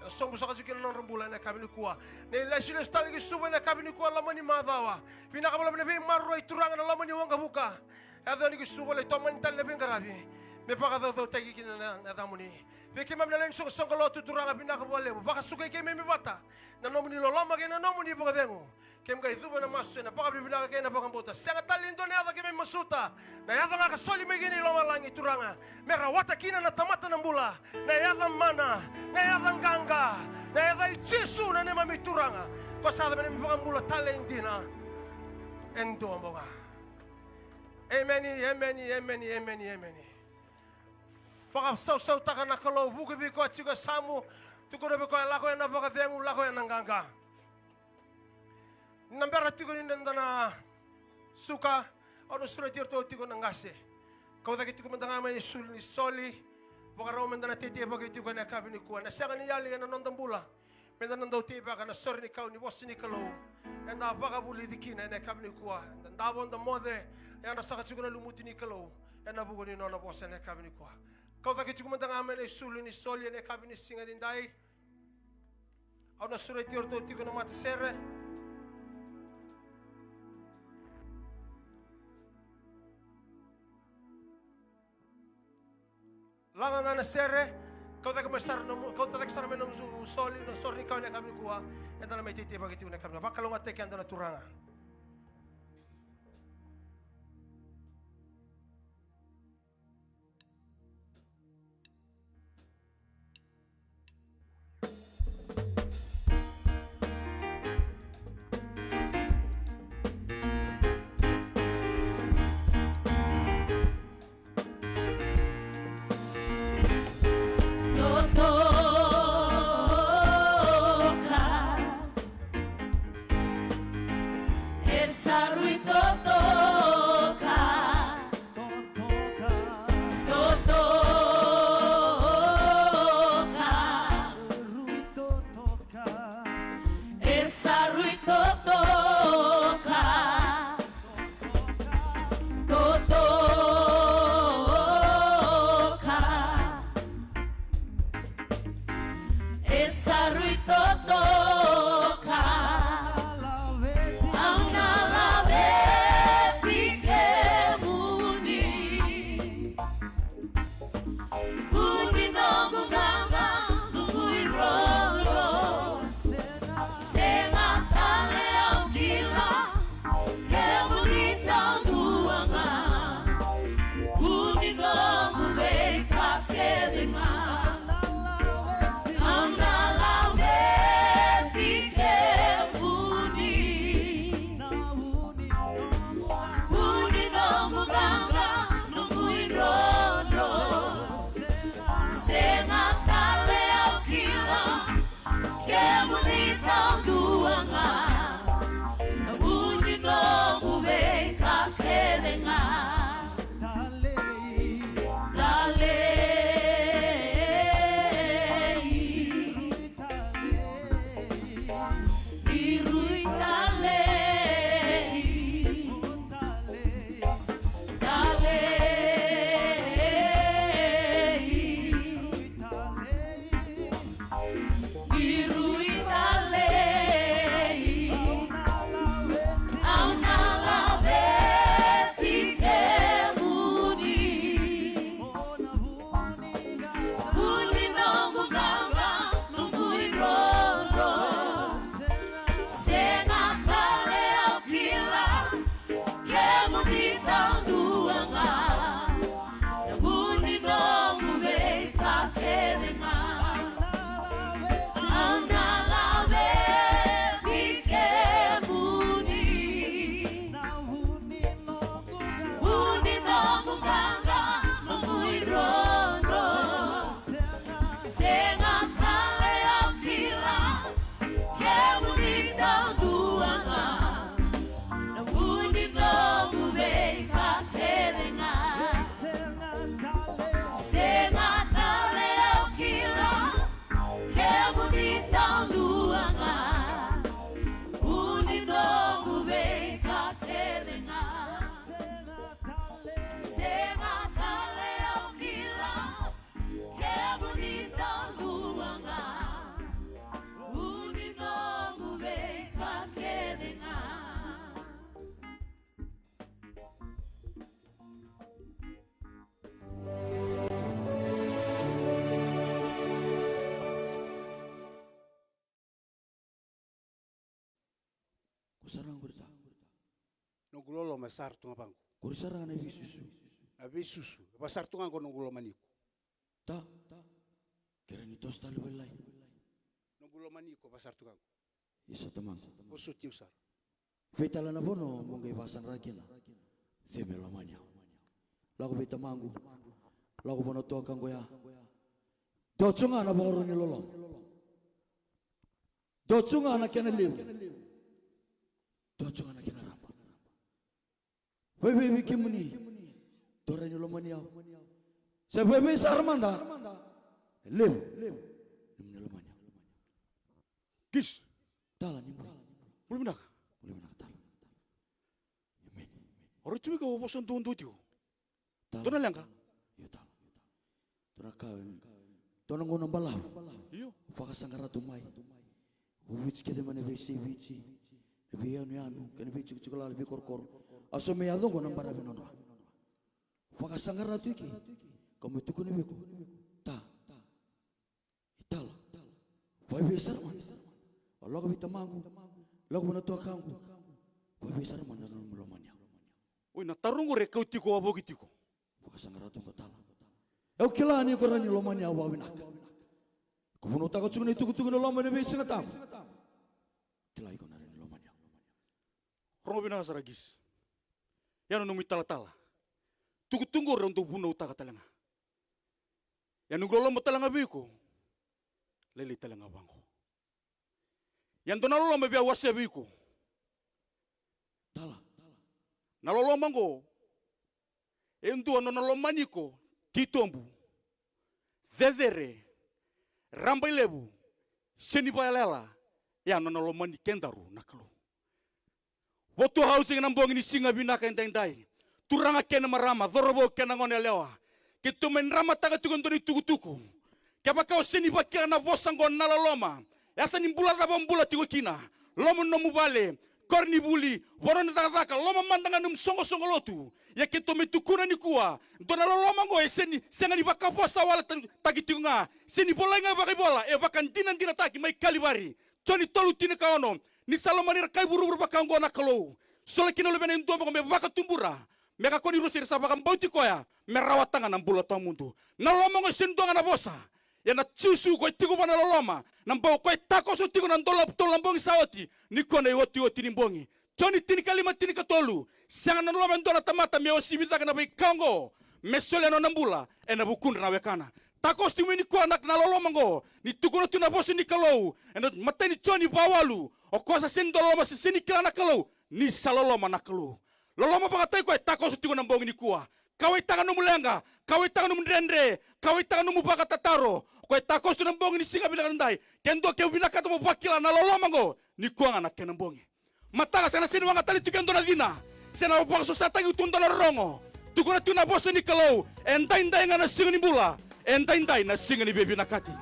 Ena sobu saka tiko kina na nodra bula ena yakavi nikua. Na ilesulesu tale ki Suva ena yakavi nikua, loma ni macawa. Vinaka vakalevu na veimaroroi Turaga na loma ni waqavuka. Yaco yani ki Suva, lai tomani tale na veiqaravi me vakacaucautaki kina na, na yacamuni. Vei keimami na lewe ni soqosoqo lotu Turaga, vinaka vakalevu. Vakasukai keimami vata na nomuni loloma kei na nomuni vakacegu. Keimami qai cuva ena masu ena vakavinavinaka kei na vakabauta. Sega tale ni dua na yaca keimami masuta, na yaca ga ka soli mai kina i lomalagi Turaga, me rawata kina na tamata na bula. Na yaca mana, na yaca qaqa, na yaca i Jisu na neimami Turaga. Ko sa yaca me neimami vakabula tale dina e dua bau ga. Emeni, emeni, emeni, emeni, emeni. Vakasausautaka na Kalou, vuki vei koya tiko e yasamu, tukuna vei koya lako ena vakacegu, lako ena qaqa. Na bera tiko ni noda na suka, au na sureti iratou tiko na qase. Kau cake tiko mada ga mai na isulu ni soli, vakarau meda na teitei vaka tiko ena yakavi nikua. Na sega ni yali ena noda bula. Meda na dau teivaka na sore ni kau ni vosa ni Kalou. Eda vakavulici kina ena yakavi nikua. Eda davo, da moce, yadra saka tiko na lumuti ni Kalou. Ena vuku ni nona vosa ena yakavi nikua. Kau cake tiko mada ga mai na isulu ni soli ena yakavi ni siga ni dai. Au na sureti iratou tiko na matasere. Laga ga na sere, kau cake mai sara nomu, kau cake sara mai nomu soli, na sore ni kau ena yakavi nikua, eda na mai teitei vaka tiko ena yakavi nikua. Vakalougatataki keda na Turaga. Totoka. E sa rui totoka. Totoka. Totoka. Rui totoka. E sa rui totoka. Totoka. E sa rui totoka. Au na laveti. Sara ga qori ta. Noqu loloma e sara tu ga vaqo. Qori sara ga na veisusu. Na veisusu. E vakasara tu ga qo noqu lomani iko. Ta. Kere ni toso tale vakalailai. Noqu lomani iko e vakasara tu ga qo. Isa tamaqu. Vosoti au sara. Vei tale na vanua mo qai vakasadra kina? Cei me lomani au? Lako vei tamaqu. Lako vua na tuakaqu ya. Dua tu ga na vakarua ni loloma. Dua tu ga na kena levu. Dua tu ga na kena raba. Vaivei vei kemuni? Dua rai ni lomani au. Se vaivei sara mada. E levu. Nomuni lomani au. Kis. Tala ni bula. Bula vinaka. Bula vinaka tala. Emeni. O raica tu vei koya o vosa duadua tiko. Tala. Dua na leqa. Io tala. Dua na ka. Dua na gauna balavu. Io. Vakasaqara tu mai. O Viti kece mai na veiyasai Viti. Na veiyanuyanu kei na veitikotiko lala, veikorokoro. A so me yaco qo na baravi nodra. Vakasaqara tu i ke. Ka me tukuna vei iko. Ta. I tala. Vaivei sara mada. Au lako vei tamaqu. Lako vua na tuakaqu. Vaivei sara mada na nomu lomani au. Oi, na taro qori e kauti iko wavoki tiko. Vakasaqara tu qo tala. Au kila ni ko rai ni lomani au vakavinaka. Ko vunautaka tiko na itukutuku ni loma ena veisiga tabu. Kila iko na rai ni lomani au. Rogo vinaka sara Kis. Ia na nomu italatala. Tukutuku qori au dau vunautaka tale ga. Ia noqu loloma tale ga vei iko. Lailai tale ga vaqo. Ia dua na loloma via wasea vei iko. Tala. Na loloma qo. E dua nona lomani iko. Titobu. Cecere. Rabailevu. Seni vakayalayala. Ia nona lomani kedaru na Kalou. Votu housing ena bogi ni siga vinaka edaidai. Turaga kei na marama, cauravou kei na goneyalewa. Keitou mai dramataka tiko e dua na itukutuku. Kevaka o seni vakila na vosa oqo na loloma. E sa ni bula cava o bula tiko kina. Loma ni nomu vale, koronivuli, vanua ni cakacaka, loma mada ga nomu soqosoqo lotu. Ia keitou mai tukuna nikua. Dua na loloma oqo e seni, sega ni vakavosa wale ta-, taki tiko ga. Seni volai ga vakaivola, e vakadinadinataki mai Kalivari. Joni tolu tinikaono. Ni sa lomani ira kai vuravura vaka oqo na Kalou. Solia kina na luvena e dua boko me vakatubura. Me kakua ni rusa ira sa vakabauti koya. Me rawata ga na bula tawamudu. Na loloma oqo e seni dua ga na vosa. Ia na Jisu ko e tiko vua na loloma. Na bau ko e takoso tiko na dola tolu na bogi sa oti. Nikua na iotioti ni bogi. Joni tinikalima tinikatolu. Sega na loloma e dua na tamata me uasivi cake na veika oqo. Me solia na nona bula. Ena vukudra na wekana. Takoso tu mai nikua na, na loloma oqo, ni tukuna tu na vosa ni Kalou, ena imatai ni Joni va walu, o koya sa seni dua loloma se seni kila na Kalou, ni sa loloma na Kalou. Loloma vakataki koya e takoso tiko na bogi nikua. Kauwaitaka nomu leqa, kauwaitaka nomu dredre, kauwaitaka nomu vakatataro. Koya e takoso tu na bogi ni siga vinaka edaidai, ke dua ke vinakata mo vakila na loloma oqo, nikua ga na kena bogi. Mataka sa na seni waqa tale tu ke dua na cina. Se na vakasosataki tu dua na rorogo. Tukuna tu na vosa ni Kalou. Edaidai ga na siga ni bula. Edaidai na siga ni veivinakati.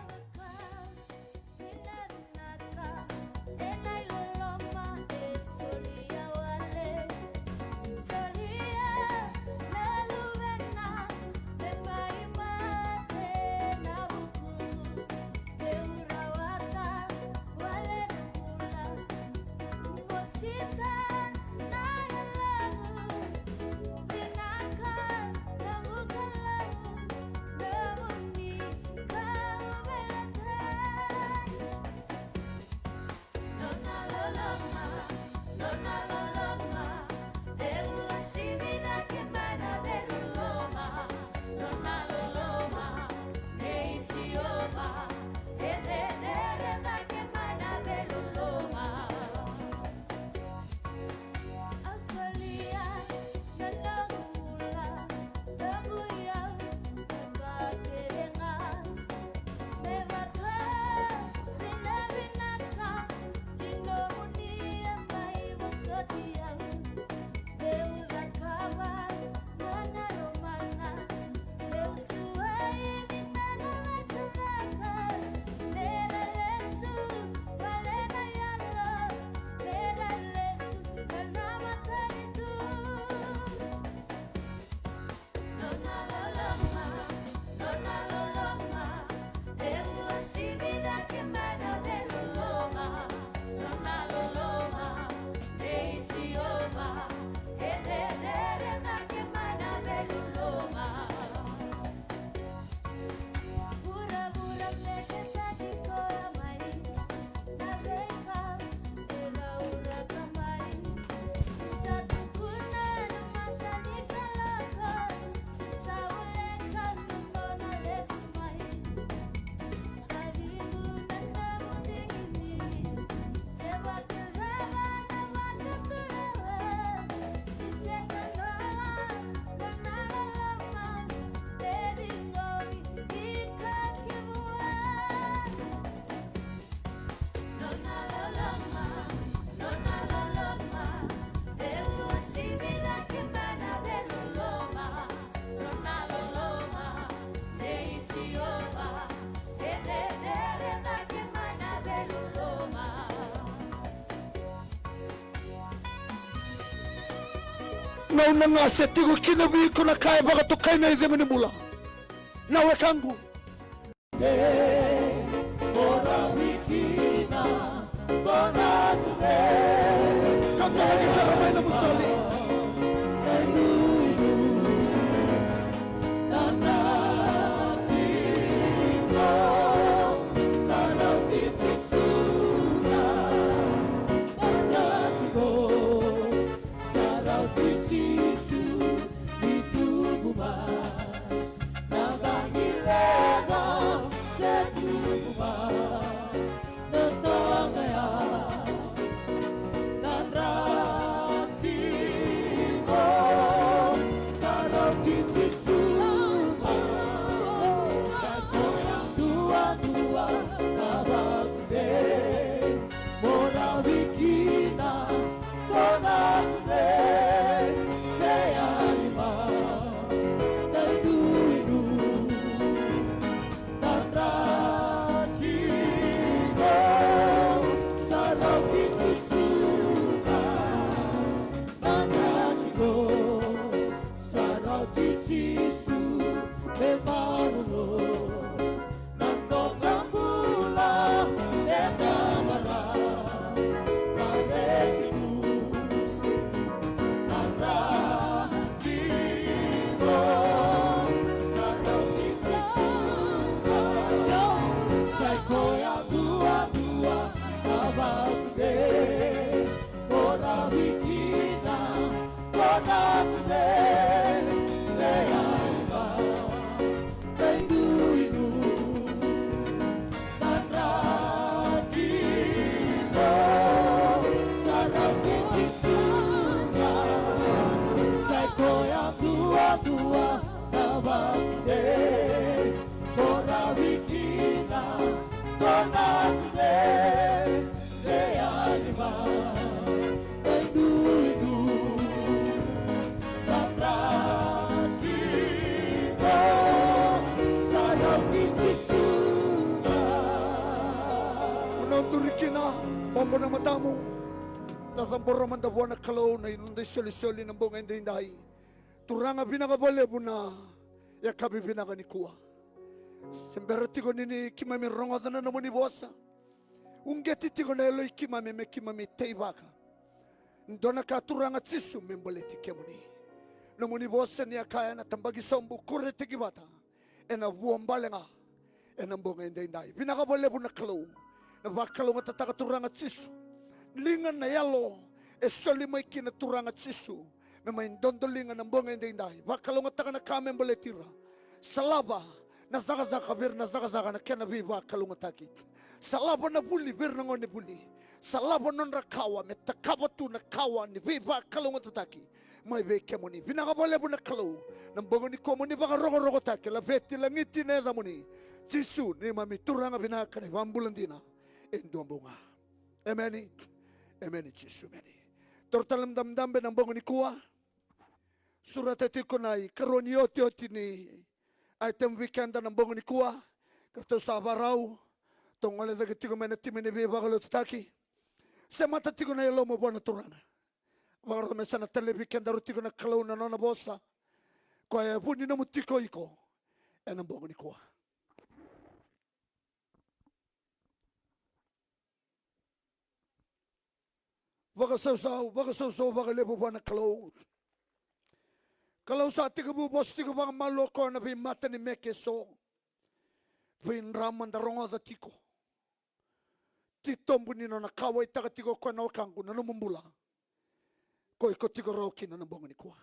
Gauna ga se tiko kina vei iko na ka e vakatokai na icegu ni bula, na wekaqu. Kauta lagi sara mai na musoli. Duri kina, bobo na matamu. Da cabora mada vua na Kalou na noda isolisoli na bogi edaidai. Turaga, vinaka vakalevu na yakavi vinaka nikua. Se bera tiko ni, ni keimami rogoca na nomuni vosa, uqeti tiko na yaloi keimami me keimami teivaka. Dua na ka, Turaga Jisu, me baleti kemuni. Nomuni vosa ni a kaya na tabaki sobu, kuretaki vata ena vuabale ga ena bogi edaidai. Vinaka vakalevu na Kalou, na vakalougatataka, Turaga Jisu. Liga na yalo e soli mai kina, Turaga Jisu, me mai dodoliga na bogi edaidai. Vakalougatataka na ka me baleti ira. Salava na cakacaka vei ira na cakacaka na kena veivakalougatataki. Salava na vuli vei ira na gonevuli. Salava nodra kawa me takava tu na kawa ni veivakalougatataki mai vei kemuni. Vinaka vakalevu na Kalou, na bogi nikua mo ni vakarokorokotaki, laveti, lagiti na yacamuni. Jisu, neimami Turaga vinaka ka na iVakabula dina e dua bau ga. Emeni. Emeni Jisu, emeni. Toro tale na dabedabe na bogi nikua. Sureta tiko na ikarua ni otioti ni item vei keda na bogi nikua. Ka ratou sa varau, tou gole cake tiko mai na timi ni veivakalotutaki. Semata tiko na yalomu vua na Turaga. Vakarau me sa na talevi kedaru tiko na Kalou na nona vosa. Koya e vu ni nomu tiko iko ena bogi nikua. Vakasausau, vakasausau vakalevu vua na Kalou. Kalou sa tekivu vosa tiko vakamalua o koya na veimata ni meke eso. Veidra mada rogoca tiko. Titobu ni nona kauwaitaka tiko o koya na wekaqu na nomu bula. Ko iko tiko rawa kina na bogi nikua.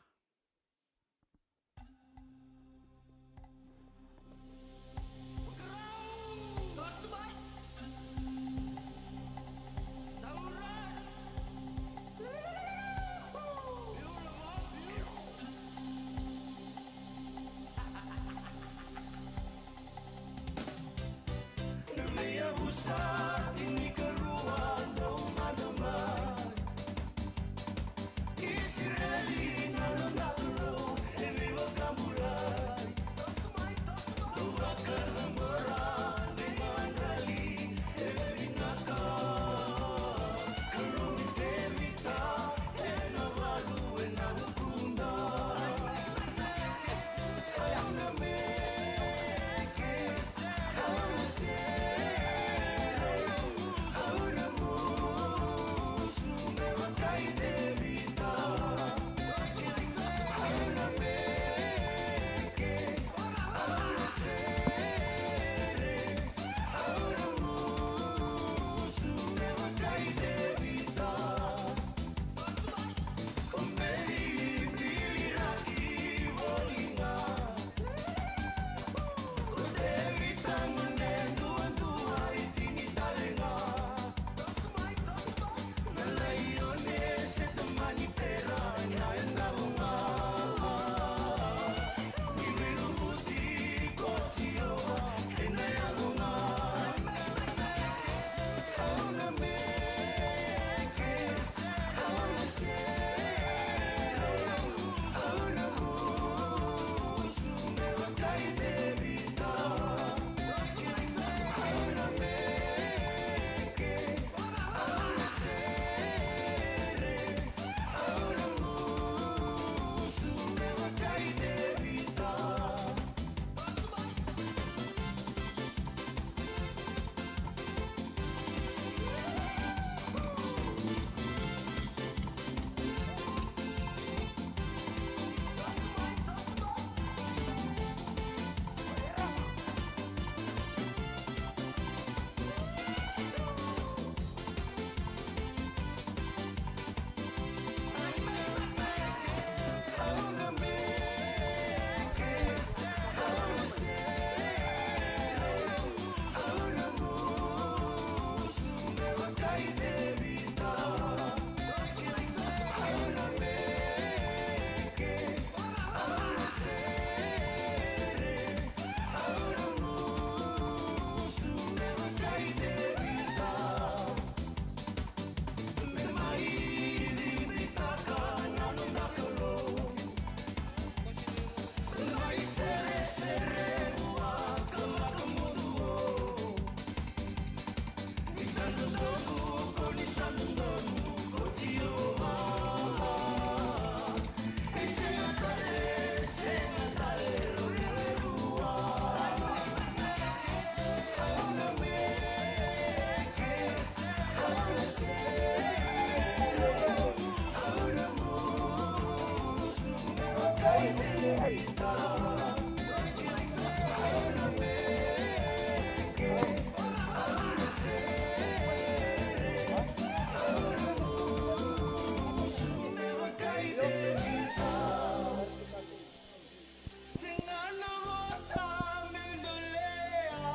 Sega na vosa me dolea,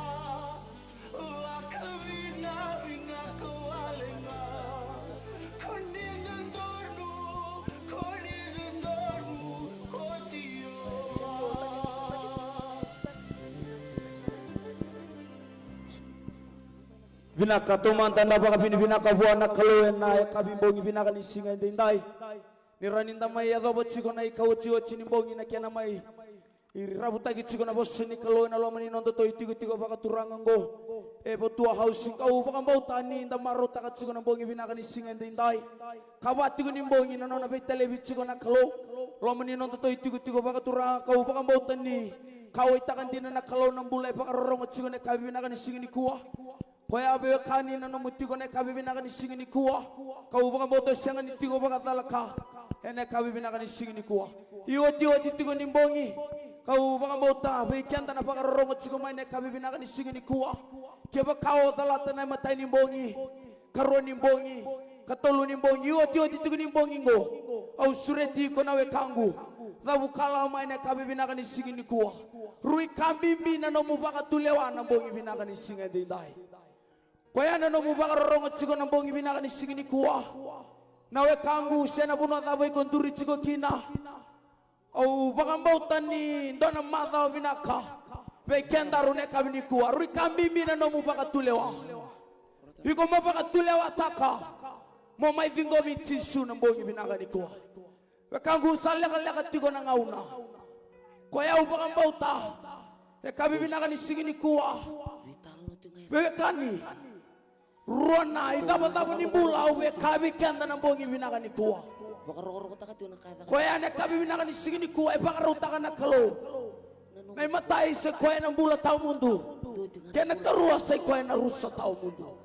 vakavinaka wale ga. Ko ni dodonu, ko ni dodonu, ko Jiova. Vinaka, taumada da vakavinavinaka vua na Kalou ena yakavi bogi vinaka ni siga edaidai. Ni rawa ni da mai yacova tiko na ikaotioti ni bogi na kena mai iravutaki tiko na vosa ni Kalou ena loma ni nodatou itikotiko vakaturaga oqo e Votua House. Kau vakabauta ni da marautaka tiko na bogi vinaka ni siga edaidai. Ka va tiko ni bogi na nona veitalevi tiko na Kalou loma ni nodatou itikotiko vakaturaga. Kau vakabauta ni kauwaitaka dina na Kalou na bula e vakarorogo tiko na yakavi vinaka ni siga nikua. Koya veiwekani na nomu tiko na yakavi vinaka ni siga nikua. Kau vakabauta sega ni tiko vakacalaka ena yakavi vinaka ni siga nikua. Iotioti tiko ni bogi, kau vakabauta vei keda na vakarorogo tiko mai na yakavi vinaka ni siga nikua. Kevaka o calata na imatai ni bogi, karua ni bogi, katolu ni bogi, iotioti tiko ni bogi qo, au sureti iko na wekaqu. Cavu kalawa mai na yakavi vinaka ni siga nikua. Rui ka bibi na nomu vakatulewa na bogi vinaka ni siga edaidai. Koya na nomu vakarorogo tiko na bogi vinaka ni siga nikua. Na wekaqu, se na vanua cava iko duri tiko kina, au vakabauta ni dua na macawa vinaka vei kedaru na yakavi nikua. Rui ka bibi na nomu vakatulewa. Iko mo vakatulewataka, mo mai ciqomi Jisu na bogi vinaka nikua. Wekaqu, sa lekaleka tiko na gauna. Koya au vakabauta, yakavi vinaka ni siga nikua, veiwekani, rua na icavacava ni bula au via kaya vei keda na bogi vinaka nikua. Koya na yakavi vinaka ni siga nikua e vakarautaka na Kalou. Na imatai sai koya na bula tawamudu, kei na karua sai koya na rusa tawamudu.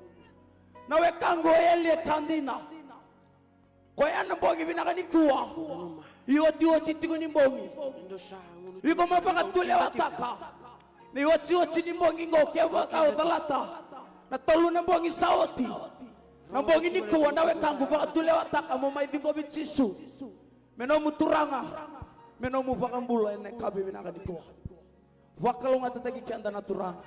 Na wekaqu, e yali e ka dina. Koya na bogi vinaka nikua, iotioti tiko ni bogi, iko mo vakatulewataka na iotioti ni bogi qo. Kevaka o calata na tolu na bogi sa oti, na bogi nikua, na wekaqu, vakatulewataka mo mai ciqomi Jisu me nomu Turaga, me nomu Vakabula ena yakavi vinaka nikua. Vakalougatataki keda na Turaga.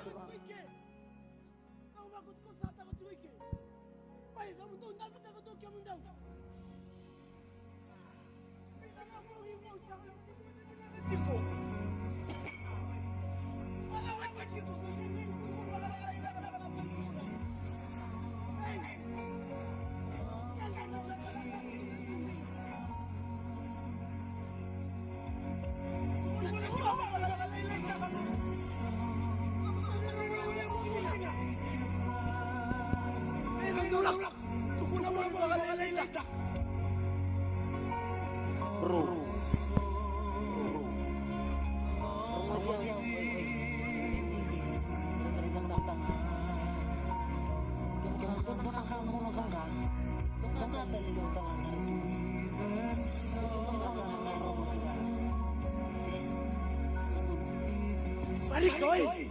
Marika, oi.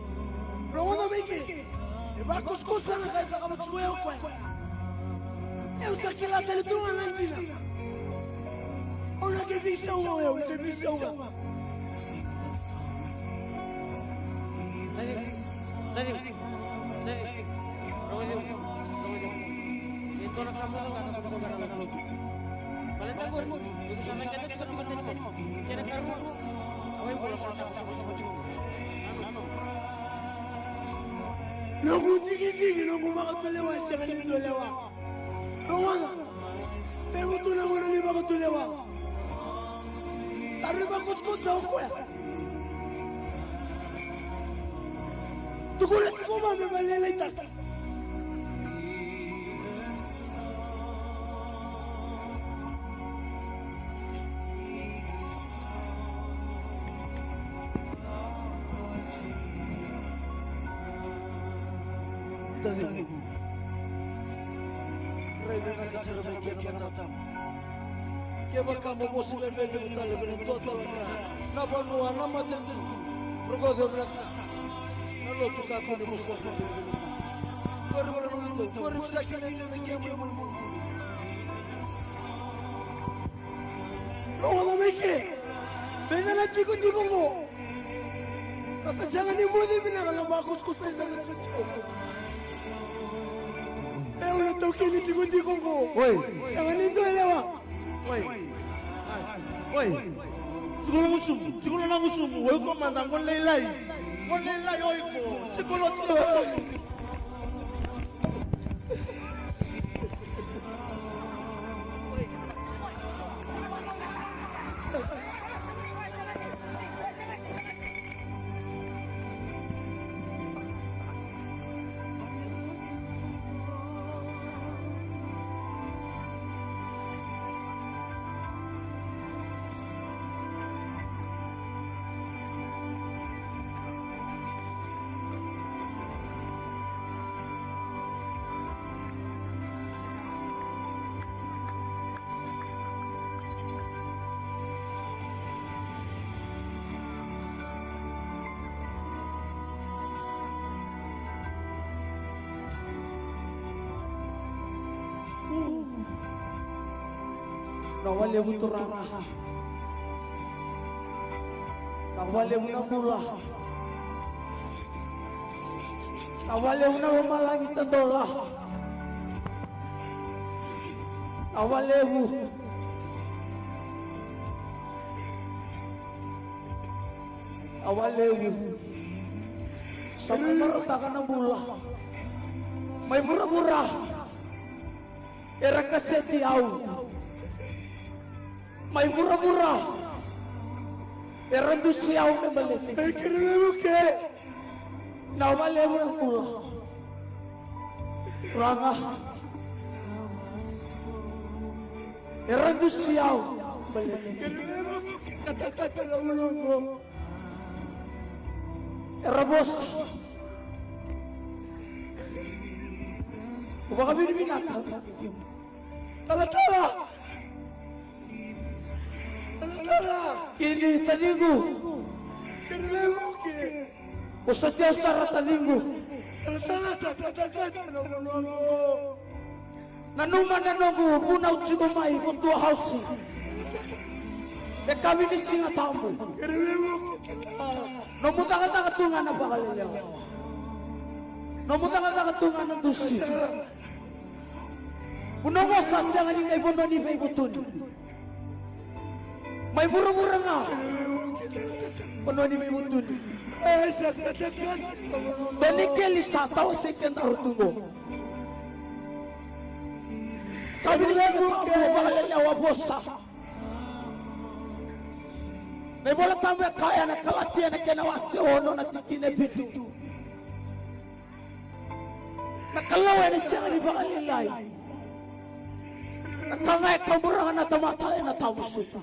Rogoca mai ke. E vakusakusa na ka e cakava tiko o koya. Au sa kila tale tu ga na dina. Au na qai veisau ga, au na qai veisau ga. Noqu digidigi, noqu vakatulewa, e sega ni dua lewa. Rogoca, me vutu na gauna ni vakatulewa. Sa rui vakusakusa o koya. Tukuna tiko vua me vakalailaitaka. Taciqu, rai Ena ka sara mai kei na matamu. Kevaka mo mosi me bele levu tale, me na dua tale na ka. Na vanua, na matanitu. Rogoca vinaka sara. Na lotu kakua ni mosi me bele levu. Qori vaka na lotu, qori sa kilai tu na kemu imulimuli. Rogoca mai ke. Vei na tikotiko qo. Ka sa sega ni moce vinaka na makusakusa e sega tiko. E, au na taukei ni tikotiko qo. Oi. Sega ni dua e lewa. Oi. Oi. Tiko lo gusumu, tiko lo na gusumu. O iko mada qo lailai. Qo lailai o iko. Tiko lo, tiko lo. Na walevu turaga. Na walevu na bula. Na walevu na lomalagi tadola. Na walevu. Na walevu. Sa mai marautaka na bula. Mai vuravura. Era kaseti au. Mai vuravura. Era dusi au me baleti. E kere me vuke. Na walevu na bula. Raga. Era dusi au. Baleti. Kere me vuke katakata na ulongo. Era vosa. Vakavinavinaka. Talatala. Talatala. Kini taciqu. Kini veivuke. Vosoti au sara taciqu. Talatala, talatala, talatala, talatala. Nanuma na noqu vunau tiko mai Votua House. E kavi ni Siga Tabu. Nomu cakacaka tu ga na vakalelewa. Nomu cakacaka tu ga na dusi. Vunau sa sega ni qai vanua ni veivutuni. Mai vuravura ga. Vanua ni veivutuni. Dua na ikeli sa tawasei kedaru tu qo. Kavi ni Siga Tabu, vakalelewa, vosa. Na iVola Tabu e kaya na Kalatia na kena wase ono na tikina e vitu. Na Kalou ena sega ni vakalailai. Na ka ga e kaburaga na tamata ena tamusuka.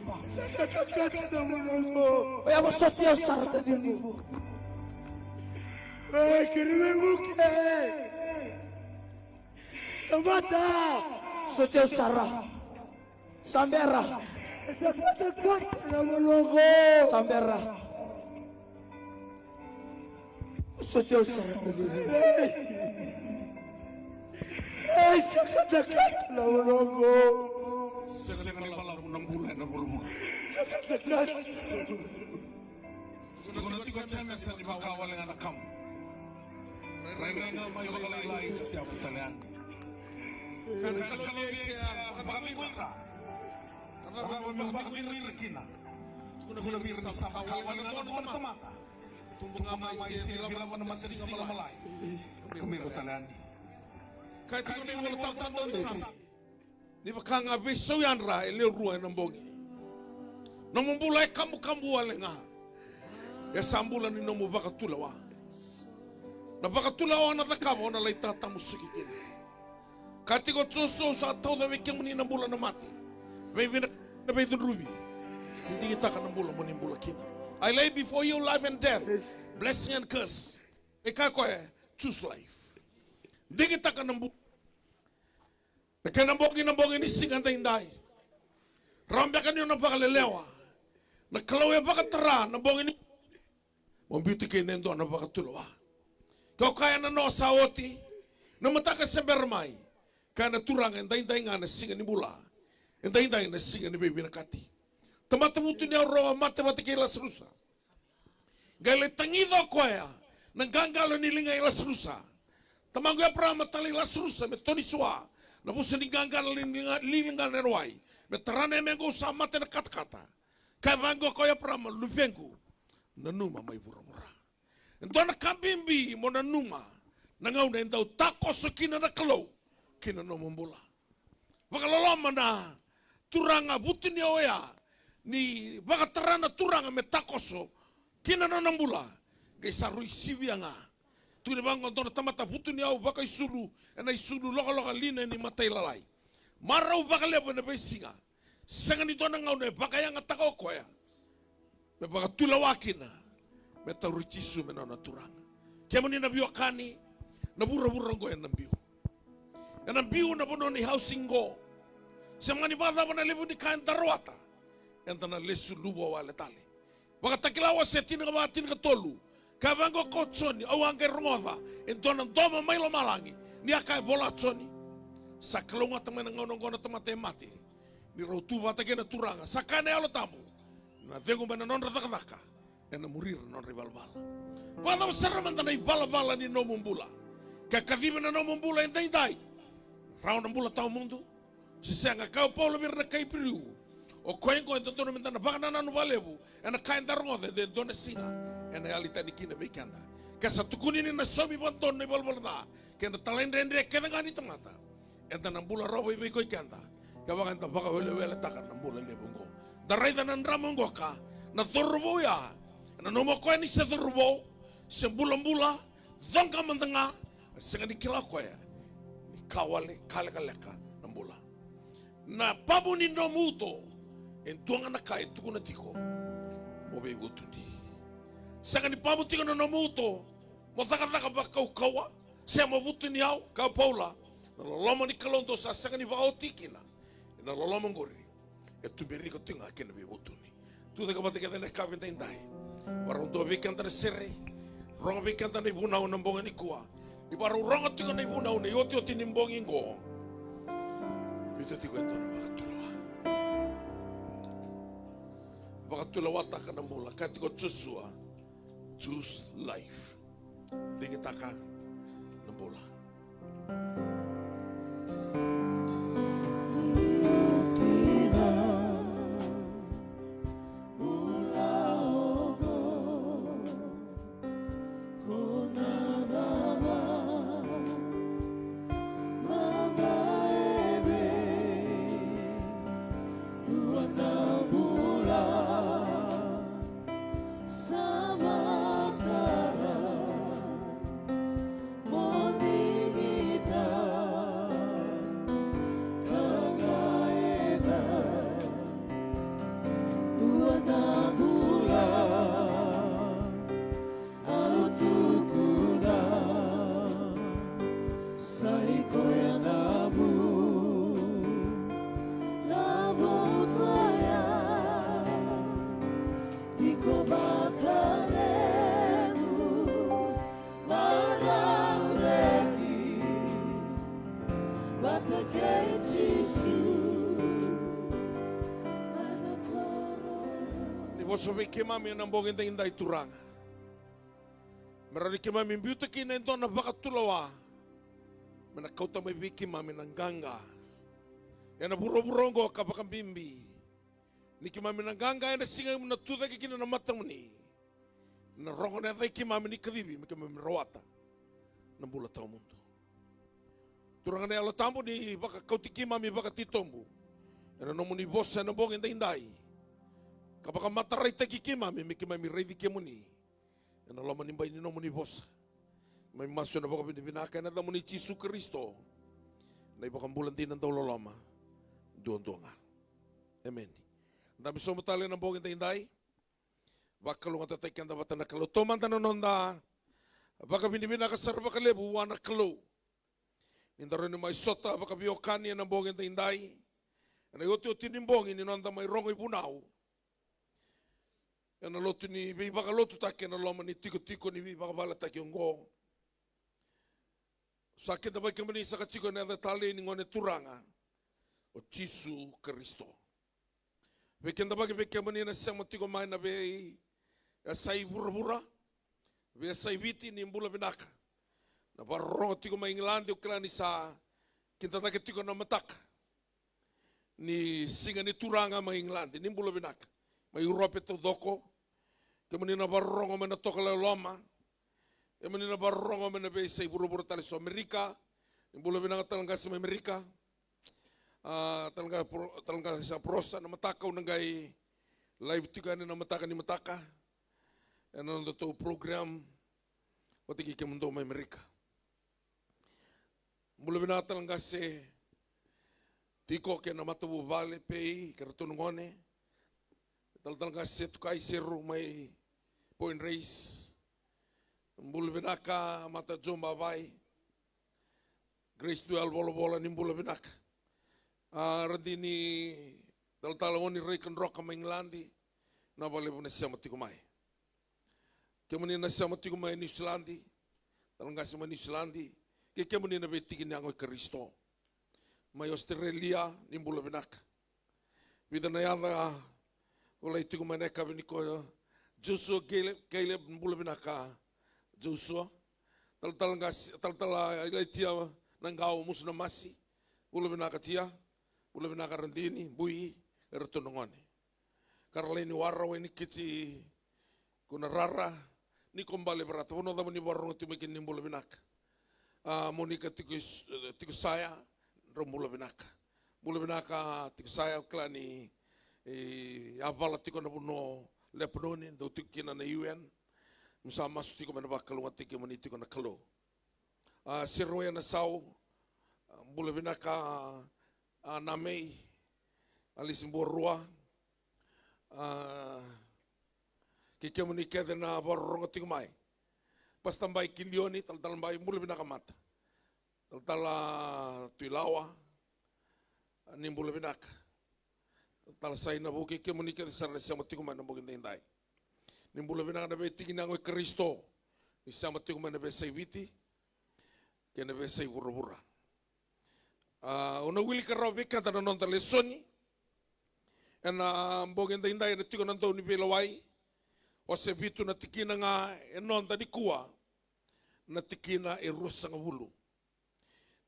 Oya, vosoti au sara taciqu. Vosoti au sara. Sa bera. Sa bera. Vosoti au sara. Ei, sa katakata na ulongo. Sega ni balavu na bula ena vuravura. Sa katakata. Tiko na tiko tiko sa ni vaka wale ga na kamu. Rai ga mai vakalailai se a vakatale yani. Ka na kalou ni se a vakavira. Ka cava me vakavira kina. Tukuna vira sa vaka wale ga na dua na tamata. Tubu ga mai se ni lava na matani siga malai. Ka me vakatale yani. Ka tiko ni wala tabu na dua ni sami. Ni vaka ga veisau yadra e lewe rua ena bogi. Nomu bula e kabukabu wale ga. E sa bula ni nomu vakatulewa. Na vakatulewa o na cakava o na lai tatamusuki kina. Ka tiko Jisu, sa tauca vei kemuni na bula na mate. Veivina na veicudruvi. Ni digitaka na bula mo ni bula kina. I lay before you life and death, blessing and curse. E kaya koya, choose life. Digitaka na bula. Na kena bogi na bogi ni siga daidai. Rawa beka ni o na vakalelewa. Na Kalou e vakatara na bogi ni, mo biuta kina e dua na vakatulewa. Ke o kaya na noa sa oti, na mataka se bera mai. Kaya na Turaga, e daidai ga na siga ni bula. E daidai na siga ni veivinakati. Tamata vutuniyau rau a mate vata kei Lasarusa. Qai lai tagica o koya na qaqalo ni liga i Lasarusa. Tamaqu Eparaama, talai Lasarusa me toni sua na vusa ni qaqalo ni liga, ni liga na wai, me tara na yame qo sa mate na katakata. Kaya vaqo ko Eparaama, luvequ, nanuma mai vuravura. E dua na ka bibi mo nanuma na gauna e dau takoso kina na Kalou ki na nomu bula. Vakaloloma na Turaga vutuniyau oya, ni vakatara na Turaga me takoso ki na nona bula. Qai sa rui sivia ga. Tukuni vaqo, dua na tamata vutuniyau vakaisulu ena isulu lokaloka lina ni matailalai. Marau vakalevu ena veisiga. Sega ni dua na gauna e vakayagataka o koya me vakatulewa kina, me tauri Jisu me nona Turaga. Kemuni na veiwekani, na vuravura oqo ena biu. Ena biu na vanua ni housing qo. Se mani vakacava na levu ni ka eda rawata, eda na lesu luva wale tale. Vakatakila wase tinikava, tinikatolu. Kaya vaqo ko Joni, au a qai rogoca e dua na domo mai lomalagi, ni a kaya, vola Joni, sa kalougata mai na gauna oqo na tamata e mate, ni rau tu vata kei na Turaga. Sa kaya na Yalo Tabu, na cegu mai na nodra cakacaka, ena muri ira na nodra ivalavala. Vakacava sara mada na ivalavala ni nomu bula? Ke kacivi na nomu bula e daidai, rawa na bula tawamudu. Se sega, kaya o Paula vei ira na kai Iperiu, o koya oqo e dodonu meda na vakanananu vakalevu ena ka eda rogoca, de dua na siga ena yali tani kina vei keda. Ke sa tukuni ni na saumi vakadodonu na ivalavala ca kei na talaidredre kece ga ni tamata, eda na bula rawa vaivei ko i keda kevaka eda vakaweleweletaka na bula levu oqo. Da raica na drama oqo ka, na cauravou ya, ena nomu o koya ni se cauravou, se bulabula, coqa mada ga, sega ni kila o koya ni ka wale, ka lekaleka na bula. Na pamu ni nomu uto, e dua ga na ka e tukuna tiko, mo veivutuni. Sega ni pamu tiko na nomu uto mo cakacaka vakaukauwa, se mo vutuniyau. Kaya o Paula, na loloma ni Kalou dou sa sega ni vakaoti kina ena loloma oqori, e tuberi iko tiko ga kina veivutuni. Tucake vata kece na yakavi edaidai. Varau dua vei keda na sere, rogo vei keda na ivunau ena bogi nikua. Ni varau rogo tiko na ivunau na iotioti ni bogi oqo, biuta tiko e dua na vakatulewa. Vakatulewataka na bula. Kaya tiko o Josua, choose life. Digitaka na bula. Sa vakara mo digita ka qai na dua na bula. Au tukuna sa i koya na vu, na vu koya. Tiko vakalevu marau reki vata kei Jisu. Ni vosa vei keimami ena bogi edaidai, Turaga, me rawa ni keimami biuta kina e dua na vakatulewa me na kauta mai vei keimami na qaqa ena vuravura oqo, ka vakabibi ni keimami na qaqa ena siga me na tucake kina na matamuni, na rogo na yaca i keimami ni kacivi me keimami rawata na bula tawamudu. Turaga na Yalo Tabu, ni vakauti keimami vakatitobu ena nomuni vosa ena bogi edaidai, ka vakamataraitaki keimami me keimami raici kemuni ena loma ni bai ni nomuni vosa. Mai masu ena vakavinavinaka ena yacamuni Jisu Karisito, na iVakabula dina dauloloma duadua ga. Emeni. Dabe sobu tale ena bogi edaidai. Vakalougatataki keda vata na Kalou. Taumada na noda vakavinavinaka sara vakalevu vua na Kalou. Ni da rawa ni mai sota vakaveiwekani ena bogi edaidai, ena iotioti ni bogi ni noda mai rogo ivunau ena lotu ni veivakalotutaki ena loma ni tikotiko ni veivakavaletaki oqo. Sa kidavaki kemuni saka tiko ena yaca talei ni Gone Turaga o Jisu Karisito. Veikidavaki vei kemuni na sema tiko mai na veiyasai vuravura, veiyasai Viti, ni bula vinaka. Na vakarorogo tiko mai Igiladi, au kila ni sa kida cake tiko na mataka ni Siga ni Turaga mai Igiladi, ni bula vinaka. Mai Urope taucoko, kemuni na vakarorogo mai na tokalau e loma, kemuni na vakarorogo mai na veiyasai vuravura tale so Amerika, ni bula vinaka tale qase mai Amerika. A, tale qase Pro-, tale qase sa Prosa, na mataka au na qai live tiko yani na mataka ni mataka ena nodatou program vata kei kemudou mai Amerika. Bula vinaka tale qase Tiko kei na matavuvale, Pei kei ratou na gone. Talatala qase Tukai Seru mai Point Reyes. Bula vinaka Mata Joe Bavai. Grace Duel Volavola, ni bula vinaka. A, Radini, Talatala Oni Rai Kadroka mai Igiladi. Vinaka vakalevu na sema tiko mai. Kemuni na sema tiko mai Niusiladi, tale qase mai Niusiladi, kei kemuni na veitiki ni yago i Karisito. Mai Australia, ni bula vinaka. Vica na yaca volai tiko mai na yakavi nikua. Joshua Caleb, Caleb, ni bula vinaka Joshua. Talatala qase, talatala Ilaitia Naqau Musu na Masi, bula vinaka Tia. Bula vinaka Radini, Bui, e ratou na gone. Karalaini Wara, Wainikiti, Kunarara, Niko Bale Varata, vanua cava ni vakarorogo tiko mai kina, ni bula vinaka. A, Monika tiko i S-, tiko Saya, drau bula vinaka. Bula vinaka tiko Saya, au kila ni, e, a vala tiko na vanua o Lepanoni, dau tiko kina na U N. Mo sa masu tiko me na vakalougatataki kemuni tiko na Kalou. A, Seroya Nasau, a, bula vinaka, a, Namei, Alisi Buarua, a, kei kemuni kece na vakarorogo tiko mai. Pastor Bai Kilioni, Talatala Bai, bula vinaka Mata. Talatala Tuilawa, a, ni bula vinaka. Talatala Saina Vu kei kemuni kece sara na sema tiko mai na bogi daidai. Ni bula vinaka na veitiki ni yago i Karisito. Ni sema tiko mai na veiyasai Viti kei na veiyasai vuravura. A, au na wilika rawa vei keda na noda lesoni ena bogi daidai, ena tiko na Dauniveilewai, wase vitu, na tikina ga e noda nikua, na tikina e ruasagavulu.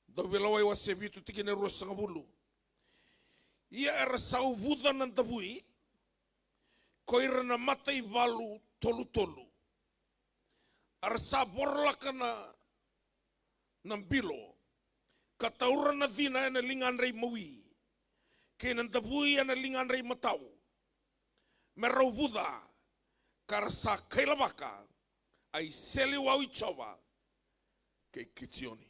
Dauniveilewai wase vitu, tikina e ruasagavulu. Ia era sa uvuca na davui ko ira na mataivalu tolutolu. A ra sa vorolaka na, na bilo, ka taura na cina ena ligadra imawi, kei na davui ena ligadra imatau, me ra uvuca, ka ra sa kailavaka, a iseleiwau i Jiova kei Kitioni.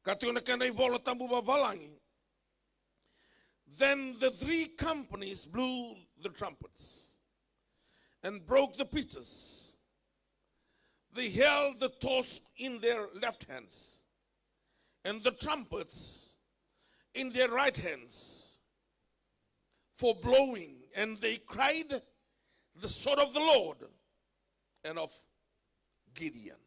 Ka tiko na kena iVola Tabu vavalagi, then the three companies blew the trumpets and broke the pitchers. They held the torch in their left hands and the trumpets in their right hands for blowing, and they cried the sword of the Lord and of Gideon.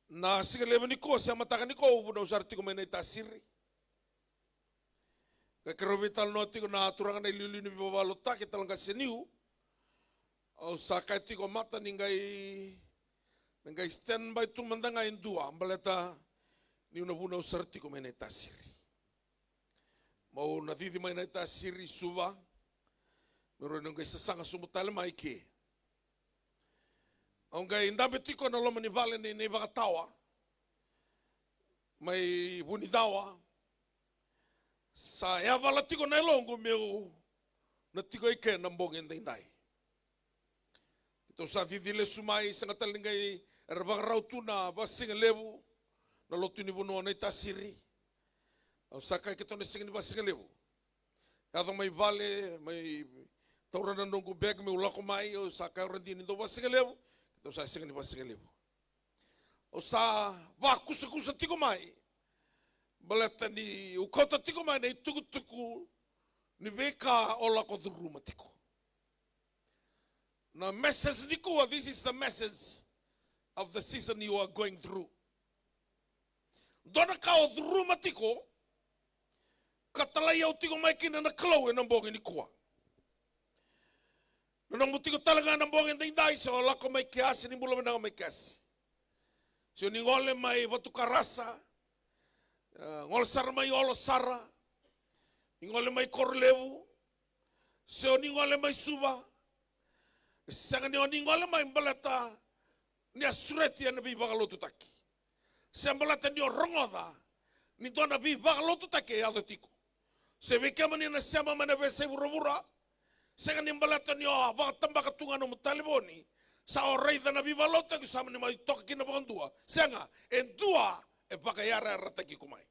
Na siga levu nikua, se mataka nikua, au vunau sara tiko mai Naitasiri. Ka keirau veitalanoa tiko na turaga na iliuliu ni veivakalougatataki, Talatala Qase Niu. Au sa kaya tiko, Mata, ni qai, ni qai stand by tu mada ga e dua, baleta niu na vunau sara tiko mai Naitasiri. Meu na cici mai Naitasiri, Suva, meu rawa ni qai sasaga sobu tale mai ke. Au qai dabe tiko ena loma ni vale nei, nei Vakatawa, mai Vunidawa. Sa yavala tiko na yaloqu meu na tiko i ke na bogi edaidai. Keitou sa cici lesu mai, sega tale ni qai era vakarau tu na vasigalevu na lotu ni vanua o Naitasiri. Au sa kaya, keitou na sega ni vasigalevu. Yaco mai vale, mai taura na noqu bag meu lako mai, au sa kaya, o Radini, dou vasigalevu. Keitou sa sega ni vasigalevu. Au sa vakusakusa tiko mai baleta niu kauta tiko mai na itukutuku ni veika o lako curuma tiko. Na message nikua, this is the message of the season you are going through. Dua na ka o curuma tiko ka talai au tiko mai kina na Kalou ena bogi nikua. Na nomu tiko tale ga na bogi edaidai, se o lako mai ke ya se ni bula vinaka mai ke ya, se o ni gole mai Vatukarasa, e, gole sara mai Olo sara, ni gole mai Korolevu, se o ni gole mai Suva. E sega ni o ni gole mai baleta ni a sureti ena veivakalotutaki, se baleta ni o rogoca ni dua na veivakalotutaki e yaco tiko. Se vei kemuni na sema mai na veiyasai vuravura, sega ni baleta ni o a vakatabaka tu ga nomu talevoni, sa o raica na veivakalotutaki, sa mani mai toka kina vakadua. Sega, e dua e vakayarayarataki iko mai.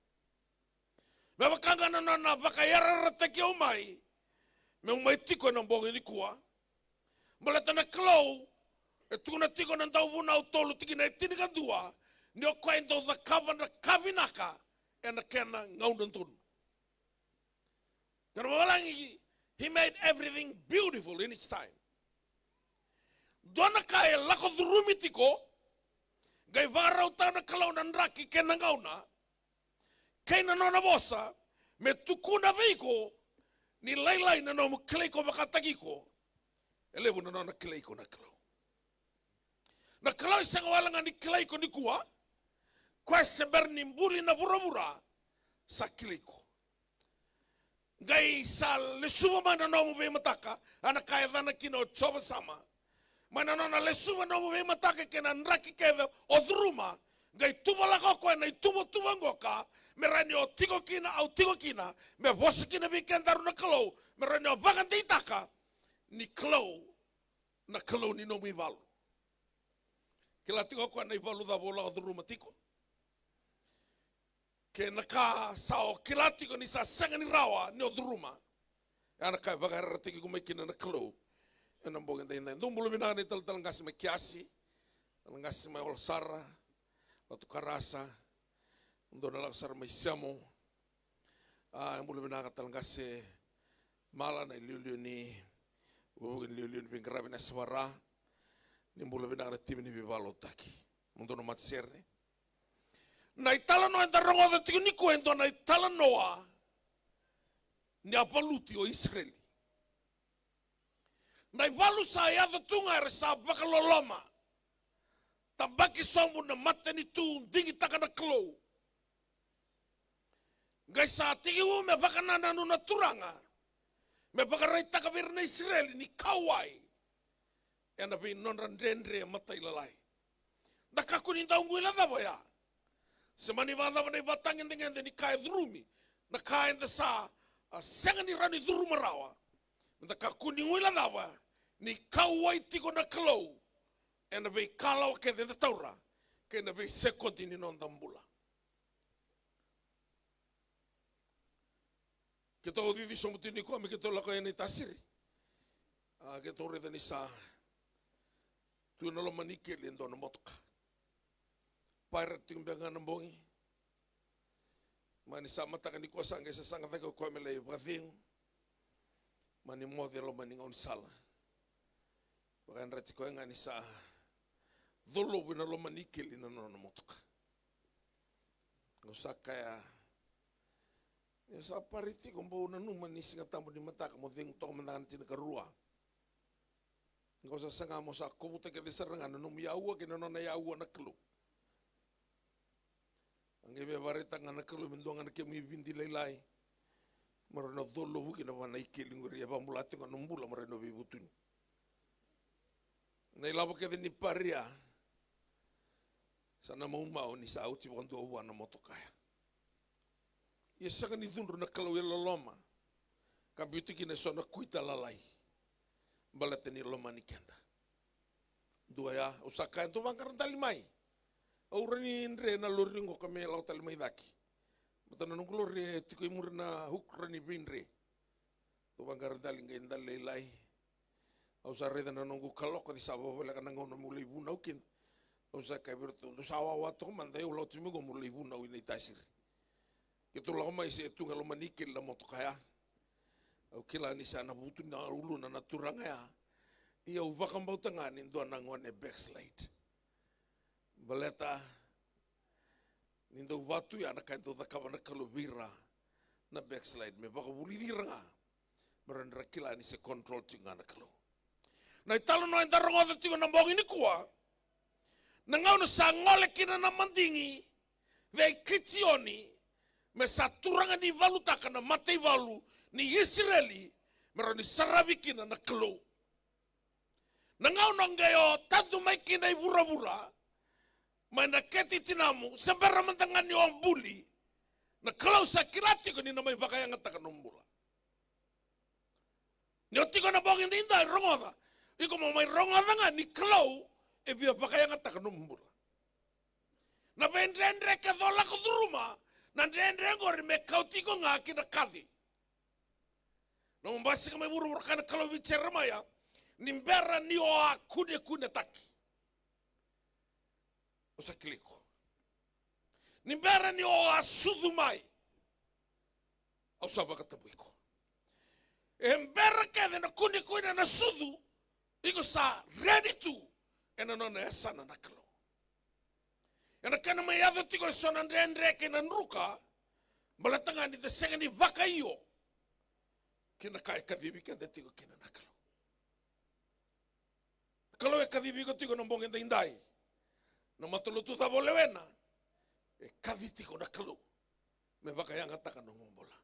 Me vaka ga na nona vakayarayarataki au mai meu mai tiko ena bogi nikua. Baleta na Kalou e tukuna tiko na Dauvunau tolu tikina e tinikadua ni o koya e dau cakava na ka vinaka ena kena gauna donu. Kena vavalagi, he made everything beautiful in its time. Dua na ka e lako curumi tiko, qai vakarautaka na Kalou na draki kei na gauna kei na nona vosa me tukuna vei iko ni lailai na nomu kilai iko vakataki iko. E levu na nona kilai iko na Kalou. Na Kalou e sega wale ga ni kilai iko nikua, koya se bera ni buli na vuravura sa kilai iko. Qai sa lesuva mai na nomu veimataka, a na ka e yacana kina o Jiova Sama. Mai na nona lesuva nomu veimataka kei na draki kece o curuma, qai tuvalaka o koya na ituvatuva qoka, me rawa ni o tiko kina, au tiko kina, me vosa kina vei kedaru na Kalou, me rawa ni o vakadeitaka ni Kalou na Kalou ni nomu ivalu. Kila tiko o koya na ivalu cava o lako curuma tiko. Kei na ka sa o kila tiko ni sa sega ni rawa ni o curuma. E a na ka e vakayarayarataki iko mai kina na Kalou ena bogi edaidai. Dou bula vinaka na italatala qase mai Kiasi, na qase mai Olo sara, Vatukarasa, dou na lako sara mai Semo. A, bula vinaka tale qase Mala, na iliuliu ni, vuki ni iliuliu ni veiqaravi na Yasavara. Ni bula vinaka na timi ni veivakalotutaki. Mo dou na matasere. Na italanoa eda rogoca tiko nikua e dua na italanoa ni a valuti o Isireli. Na ivalu sa yaco tu ga era sa vakaloloma. Tabaki sobu na matanitu, digitaka na Kalou. Qai sa tekivu me vakanananu na Turaga me vakaraitaka vei ira na Isireli ni kauwai ena vei nodra dredre matailalai. Da kakua ni dau guilecava oya. Se mani vakacava na ivakatagedegede ni ka e curumi, na ka eda sa, a, sega ni rawa ni curuma rawa, me da kakua ni guilecava ni kauwai tiko na Kalou ena veikalawa kece eda taura kei na veisekodi ni noda bula. Keitou cici sobu tiko nikua me keitou lako yani i Tasiri. A, keitou raica ni sa tu ena loma ni keli e dua na motoka. Pirate tiko beka ga na bogi. Mani sa mataka nikua sa qai sasaga cake o koya me lai vakacegu. Mani moce e loma ni gaunisala. Vakayadrati koya ga ni sa colovu ena loma ni keli na nona motoka. Au sa kaya, e sa pari tiko, bau nanuma ni Siga Tabu ni mataka mo cegu toka mada ga na tinikarua. Qo sa saga mo sa kovuta kece sara ga na nomu yaua kei na nona yaua na Kalou. A qai via vakaraitaka ga na Kalou me dua ga na kemu ividi lailai, mo rawa ni o colovu kina vua na ikeli qori, e vakabula tiko ga na nomu bula, mo rawa ni o veivutuni. Na ilavo kece ni paria sa na maumau ni sa oti vakadua vua na motoka ya. Ia sega ni cudru na Kalou e loloma ka biuti kina eso na kuita lalai baleta ni lomani keda. Dua ya, au sa kaya, dou vaqara dali mai. Au rawa ni dre na lori qo ka me lako tale mai cake. Baleta na noqu lori e tiko i muri na hook, rawa ni veidre. Dou vaqara dali, qai dali lailai. Au sa raica na noqu kaloko ni sa vavoleka na gauna meu lai vunau kina. Au sa kaya vei iratou, dou sa wawa toka mada, au lako tiko mai qo meu lai vunau i Naitasiri. Keitou lako mai se tu ga e loma ni keli na motoka ya. Au kila ni sa na vutu na uluna na turaga ya. Ia au vakabauta ga ni dua na gone e backslide. Baleta ni dau vatu ya na ka e dau cakava na Kalou vei ira na backslide, me vakavulici ira ga me rawa ni ra kila ni se control tiko ga na Kalou. Na italanoa eda rogoca tiko na bogi nikua, na gauna sa gole kina na madigi vei Kitioni me sa turaga ni valutaka na mataivalu ni Isireli, me rawa ni saravi kina na Kalou. Na gauna qai o tadu mai kina i vuravura mai na kete i tinamu, se bera mada ga ni o buli, na Kalou sa kila tiko ni na mai vakayagataka nomu bula. Ni o tiko na bogi daidai, rogoca. Iko mo mai rogoca ga ni Kalou e via vakayagataka nomu bula. Na veidredre kece o lako curuma, na dredre qori me kauti iko ga ki na kaci. Na nomu basika mai vuravura, kaya na Kalou vei Jeremaia, ni bera ni o a kunekunetaki, au sa kilai iko. Ni bera ni o a sucu mai, au sa vakatabui iko. E bera kece na kunekune, na sucu, iko sa ready tu ena nona yasana na Kalou. Ena kena mai yaco tiko eso na dredre kei na druka, baleta ga ni da sega ni vakaio ki na ka e kacivi keda tiko kina na Kalou. Kalou e kacivi iko tiko na bogi daidai. Na matalotu cava o lewena, e kaci tiko na Kalou me vakayagataka nomu bula.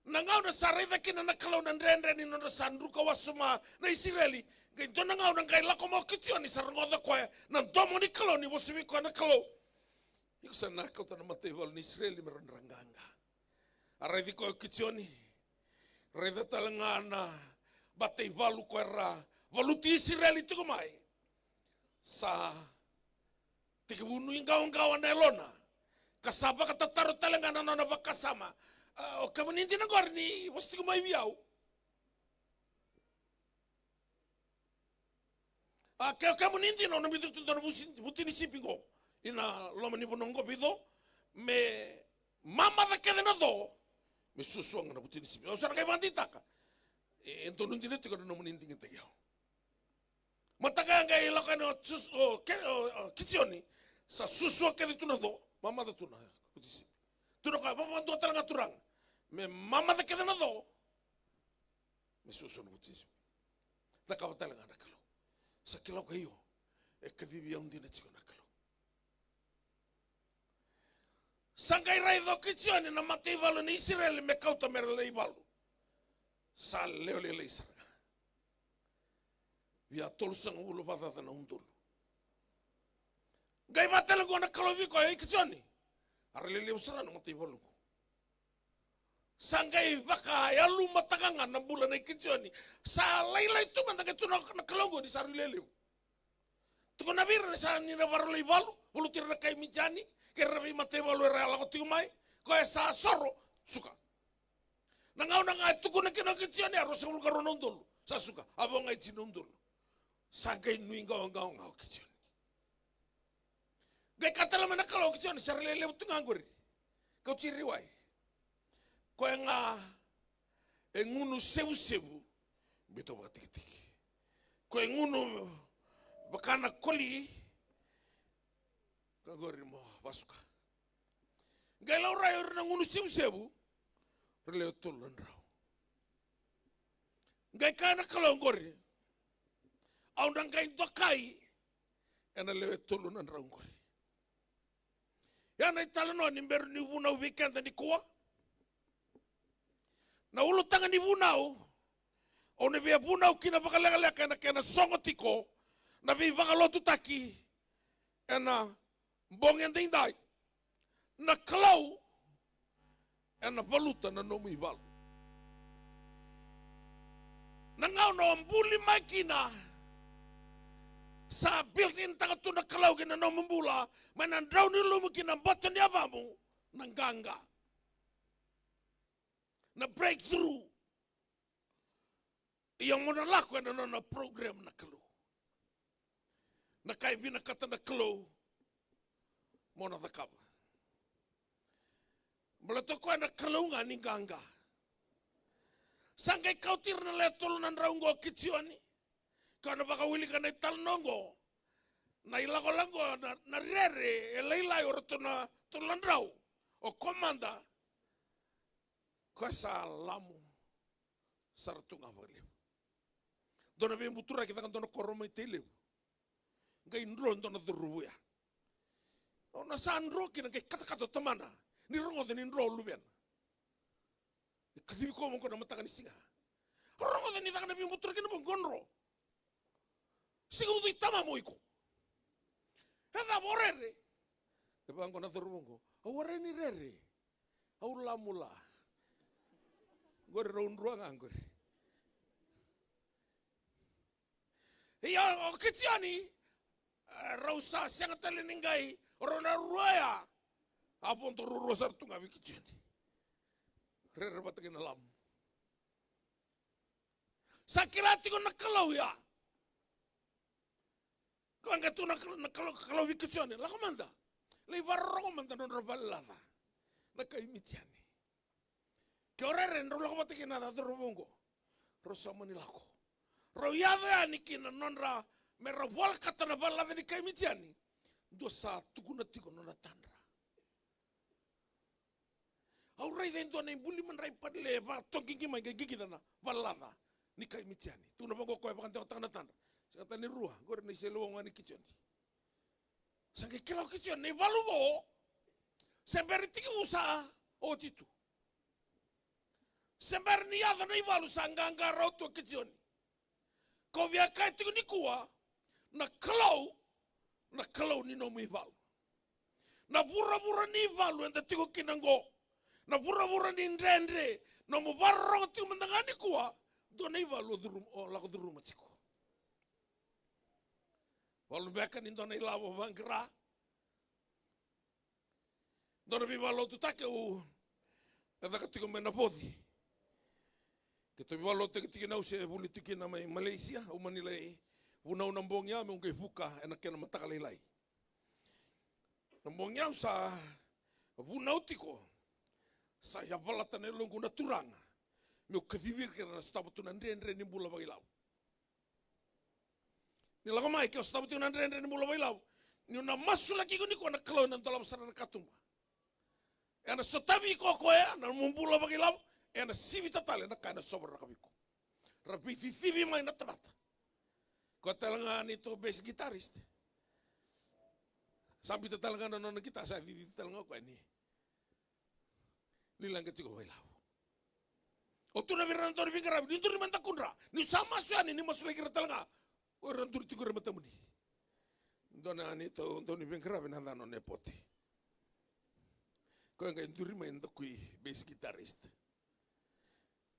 Na gauna sa raica kina na Kalou na dredre ni nodra sa druka wasoma na Isireli, qai dua na gauna qai lako mai o Kitioni, sa rogoca koya na domo ni Kalou ni vosa vei koya na Kalou. Iko sa na kauta na mataivalu ni Isireli me ra dra qaqa. A raici koya o Kitioni, raica tale ga na mataivalu koya ra valuti Isireli tiko mai. Sa tekivu nuiqawaqawa na yalona, ka sa vakatataro tale ga na nona vakasama. A, o kemuni dina qori ni vosa tiko mai vei au. A, ke, kemuni dina, o na biuta tu dua na vusi-, vuti ni sipi qo ina loma ni vanua qo vei co, me mamaca kece na co, me suasua ga na vuti ni sipi. Au sa na qai vakadeitaka, e, e donu dina tiko na nomuni digitaki au. Mataka ya qai lako yani o Sus-, o Ke-, o, o Kitioni, sa suasua kece tu na co, mamaca tu na vuti ni sipi. Tukuna o koya, vakadua tale ga turaga, me mamaca kece na co, me suasua na vuti ni sipi. Cakava tale ga na Kalou. Sa kila o koya, io, e kacivi au dina tiko na Kalou. Sa qai raica o Kitioni na mataivalu ni Isireli me kauta me ra lai valu. Sa lewe lailai sara ga. Via tolusagavulu vakacaca na udolu. Qai vaka tale qo na Kalou vei koya, e Kitioni, a ra lelevu sara na mataivalu qo. Sa qai vakayalumataka ga na bula nei Kitioni. Sa lailai tu mada, qai tukuna na Kalou qo ni sa rui lelevu. Tukuna vei ira ni sa ni na vakarau lai valu, valuti ira na kai Midiyani kei ira na veimataivalu era lako tiko mai. Koya sa soro, suka. Na gauna ga e tukuna kina o Kitioni, a ruasagavulu ka rua na udolu. Sa suka, a vo ga e tini na udolu. Sa qai nuiqawaqawa ga o Kitioni. Qai kaya tale mai na Kalou, Kitioni, sa ra lelevu tu ga qori. Kauti ira i wai. Koya ga e gunu sevusevu, biuta vakatikitiki. Koya e gunu vaka na koli, ka qori mo vakasuka. Qai laurai o ira na gunu sevusevu, ra lewe tolu na drau. Qai kaya na Kalou qori, au na qai dokai ena lewe tolu na drau qori. Ya na italanoa ni bera niu vunau vei keda nikua. Na ulutaga ni vunau, au na via vunau kina vakalekaleka ena kena sogo tiko na veivakalotutaki ena bogi edaidai. Na Kalou ena valuta na nomu ivalu. Na gauna o buli mai kina, sa built in taka tu na Kalou ki na nomu bula, mai na drau ni lumu ki na boto ni yavamu, na qaqa, na breakthrough. Ia mo na lako ena nona program na Kalou. Na ka e vinakata na Kalou mo na cakava. Baleta o koya na Kalou ga ni qaqa. Sa qai kauti ira na lewe tolu na drau oqo o Kitioni. Ka na vakawilika na italanoa oqo, na ilakolako, na, na rere e lailai o ratou na tolu na drau. O komada, koya sa lamu sara tu ga vakalevu. Dua na veibuturaki caka dua na koro mai Tailevu. Qai dro dua na cauravou ya. O na sa dro kina qai katakata o tamana ni rogoca ni dro o luvena. Ni kacivi koya oqo na mataka ni siga. Au rogoca ni caka na veibuturaki na vaqo dro. Siga ucu i tamamu o iko. E cava o rere? E vaqo na cauravou oqo. Au warai ni rere. Au lamula. Qori rau drua ga qori. Ia o Kitioni, e, rau sa sega tale ni qai, o rau na rua ya. A vodo ruarua sara tu ga vei Kitioni. Rere vata kei na lamu. Sa kila tiko na Kalou ya. Koya ga tu na Kalou, na Kalou, Kalou vei Kitioni. Lako mada. Lai varorogo mada na nodra valelaca na kai Mitiani. Ke o rere drau lako vata kina na cauravou oqo. Rau sa mani lako. Rau yaco yani kina nodra me rau volekata na valelaca ni kai Mitiani. Dua sa tukuna tiko nona tadra. Au raica e dua na ibuli madrai padle e vakatoqiqi mai qai qiqica na valelaca ni kai Mitiani. Tukuna vaqo koya e vakadewataka na tadra. Sega tale ni rua, qori na iseleiwau ga ni Kitioni. Sa qai kila o Kitioni na ivalu qo. Se bera ni tekivu sa oti tu. Se bera ni yaco na ivalu sa qaqa rawa tu o Kitioni. Kau via kaya tiko nikua, na Kalou, na Kalou ni nomu ivalu. Na vuravura ni ivalu eda tiko kina qo. Na vuravura ni dredre, nomu varorogo tiko mada ga nikua, dua na ivalu o curu-, o lako curuma tiko. Valu beka ni dua na ilavo vaqara. Dua na veivakalotutaki au e caka tiko mai Navoci. Keitou veivakalotutaki tiko kina, au se vuli tiko kina mai Malaysia, au mani lai vunau na bogi ya meu qai vuka ena kena mataka lailai. Na bogi ya au sa vunau tiko, sa yavalata na yaloqu na Turaga meu kacivi ira kina na sotava tu na dredre ni bula vakailavo. Ni lako mai ke o sotava tiko na dredre ni bula vakailavo, niu na masulaki iko nikua, na Kalou ena dolava sara na katuba. Ena sotavi iko o koya na nomu bula vakailavo, ena sivita tale na ka ena sovaraka vei iko. Ra veicicivi mai na tamata. Koya tale ga neitou bass guitarist. Sa biuta tale ga na nona guitar, sa cicivi tale ga o koya ni ni leqa tiko vakailavo. O tukuna vei ira na dau ni veiqaravi, ni duri mai dakudra, niu sa masu yani, ni masulaki ira tale ga. O ira duri tiko ira matamuni. Dua na neitou dau ni veiqaravi na yacana o Nepote. Koya qai duri mai dakui bass guitarist.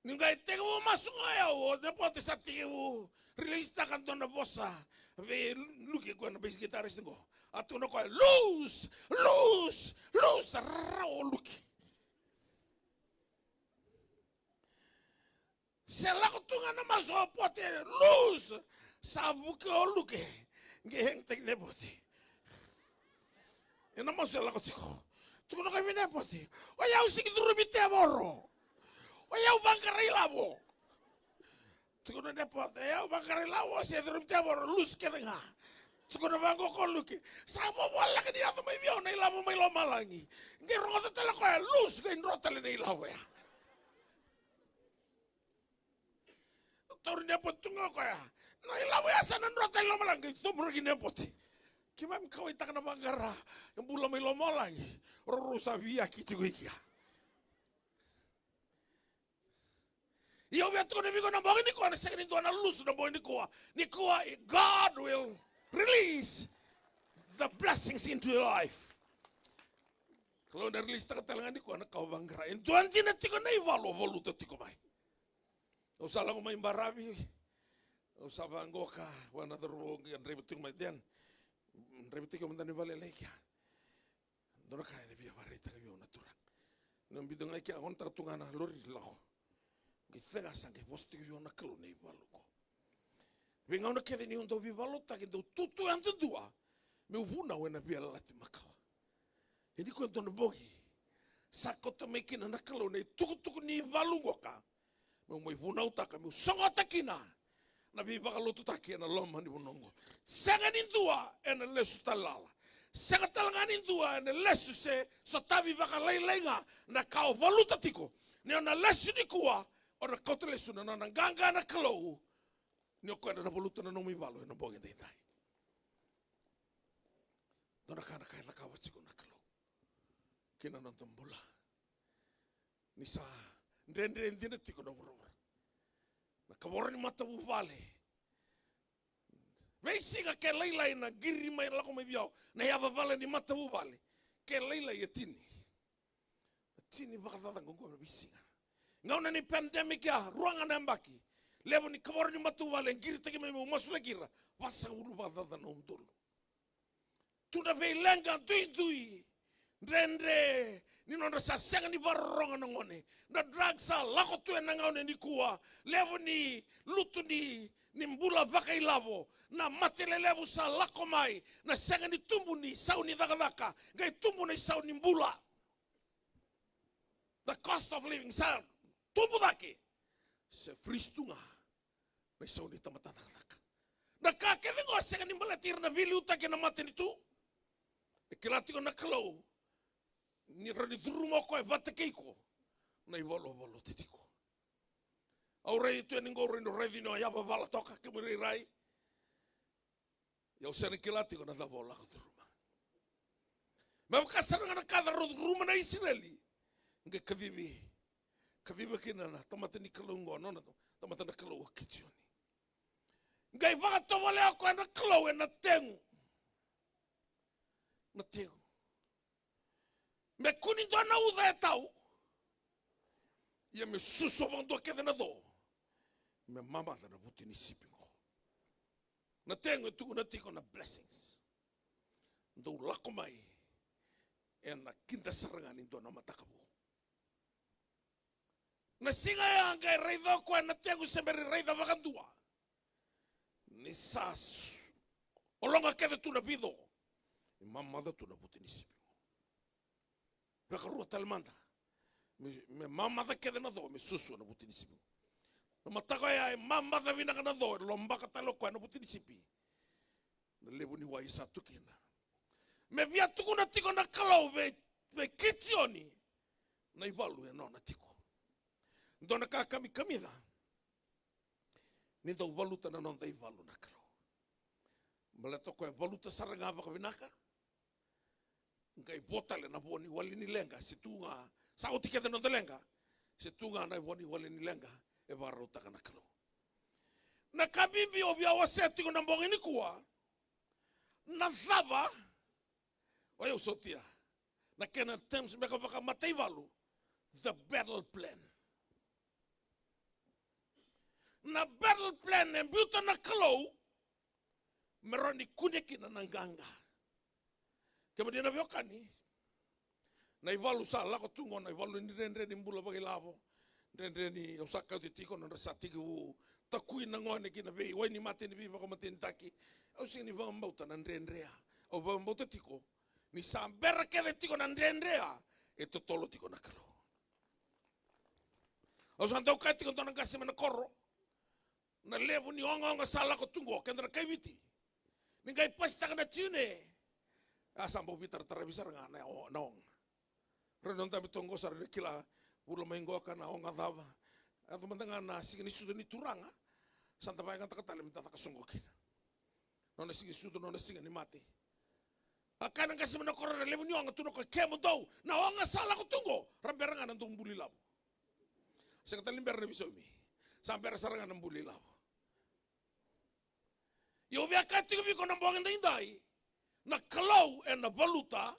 Niu qai tekivu masu ga o yau, o Nepote sa tekivu release-taka dua na vosa vei Luke, koya na bass guitarist qo. A tukuna o koya, "Lus! Lus! Lus!" Sa rarawa o Luke. Se lako tu ga na masu o Pote, "Lus!" Sa vuki o Luke. Qai hang-taki Nepote. Ena masu e lako tiko. Tukuna o koya vei Nepote, "O yau sega ni curumi tevoro. O yau vaqara ilavo." Tukuna o Nepote, "O yau vaqara ilavo, se curumi tevoro, lus kece ga." Tukuna vaqo ko Luke, "Sa vovoleka ni yaco mai vei au na ilavo mai lomalagi." Qai rogoca tale o koya, lus, qai dro tale na ilavo ya. Tauri Nepote tu ga o koya. Na ilavo ya sa na dro tale i lomalagi, qai coburaki Nepote. Keimami kauwaitaka na vaqara e bula mai lomalagi. Rau rau sa viyaki tiko i kea. Ia au via tukuna vei iko na bogi nikua, na sega ni dua na lusu na bogi nikua. Nikua, God will release the blessings into your life. Kalou na release-taka tale ga nikua na ka o vaqara. E dua dina tiko na ivalu o valuta tiko mai. Au sa lako mai baravi. Au sa vaqo ka vua na cauravou qai draiva tiko mai, then draiva tiko mada ni vale lai kea. Dua na ka ena via vakaraitaka vei au na Turaga. Niu biuta ga i kea, gonetaka tu ga na lori lako. Qai cega, sa qai vosa tiko vei au na Kalou na ivalu qo. Veigauna kece niu dau veivakalotutaki, dau tutu yadudua meu vunau ena veiyalayalati makawa. Ia nikua e dua na bogi sa kauta mai kina na Kalou na itukutuku ni valu qoka meu mai vunautaka meu sogota kina na veivakalotutaki ena loma ni vanua oqo. Sega ni dua ena lesu tale lala. Sega tale ga ni dua ena lesu se sotavi vakalailai ga na ka o valuta tiko. Ni o na lesu nikua, o na kauta lesu na nona qaqa na Kalou. Ni o koya na valuta na nomu ivalu ena bogi daidai. Dua na ka na ka e cakava tiko na Kalou kina noda bula. Ni sa dredre dina tiko na vuravura. Na kavoro ni matavuvale. Veisiga ke lailai na qiri mai lako mai vei au na yavavala ni matavuvale. Ke lailai e tini. E tini vakacaca qoqo na veisiga. Gauna ni pandemic ya, rua ga na yabaki. Levu ni kavoro ni matavuvale e qiritaki mai meu masulaki ira. Vasagavulu vakacaca na udolu. Tu na veileqa duidui, dredre ni nodra sa sega ni vakarorogo na gone. Na drug sa lako tu ena gauna nikua. Levu ni lutu ni, ni bula vakailavo. Na mate lelevu sa lako mai. Na sega ni tubu ni sau ni cakacaka, qai tubu na isau ni bula. The cost of living sa tubu cake. Se freeze tu ga na isau ni tamata cakacaka. Na ka kece qo sega ni baleti ira na veiliutaki ena matanitu. E kila tiko na Kalou ni rawa ni curuma o koya vata kei iko na ivalu o valuta tiko. Au rai tu yani qo, au rai ni raici ni o yavavala toka, kemu irairai. Ia au sega ni kila tiko na cava o lako curuma. Me vaka sara ga na ka rau curuma na Isireli. Qai kacivi, kaciva kina na tamata ni Kalou oqo, nona tamata na Kalou o Kitioni. Qai vakatovolea o koya na Kalou ena tegu. Na tegu. Me kua ni dua na uca e tau. Ia me susu vakadua kece na co. Me mamaca na vuti ni sipi qo. Na tegu e tukuna tiko na blessings. Dau lako mai ena kida sara ga ni dua na mataka vou. Na siga ya qai raica o koya na tegu se bera ni raica vakadua. Ni sa s-, ologa kece tu na vico. Ni mamaca tu na vuti ni sipi. Vakarua tale mada. Me, me mamaca kece na co, me suasua na vuti ni sipi. Na mataka oya e mamaca vinaka na co, e lobaka tale o koya na vuti ni sipi. Na levu ni wai sa tu kina. Me via tukuna tiko na Kalou vei, vei Kitioni. Na ivalu e nona tiko. Dua na ka kamikamica. Ni dau valuta na noda ivalu na Kalou. Baleta o koya e valuta sara ga vakavinaka. Qai vo tale na vo ni wali ni leqa, se tu ga, sa oti kece na noda leqa, se tu ga na vo ni wali ni leqa, e vakarautaka na Kalou. Na ka bibi au via wasea tiko na bogi nikua, na cava, o yau sotia, na kena terms beka vakamataivalu, the battle plan. Na battle plan e biuta na Kalou, me rawa ni kune kina na qaqa. Kemuni na veiwekani, na ivalu sa lako tu qo, na ivalu ni dredre ni bula vakailavo, dredre ni, au sa kauti tiko, nodra sa tekivu takui na gone ki na veiwainimate ni veivakamatenitaki. Au sega ni vakabauta na dredre ya. Au vakabauta tiko ni sa bera kece tiko na dredre ya, e totolo tiko na Kalou. Au sa dau kaya tiko dua na qase mai na koro, na levu ni ogaoga sa lako tu qo, keda na kai Viti. Ni qai pasitaka na tune. A sa bau veitarataravi sara ga na o-, na oga. Rau na dabe toka qo sa rau na kila vula mai qo ka na oga cava. Yaco mada ga na siga ni sucu ni Turaga. Sa da vakayagataka tale me da caka soqo kina. Nona siga ni sucu, nona siga ni mate. A kaya na qase mai na koro, na levu ni oga tu na ko, kemudou, na oga sa lako tu qo, ra bera ga na dou buli lavo. Sega tale ni bera na veisaumi. Sa bera sara ga na buli lavo. Ia au via kaya tiko vei iko na bogi daidai, na Kalou ena valuta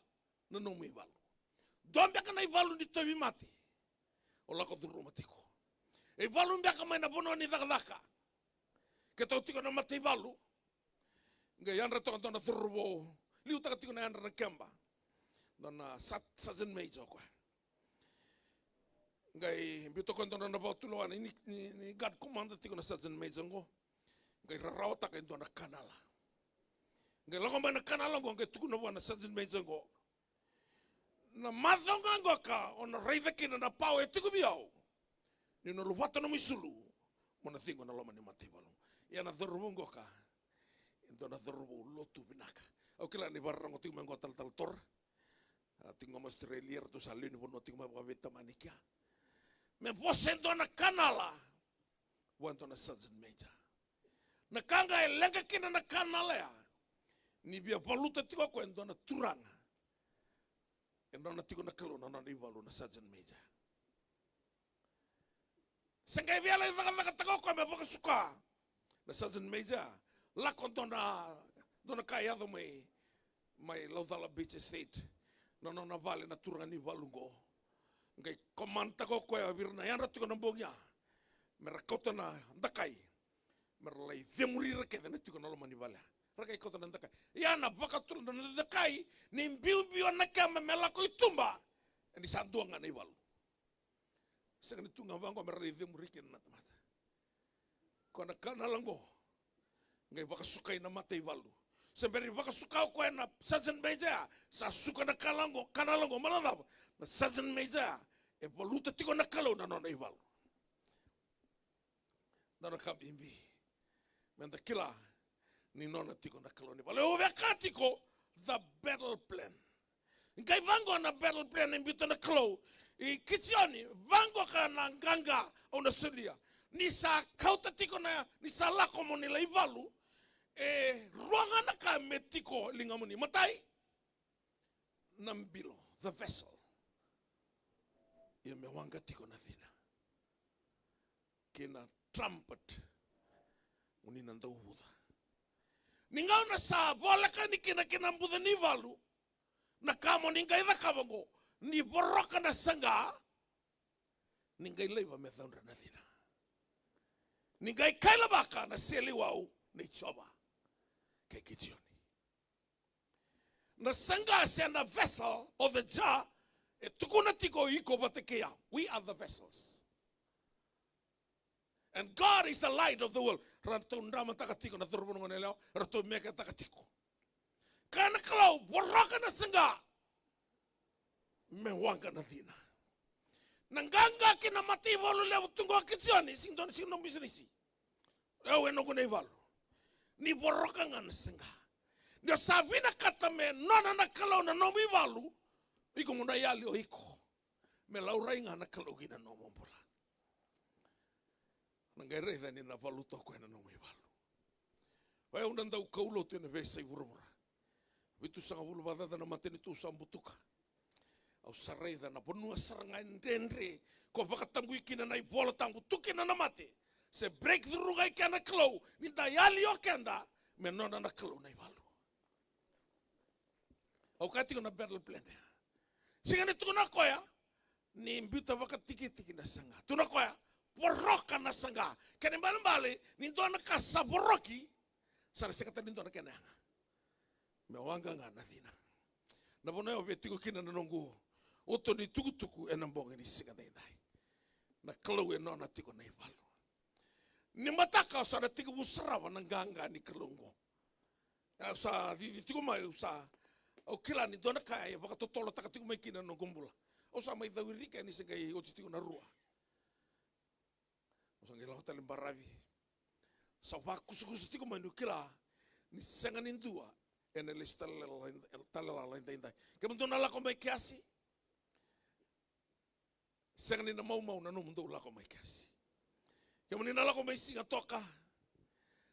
na nomu ivalu. Dua beka na ivalu ni tauvimate o lako curuma tiko. E ivalu beka mai na vanua ni cakacaka. Keitou tiko na mataivalu. Qai yadra toka dua na cauravou. Liutaka tiko na yadra na keba. Dua na sat-, sergeant major o koya. Qai biuta o koya dua na vakatulewa ni, ni, ni guard commander tiko na sergeant major qo. qai rarawataka e dua na kanala. Qai lako mai na kanala oqo, qai tukuna vua na sergeant major oqo, na macawa ga oqo ka o na raica kina na pawa e tiko vei au, ni na luvata nomu isulu mo na ciqo na loma ni mataivalu. Ia na cauravou oqo ka e dua na cauravou lotu vinaka. Au kila ni vakarorogo tiko mai oqo talatala Tora. A, tiko mai Australia, ratou sa lewe ni vanua tiko mai vakaveitamani kea. Me vosa e dua na kanala vua e dua na sergeant major. Na ka ga e leqa kina na kanala ya, ni via valuta tiko o koya e dua na turaga e nona tiko na Kalou na nona ivalu na sergeant major. Se qai via lai cakacakataka o koya me vakasuka na sergeant major. Lako dua na, dua na ka e yaco mai, mai Laucala Beach Estate, na nona vale na turaga ni valu oqo. Qai commandtaka o koya vei ira na yadra tiko na bogi ya me ra kauta na dakai, me ra lai cemuri ira kece na tiko na loma ni vale ya. Ra qai kauta na dakai. Ia na vakaturaga na dakai ni biubiu na keba me lako i tuba, e ni sa dua ga na ivalu. Sega ni tu ga vaqo me ra lai cemuri kina na tamata. Ko na kanala oqo qai vakasukai na mataivalu. Se bera ni vakasuka o koya na sergeant major ya, sa suka na kanala oqo, kanala oqo, baleta na cava? Na sergeant major ya e valuta tiko na Kalou na nona ivalu. Dua na ka bibi me da kila ni nona tiko na Kalou ni valu. Au via kaya tiko the battle plan. Qai vaqo na battle plan e biuta na Kalou i Kitioni, vaqo ka na qaqa au na solia. Ni sa kauta tiko na, ni sa lako mo ni lai valu, e rua ga na ka me tiko e ligamuni. Matai, na bilo, the vessel. Ia me waqa tiko na cina kei na trumpet, mo ni na dau vuca. Ni gauna sa voleka ni kina kina buca ni valu, na ka mo ni qai cakava oqo, ni voroka na saqa, ni qai laiva me caudre na cina. Ni qai kailavaka na seleiwau nei Jiova kei Kitioni. Na saqa se na vessel o the jar, e tukuna tiko iko vata kei au. We are the vessels. And God is the light of the world. Ratou dramataka tiko na cauravou, na goneyalewa, ratou meketaka tiko. Kaya na Kalou, voroka na saqa me waqa na cina. Na qaqa ki na mataivalu levu tu qo o Kitioni, sega ni dua na, sega ni nomu bisinisi. Au e noqu na ivalu. Ni voroka ga na saqa. Ni o sa vinakata me nona na Kalou na nomu ivalu, iko mo na yali o iko. Me laurai ga na Kalou ki na nomu bula. Na qai raica ni na valuta o koya na nomu ivalu. O yau na dau kaulotu ena veiyasai vuravura. Vitusagavulu vakacaca na matanitu au sa butuka. Au sa raica na vanua sara ga e dredre ko vakatabui kina na iVola Tabu, tu kina na mate. Se breakthrough ga i kea na Kalou, ni da yali o keda me nona na Kalou na ivalu. Au kaya tiko na battle plan ya. Sega ni tukuna o koya ni biuta vakatikitiki na saqa. Tukuna o koya, voroka na saqa. Kena ibalebale, ni dua na ka sa voroki, sa na sega tale ni dua na kena yaga. Me waqa ga na cina. Na vanua au via tiko kina na noqu uto ni tukutuku ena bogi ni siga daidai. Na Kalou e nona tiko na ivalu. Ni mataka au sa na tekivu sarava na qaqa ni Kalou oqo. Au sa cici tiko mai, au sa, au kila ni dua na ka e vakatotolotaka tiko mai kina na noqu bula. Au sa mai cau i Rika ni se qai oti tiko na rua. Au sa qai lako tale baravi. Sa vakusakusa tiko mai niu kila ni sega ni dua ena lesu tale lala, tale lala edaidai. Kemudou na lako mai Kiasi, sega ni na maumau na nomudou lako mai Kiasi. Kemuni na lako mai Sigatoka,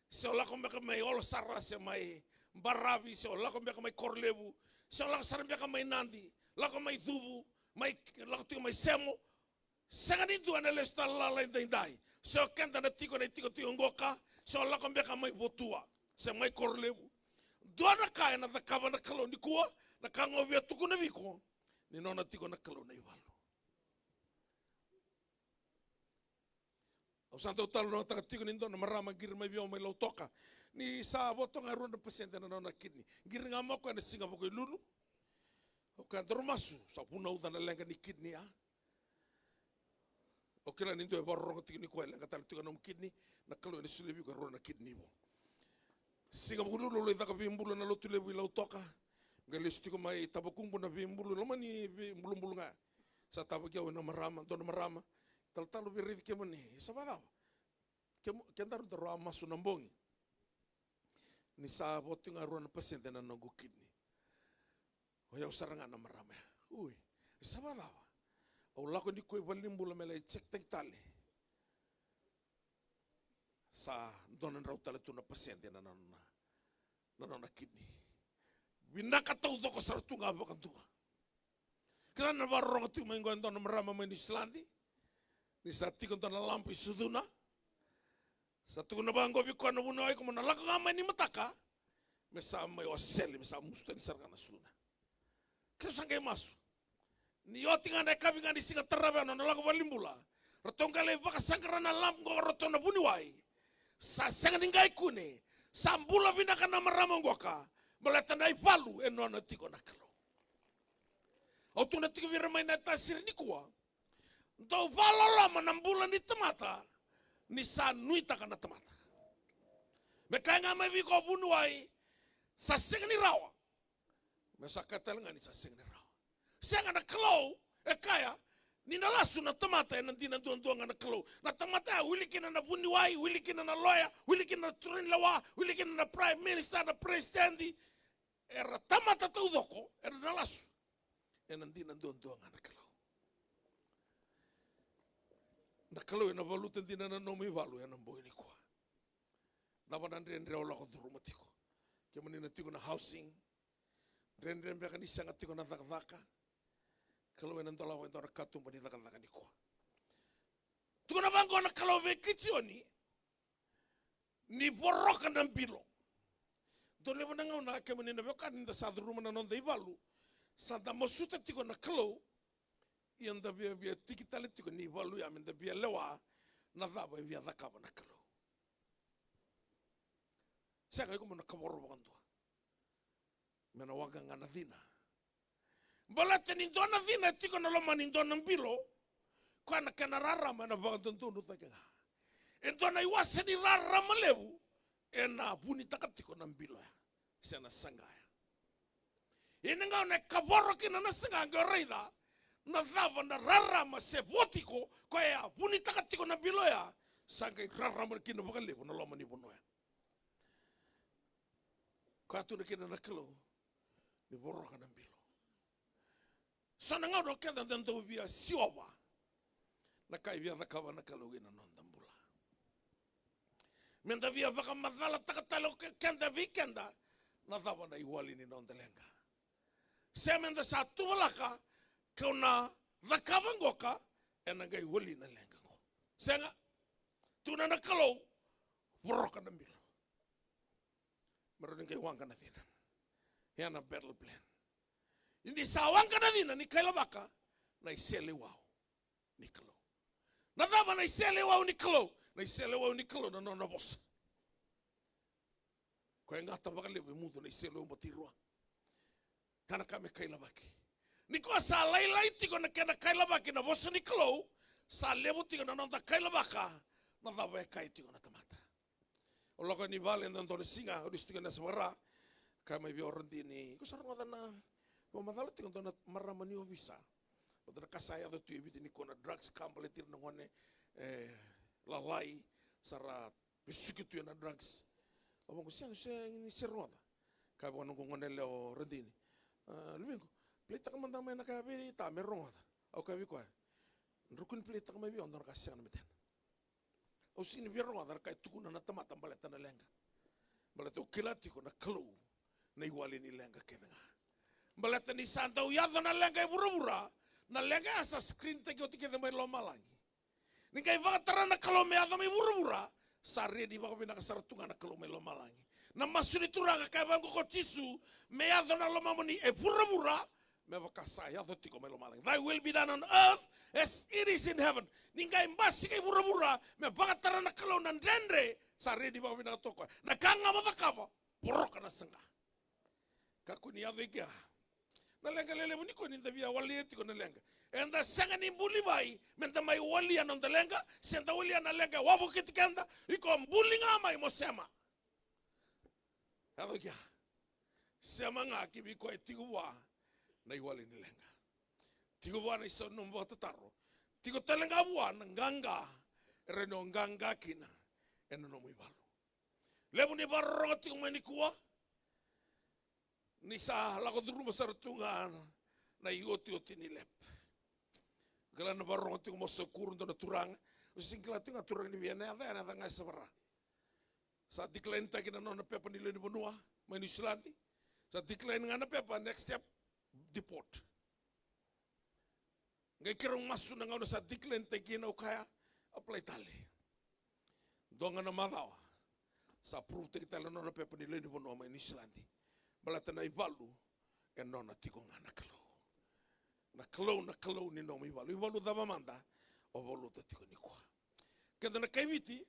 se o lako beka mai Olosara, se mai Baravi, se o lako beka mai Korolevu, se o lako sara beka mai Nadi, lako mai Cuvu, mai, lako tiko mai Semo, sega ni dua ena lesu tale lala edaidai. Se o keda na tiko ena itikotiko qoka, se o lako beka mai Votua, se mai Korolevu. Dua na ka ena cakava na Kalou nikua, na ka ga au via tukuna vei iko, ni nona tiko na Kalou na ivalu. Au sa dau talanoataka tiko ni dua na marama qiri mai vei au mai Lautoka. Ni sa vo toka ga e rua na pasede na nona kidney. Qiri ga mai o koya ena siga Vukelulu. Au kaya, daru masu, sa vunauca na leqa ni kidney ya. Au kila ni dua e vakarorogo tiko nikua e leqa tale tiko na nomu kidney, na Kalou ena solia vei iko e rua na kidney vou. Siga Vukelulu lai caka veibulu na Lotulevu i Lautoka. Qai lesu tiko mai Tabakubu na veibulu, loma ni veibulubulu ga. Sa tavaki au ena marama, dua na marama. Talatala, via raici kemuni, sa vakacava? Kemu, kedaru daru a masu na bogi. Ni sa vo tiko ga rua na pasede na noqu kidney. O yau sara ga na marama ya. Ui, sa vakacava? Au lako nikua i valenibula me lai check-taki tale. Sa dua na drau tale tu na pasede na nona, na nona kidney. Vinaka taucoko sara tu ga vakadua. Kila na vakarorogo tiko mai qo e dua na marama mai Niusiladi. Ni sa tiko dua na lab i Sutuna. Sa tukuna vaqo vei koya na vuniwai, ko mo na lako ga mai ni mataka. Me sa mai o sele, me sa musu tani sara ga na Sutuna. Keu sa qai masu. Ni oti ga na yakavi ga ni siga tarava ya na nona lako valenibula, ratou qai lai vakasaqara na lab qo o ratou na vuniwai. Sa sega ni qai kune, sa bula vinaka na marama qoka, baleta na ivalu e nona tiko na Kalou. Au tukuna tiko vei ira mai Naitasiri nikua, dau vakaloloma na bula ni tamata ni sa nuitaka na tamata. Me kaya ga mai vei iko vuniwai, sa sega ni rawa. Me sa kaya tale ga ni sa sega ni rawa. Sega, na Kalou e kaya ni na lasu na tamata, ena dina duadua ga na Kalou. Na tamata ya wili kina na vuniwai, wili kina na loya, wili kina na turaga ni lewa, wili kina na prime minister, na president. Era tamata taucoko era na lasu, ena dina duadua ga na Kalou. Na Kalou ena valuta dina na nomu ivalu ena bogi nikua. Cava na dredre o lako curuma tiko? Kemuni na tiko na housing, dredre beka ni sega tiko na cakacaka. Kalou ena dolava e dua na katuba ni cakacaka nikua. Tukuna vaqo na Kalou vei Kitioni, ni voroka na bilo. Dau levu na gauna, kemuni na veiwekani, da sa curuma na noda ivalu, sa da masuta tiko na Kalou. Ia da viavia tiki tale tiko ni ivalu ya me da via lewa na cava e via cakava na Kalou. Sega, iko mo na kavoro vakadua. Me na waqa ga na cina. Baleta ni dua na cina e tiko na loma ni dua na bilo, koya na kena rarama ena vakadodonu cake ga. E dua na iwase ni rarama levu ena vunitaka tiko na bilo ya, se na saqa ya. Ia na gauna e kavoro kina na saqa, qai raica na cava na rarama se vo tiko, koya e a vunitaka tiko na bilo ya, sa qai rarama kina vakalevu na loma ni vanua ya. Koya tukuna kina na Kalou ni voroka na bilo. So na gauna o keda da dau via siova na ka e via cakava na Kalou ena noda bula. Me da via vakamacalataka tale o ke-, keda vei keda na cava na iwali ni noda leqa. Se me da sa tuvalaka, kau na cakava qoka, ena qai wali na leqa qo. Sega, tukuna na Kalou, voroka na bilo. Me rawa ni qai waqa na cina. Ia na battle plan. Ni sa waqa na cina, ni kailavaka na iseleiwau ni Kalou. Na cava na iseleiwau ni Kalou? Na iseleiwau ni Kalou na nona vosa. Koya e gata vakalevu e mudu na iseleiwau batirua. Ka na ka me kailavaki. Ni koya sa lailai tiko na kena kailavaki na vosa ni Kalou, sa levu tiko na noda kailavaka na cava e kaya tiko na tamata. O lako yani vale ena dua na siga, o lesu tiko ena yasana vaka-Ra, kaya mai vei au o Radini, iko sa rogoca na, vakamacala tiko dua na marama ni ovisa. Baleta na ka sa yaco tu e Viti nikua, na drugs ka baleti ira na gone, e, lalai, sa ra vesuki tu ena drugs. Au vaqo, sega, sega ni se rogoca. Kaya vua noqu gone yalewa o Radini, a, luvequ, play-taka mada mai na ka vei Ta me rogoca. Au kaya vei koya, drau kua ni play-taka mai vei au e dua na ka sega na betena. Au sega ni via rogoca na ka e tukuna na tamata baleta na leqa. Baleta au kila tiko na Kalou na iwali ni leqa kece ga. Baleta ni sa dau yaco na leqa e vuravura, na leqa ya sa screen-taki oti kece mai lomalagi. Ni qai vakatara na Kalou me yaco mai vuravura, sa ready vakavinaka sara tu ga na Kalou mai lomalagi. Na masu ni Turaga, kaya vaqo ko Jisu, me yaco na lomamuni e vuravura, me vaka sa yaco tiko mai lomalagi. Thy will be done on earth as it is in heaven. Ni qai basika i vuravura, me vakatara na Kalou na dredre, sa ready vakavinaka toka o koya. Na ka ga mo cakava, voroka na saqa. Kakua ni yaco i kea na leqa lelevu ni koya ni da via walia tiko na leqa. Eda sega ni buli mai me da mai walia noda leqa, se da walia na leqa e wavokiti keda, iko buli ga mai mo sema. Yaco kea. Sema ga ki vei koya e tiko vua na iwali ni leqa. Tiko vua na isau ni nomu vakatataro. Tiko tale ga vua na qaqa e rawa ni o qaqa kina ena nomu ivalu. Levu ni vakarorogo tiko mai nikua, ni sa lako curuma sara tu ga na iotioti ni lep. Kila na vakarorogo tiko mai Sakura, dua na turaga. O se sega ni kila tiko ga turaga ni vei, na yaca, na yaca ga e Savara. Sa decline taki na nona pepa ni lewe ni vanua mai Niusiladi. Sa decline ga na pepa, next step, deport. Qai keirau masu na gauna sa decline taki kina, au kaya, apply tale. Dua ga na macawa, sa approve taki tale na nona pepa ni lewe ni vanua mai Niusiladi. Baleta na ivalu e nona tiko ga na Kalou. Na Kalou, na Kalou ni nomu ivalu. Ivalu cava mada o valuta tiko nikua? Keda na kai Viti,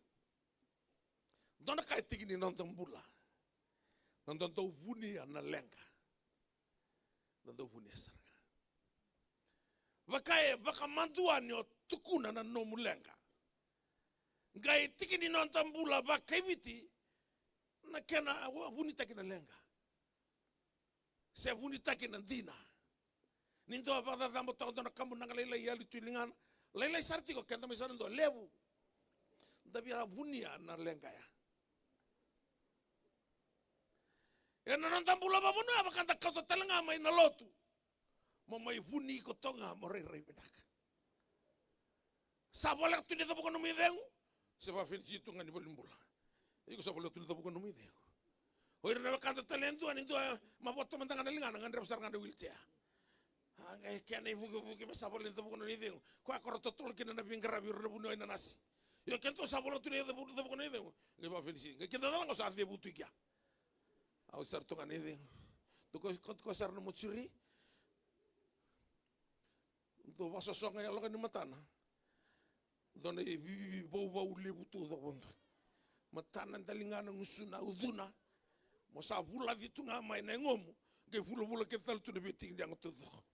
dua na ka e tiki ni noda bula, na noda dau vunia na leqa. Na dau vunia sara ga. Vaka e vakamadua ni o tukuna na nomu leqa. Qai tiki ni noda bula vakai Viti na kena vu-, vunitaki na leqa. Se vunitaki na dina. Ni dua vakacacabo toka dua na kamunaga lailai, yali tu i ligana. Lailai sara tiko, keda mai sara dua levu. Da via vunia na leqa ya. Ena noda bula vavanua, vaka da kauta tale ga mai na lotu. Mo mai vuni iko toka ga mo rairai vinaka. Sa voleka tu ni cavuka nomu icegu, se vafenisi tu ga ni valenibula. Iko sa voleka tu ni cavuka nomu icegu. O ira na wekada tale e dua, ni dua, mavoto mada ga na ligana, gadreva sara ga na wheelchair. A, qai kena ivukivuki me sa voleka ni cavuka na icegu. Koya ko ra totolo kina na veiqaravi, ira na vuniwai, na nasi. Io, keda sa voleka tu ni cavu-, cavuka na icegu. Qai vafenisi. Qai keda cala qo sa cevu tu i kea. Au sara tu ga na icegu. Dou ko, ko, ko sara na mochuri. Dou vasosoga e yaloka ni matana. Dou na ivivivauvau levu tu coko vodo. Matana, daligana, gusuna, ucuna. Mo sa vulaci tu ga mai na yagomu. Qai vulavula kece tale tu na veitiki ni yago taucoko.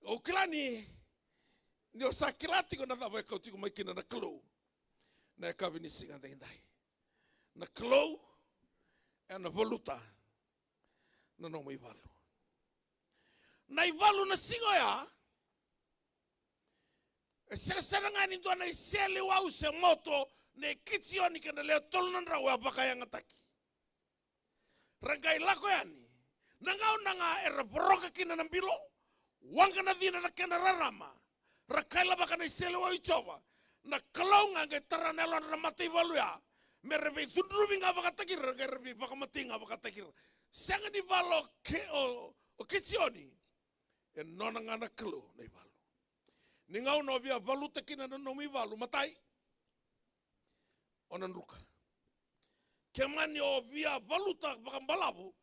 Au kila ni, ni o sa kila tiko na cava e kau tiko mai kina na Kalou. Na yakavi ni siga daidai. Na Kalou, ena valuta na nomu ivalu. Na ivalu na siga oya, e sega sara ga ni dua na iseleiwau se moto, na Kitioni kei na lewe tolu na drau a vakayagataki. Ra qai lako yani. Na gauna ga era voroka kina na bilo, waqa na cina na kena rarama. Ra kailavaka na iseleiwau i Jiova. Na Kalou ga qai tara na yalodra na mataivalu ya. Me ra veicudruvi ga vakataki ira, qai ra veivakamatei ga vakataki ira. Sega ni valu o Ki-, o, o Kitioni. E nona ga na Kalou na ivalu. Ni gauna o via valuta kina na nomu ivalu, matai, o na druka. Ke mani o via valuta vakabalavu,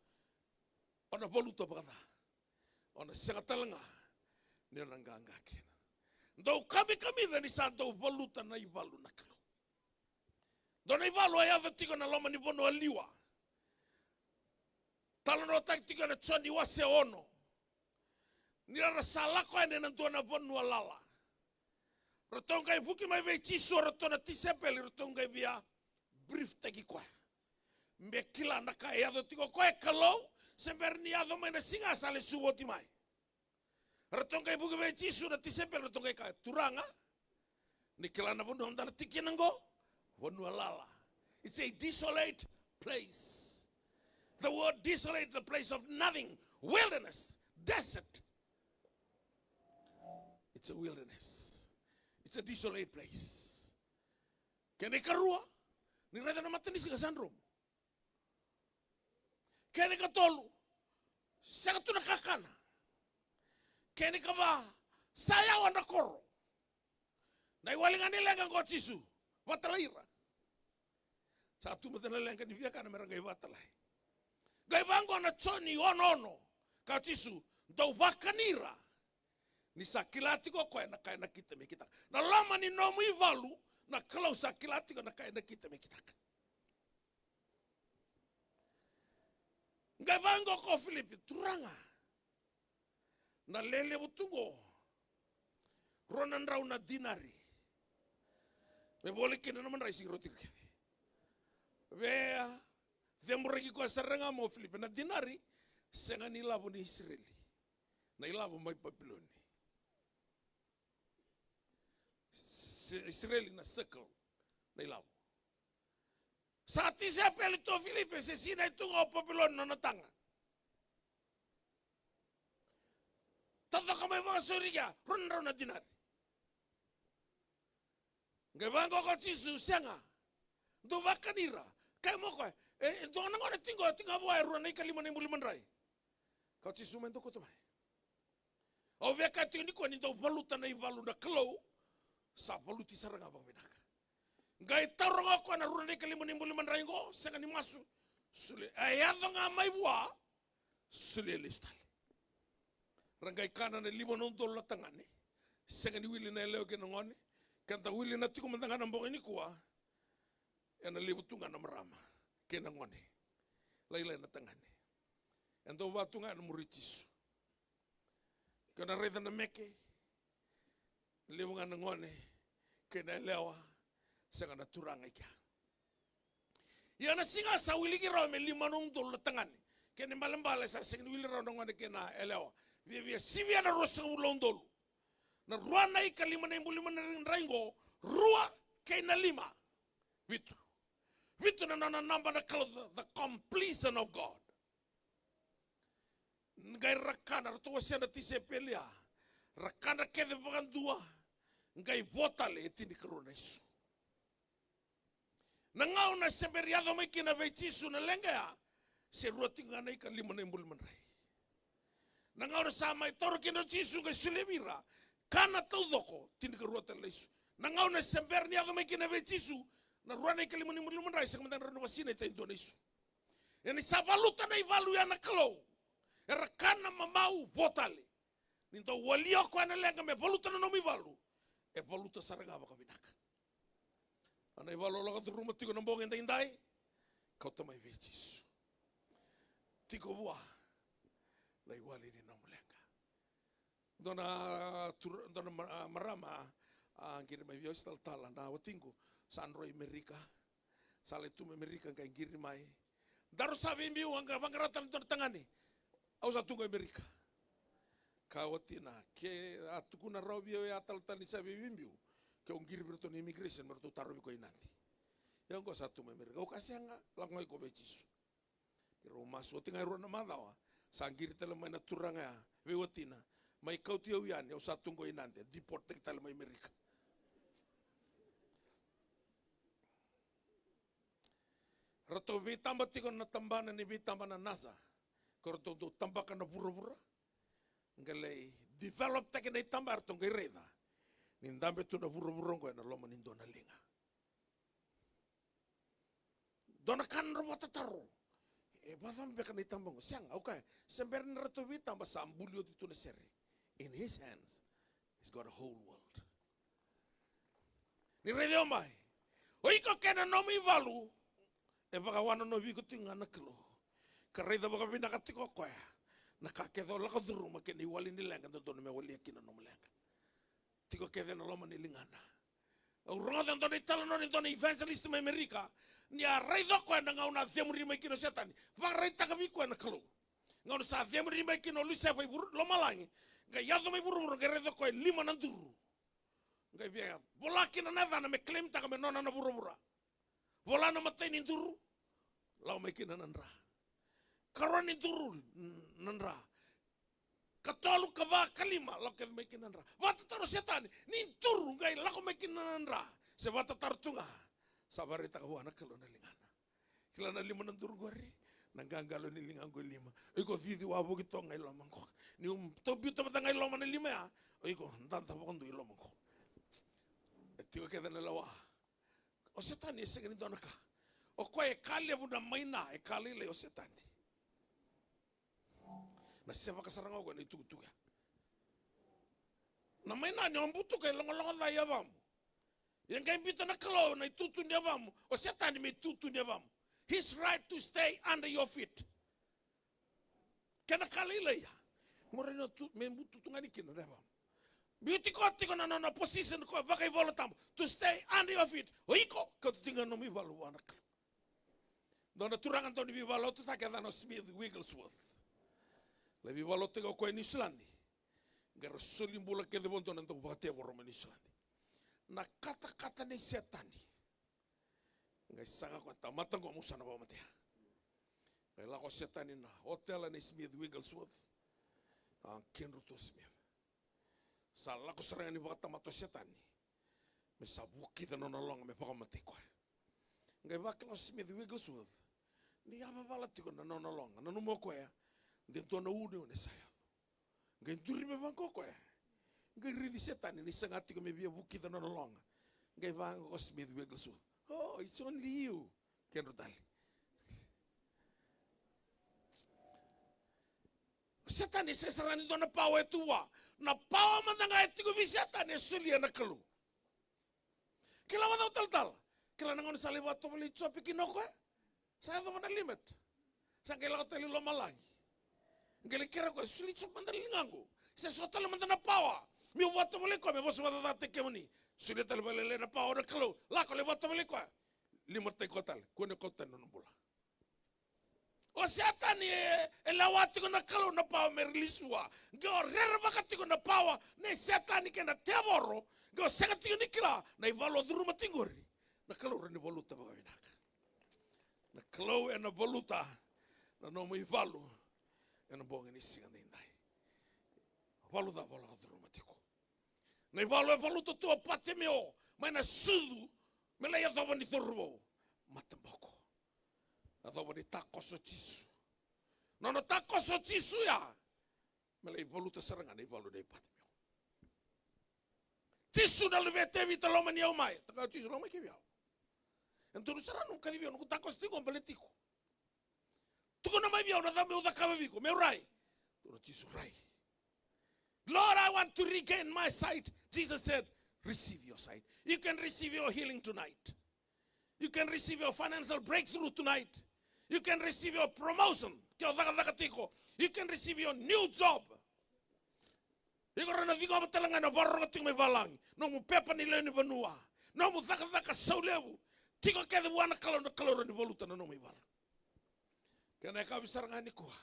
o na valuta vakaca. O na sega tale ga ni o na qaqa kina. Dau kamikamica ni sa dau valuta na ivalu na Kalou. Dua na ivalu a yaco tiko na loma ni vanua liwa. Talanoataki tiko ena Joni wase ono. Ni ra sa lako yani ena dua na vanua lala. Ratou qai vuki mai vei Jisu, ratou na tisaipeli, ratou qai via brief taki koya. Me kila na ka e yaco tiko, koya e Kalou, se bera ni yaco mai na siga sa lesu oti mai. Ratou qai vuki vei Jisu na tisaipeli, ratou qai kaya, Turaga, ni kila na vanua mada na tiko kina qo, vanua lala. It's a desolate place. The word desolate, the place of nothing, wilderness, desert. It's a wilderness. It's a desolate place. Kena ikarua, ni raica na matanisiga sa dromu. Kena ikatolu, sega tu na kakana. Kena ikava, sa yawa na koro. Na iwali ga ni leqa qo Jisu, vatalai ira. Sa tu mada na leqa ni viakana me ra qai vatalai. Qai vaqo na Joni ono ono, kaya o Jisu, dou vakani ira. Ni sa kila tiko o koya na ka e nakita me kitaka. Na loma ni nomu ivalu, na Kalou sa kila tiko na ka e nakita me kitaka. Qai vaqo ko Filipi, Turaga, na lelevu tu qo, rua na drau na dinari. Me voli kina na madrai, sega ni rauti ira kece. Vea, cemuraki koya sara ga mai o Filipe. Na dinari, sega ni lavo ni Isireli. Na ilavo mai Papiloni. Se-, Isireli na shekel, na ilavo. Sa tisaipeli tu o Filipe, se sinai tu ga o Papiloni na nona taga. Tacoko mai vakasauri kea, rua na drau na dinari. Qai vaqo ko Jisu, sega. Dou vakani ira. Kaya mai o koya, e, e dua na gone tiko, tiko ga vua e rua na ikalima na ibuli madrai. Kaya o Jisu, mai dou kauta mai. Au via kaya tiko nikua ni dau valuta na ivalu na Kalou, sa valuti sara ga vakavinaka. Qai taura ga o koya na rua na ikalima na ibuli madrai qo, sega ni masu. Solia, e yaco ga mai vua, solia lesu tale. Ra qai kana na lima na udolu na tagane. Sega ni wili na yalewa kei na gone. Keda wilika tiko mada ga na bogi nikua. Ena levu tu ga na marama kei na gone. Lailai na tagane. E dau va tu ga ena muri Jisu. Ke o na raica na meke, levu ga na gone kei na yalewa, sega na turaga i kea. Ia na siga sa wiliki rawa me lima na udolu na tagane. Kena ibalebale sa sega ni wili rawa na gone kei na yalewa. Viavia sivia na ruasagavulu na udolu. Na rua na ikalima na ibuli madrai qo, rua kei na lima. Vitu. Vitu na nona naba na Kalou, the, the completion of God. Qai ra kana, ratou wasea na tisaipeli ya. Ra kana kece vakadua, qai vo tale e tinikarua na isu. Na gauna se bera ni yaco mai kina vei Jisu na leqa ya, se rua tiko ga na ikalima na ibuli madrai. Na gauna sa mai taura kina o Jisu qai solia vei ira, kana taucoko, tinikarua tale na isu. Na gauna se bera ni yaco mai kina vei Jisu na rua na ikalima na ibuli madrai, sega mada ga ni rawa ni vasinai, e dua na isu. Ia ni sa valuta na ivalu ya na Kalou, era kana mamau, vo tale. Ni dau walia o koya na leqa me valuta na nomu ivalu, e valuta sara ga vakavinaka. A na ivalu o lako curuma tiko na bogi edaidai, kauta mai vei Jisu. Tiko vua na iwali ni nomu leqa. Dua na tur-, dua na ma-, marama a qiri mai vei au, se talatala, na watiqu sa dro i Merika. Sa lai tu mai Merika, qai qiri mai. Daru sa veibiu, a qai vaqara tale dua na tagane. Au sa tu qo i Merika. Kaya o watina, ke a tukuna rawa vei au ya talatala ni sa veibiu, ke au qiri vei iratou na immigration me ratou tarovi koya i Nadi. Ia qo sa tu mai Merika. Au kaya sega, lako ga iko vei Jisu. Keirau masu oti ga e rua na macawa, sa qiri tale mai na turaga ya vei watina, mai kauti au yani, au sa tu qo i Nadi, deporttaki tale mai Merika. Ratou veitaba tiko na tabana ni veitaba na NASA, ko ratou dau tabaka na vuravura. Qai lai developtaki na itaba, ratou qai raica ni dabe tu na vuravura oqo ena loma ni dua na liga. Dua na ka na nodrau vakatataro. E vakacava beka na itaba oqo? Sega, au kaya, se bera ni ratou veitaba, sa buli oti tu na sere. In his hands, he's got a whole world. Ni raica mai, o iko kei na nomu ivalu, e vakawanonovi iko tiko ga na Kalou. Ka raica vakavinaka tiko o koya na ka kece o lako curuma kei na iwali ni leqa dodonu me walia kina na nomu leqa. Tiko kece ena loma ni ligana. Au rogoca e dua na italanoa ni dua na evangelist mai Amerika, ni a raica o koya na gauna a cemuri mai kina o Setani. Vakaraitaka vei koya na Kalou. Gauna sa cemuri mai kina o Lusefa i vuru-, lomalagi, qai yaco mai vuravura, qai raica o koya e lima na duru. Qai via vola kina na yacana me claimtaka me nona na vuravura. Vola na imatai ni duru, lako mai kina na dra. Karua ni duru, na dra. Katolu, kava, kalima, lako kece mai kina na dra. Vakatataro o Setani, ni duru qai lako mai kina na dra. Se vakatataro tu ga, sa vakaraitaka vua na Kalou na ligana. Kila na lima na duru qori, na qaqalo ni liga qo e lima. O iko cici wavoki toka ga i loma qo. Niu, um, tou biuta vata ga i loma na lima ya, o iko dada vakadua i loma qo. E tiko kece na lewa. O Setani e sega ni dua na ka. O koya e ka levu na maina, e ka lailai o Setani. Na sevaka sara ga o koya na itukutuku ya. Na maina ni o butuka e logologo ca i yavamu. Ia qai biuta na Kalou na itutu ni yavamu, o Setani me itutu ni yavamu. His right to stay under your feet. Kena ka lailai ya. Mo rawa ni tu, me bututu ga ni kina na yavamu. Biuti koya tiko na nona position ko vakaivolatabu. To stay under your feet. O iko, kauta tiko ga nomu ivalu vua na Kalou. Dua na turaga dau ni veivakalotutaki, e yacana o Smith Wigglesworth. Lai veivakalotutaki o koya e Niusiladi. Qai ra soli bula kece vakadua na dau vakatevoro mai Niusiladi. Na katakata nei Setani. Qai saga koya, tamata qo meu sa na vakamatea. Qai lako o Setani na otela nei Smith Wigglesworth. A kedru tu o Smith. Sa lako sara ga ni vakatamata o Setani me sa vukica na nona loga me vakamatei koya. Qai vakila o Smith Wigglesworth ni yavavala tiko na nona loga, nanuma o koya de dua na uneune sa yaco. Qai duri me vaqo o koya. Qai raici Setani ni saga tiko me via vukica na nona loga. Qai vaqo o Smith Wigglesworth, "Oh, it's only you." Kedru tale. Setani e sega sara ni dua na pawa e tu vua. Na pawa mada ga e tiko vei Setani e solia na Kalou. Kila vakacava talatala? Kila na gauna sa lai vakatovolei Jope kina o koya. Sa yacova na limit. Sa qai lako tale i lomalagi. Qai lai kerea o koya, "Soli Jope mada na ligaqu. Se so tale mada na pawa meu vakatovolei koya me vosa vakacacataki kemuni." Solia tale vakalailai na pawa na Kalou. Lako lai vakatovolei koya. Limataki koya tale. Kua ni kauta tani na nona bula. O Setani e, e lewa tiko na Kalou na pawa me release vua. Qai o rerevaka tiko na pawa nei Setani kei na tevoro. Qai o sega tiko ni kila na ivalu o curuma tiko qori. Na Kalou rawa ni valuta vakavinaka. Na Kalou ena valuta na nomu ivalu ena bogi ni siga daidai. Valu cava o lako curuma tiko? Na ivalu e valuta tu o Patimeo mai na sucu me lai yacova ni cauravou. Mataboko. Yacova ni takoso o Jisu. Nona takoso o Jisu ya me lai valuta sara ga na ivalu nei Patimeo. "Jisu na luve i Tevita, lomani au mai." Tukuna o Jisu, "Lomai kevi au. E donu sara nomu kacivi au, noqu takoso tiko, baleti iko. Tukuna mai vei au na cava meu cakava vei iko, meu rai." Tukuna o Jisu, "Rai." "Lord, I want to regain my sight." Jesus said, "Receive your sight." You can receive your healing tonight. You can receive your financial breakthrough tonight. You can receive your promotion. Ke o cakacaka tiko, you can receive your new job. Iko rawa ni ciqoma tale ga na vakarorogo tiko mai valagi, nomu pepa ni lewe ni vanua, nomu cakacaka saulevu. Tiko kece vua na Kalou, na Kalou rawa ni valuta na nomu ivalu. Kena yakavi sara ga nikua,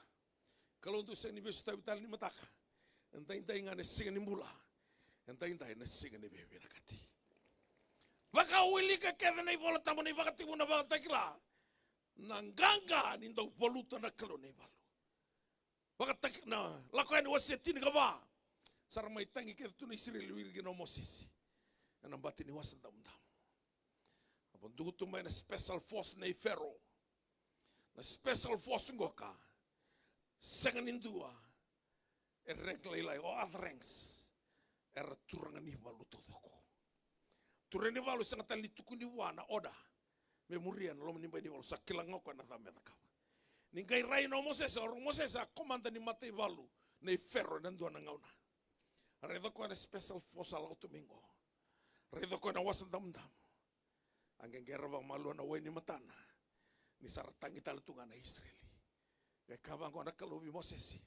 Kalou dau sega ni veisotavi tale ni mataka. E daidai ga na siga ni bula. E daidai na siga ni veivinakati. Vakawilika kece na iVola Tabu, na iVakatekivu, na iVakatakila, na qaqa ni dau valuta na Kalou na ivalu. Vakataki na Lako Yani wase tinikava. Sa ra mai tagi kece tu na Isireli wiri kina o Mosese ena bati ni Wasa Damudamu. A vakaduku tu mai na special force nei Fero. Na special force qoka, sega ni dua e rank lailai, o other ranks era turaga ni valu taucoko. Turaga ni valu sega tale ni tukuni vua na order me muria na loma ni bai ni valu, sa kila ga o koya na cava me cakava. Ni qai rai na o Mosese, o Mosese a komada ni mataivalu nei Fero ena dua na gauna. Raica o koya na special force a lako tu mai qo. Raica o koya na Wasa Damudamu. A qeqera vakamalua na wai ni matana ni sa ra tagi tale tu ga na Isireli. Qai kaya vaqo na Kalou vei Mosese,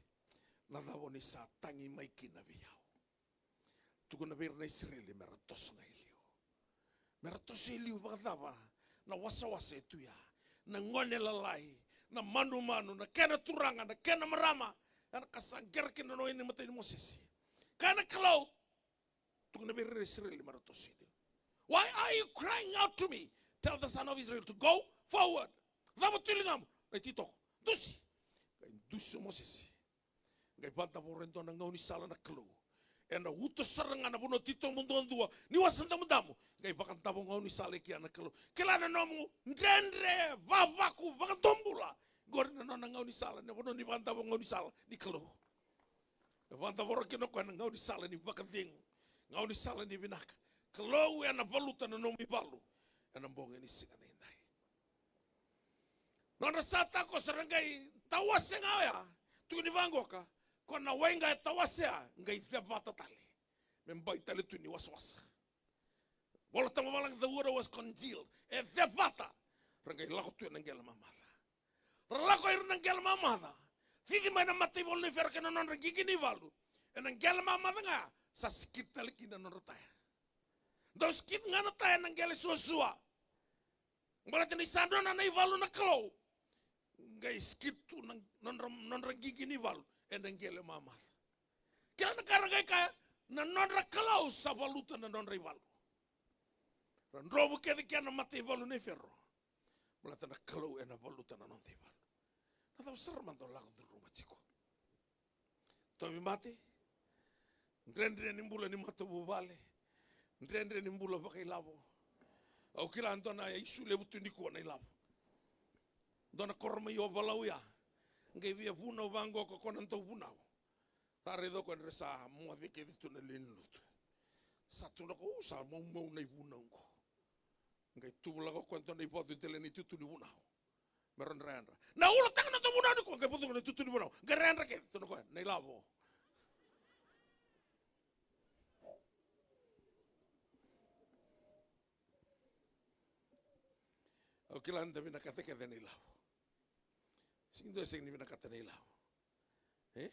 na cava o ni sa tagi mai kina vei au? Tukuna vei ira na Isireli me ra toso ga i liu. Me ra toso i liu vakacava? Na wasawasa e tu ya, na gone lalai, na manumanu, na kena turaga, na kena marama. Ya na ka sa qera kina na wai ni matai ni Mosese. Kaya na Kalou, tukuna vei ira na Isireli me ra toso i liu. Why are you crying out to me? Tell the son of Israel to go forward. Cava tu e ligamu? Na ititoko. Dusi. Qai dusi o Mosese. Qai vakadavora e dua na gaunisala na Kalou ena uto sara ga na vanua titobu duadua ni Wasa Damudamu. Qai vakadavo gaunisala i kea na Kalou. Kila na nomu dredre, vavaku, vakadua bula. Qori na nona gaunisala, na vanua ni vakadavo gaunisala ni Kalou. E vakadavora kina o koya na gaunisala ni vakacegu, gaunisala ni vinaka. Kalou ena valuta na nomu ivalu ena bogi ni siga daidai. Nodra sa takoso, ra qai tawase ga oya. Tukuni vaqoka, ko na wai ga e tawase ya, qai cevata tale me bai tale tu ni wasawasa. Vola Tabu vavalagi, the water was congealed. E cevata. Ra qai lako tu ena qele mamaca. Ra lako ira na qele mamaca. Cici mai na mataivalu nei Fero kei na nodra qiqi ni valu. Ena qele mamaca ga sa sikit tale kina na nodra taya. Dau sikit ga na taya ena qele suasua. Baleta ni sa nona na ivalu na Kalou. qai skip tu na nodra, nodra qiqi ni valu ena qele mamaca. Kila na ka ra qai kaya, na nodra Kalou sa valuta na nodra ivalu. Ra drovu kece kina na mataivalu nei Fero. Baleta na Kalou ena valuta na noda ivalu. Na cava sara mada o lako curuma tiko? Tauvimate, dredre ni bula ni matavuvale, dredre ni bula vakailavo. Au kila dua na isu levu tu nikua na ilavo. Dua na koro mai Ovalau ya, qai via vunau vaqo ko koya na dauvunau. Sa raica o koya ni ra sa moce kece tu na lewe ni lotu. Sa tukuna o koya, "U, sa maumau na ivunau qo." Qai tuvulaka o koya dua na ivacu dela ni tutu ni vunau. Me ra yadra. Na ulutaga na dauvunau nikua, qai vacuka na tutu ni vunau. Qai ra yadra kece, tukuna o koya, "Na ilavo." Au kila ni da vinakata kece na ilavo. Sega ni dua e sega ni vinakata na ilavo. E?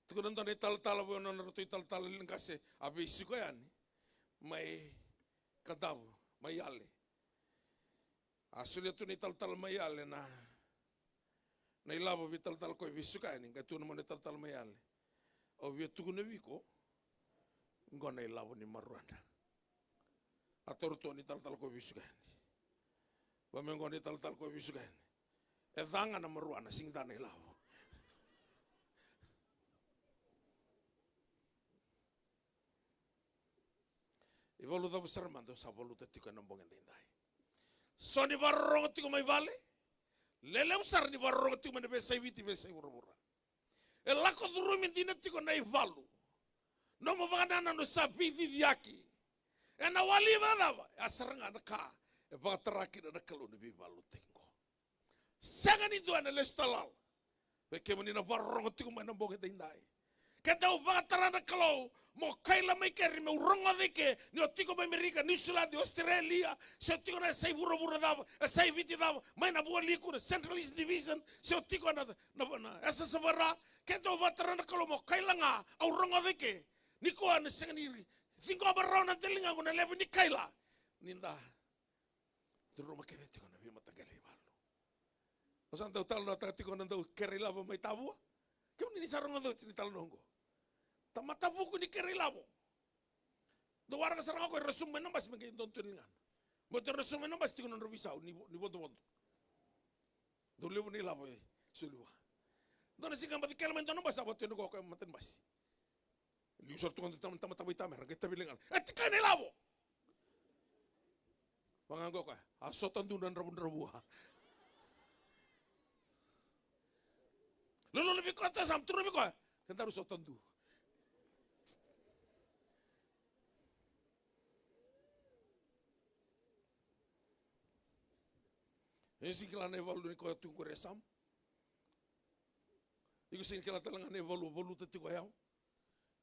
Tukuna dua na italatala vua na nodratou italatala liga qase a veisiko yani mai Kadavu, mai Yale. A solia tu na italatala mai Yale na, na ilavo vei talatala ko e veisiko yani, qai tukuna mai na italatala mai Yale. Au via tukuna vei iko, qo na ilavo ni maruana. A taura tu ni talatala ko e veisiko yani. Va me qo ni talatala ko e veisiko yani. E ca ga na maruana, sega ni ca na ilavo. Ivalu cava sara mada o sa valuta tiko ena bogi edaidai? So ni vakarorogo tiko mai vale. Lelevu sara ni vakarorogo tiko mai na veiyasai Viti, veiyasai vuravura. E lako curumi dina tiko na ivalu. Nomu vakanananu sa veiciciyaki. Ena wali vakacava? E a sara ga na ka e vakatara kina na Kalou na veivakalotutaki qo. Sega ni dua ena lesu tale lala. Vei kemuni na vakarorogo tiko mai na bogi edaidai. Ke dau vakatara na Kalou mo kaila mai keri, meu rogoca i ke, ni o tiko mai Amerika, Niusiladi, Ositerelia, se o tiko na yasai vuravura cava, yasai Viti cava, mai na Vualiku, na Central East Division, se o tiko na, na, na, e sa savara, ke dau vakatara na Kalou mo kaila ga, au rogoca i ke. Nikua na sega ni ciqoma rawa na daligaqu na levu ni kaila. Ni da curuma kece tiko na veimataqali ivalu. O sa dau talanoataka tiko na dau kere ilavo mai Tavua. Kemuni ni sa rogoca oti na italanoa oqo. Tamata vuku ni kere ilavo. Dau waraka sara ga o koya, ra sumu mai na basi me qai donu tu na ligana. Baleta ra sumu mai na basi tiko na nodra veisau ni vo-, ni vodovodo. Dau levu na ilavo e soli vua. Dua na siga baci kele mai dua na basi, a vata yani o koya e mata ni basi. Liu sara tu ga na tamata, tamata veitamera, qai tavi ligana. E tikai na ilavo. Vaka ga o koya, a sota dua na dravudravua. Lululu vei koya, ta sa turu vei koya. Kedaru sota dua. Iko sega ni kila na ivalu ni koya tu qori e Sam. Iko sega ni kila tale ga na ivalu valuta tiko o yau.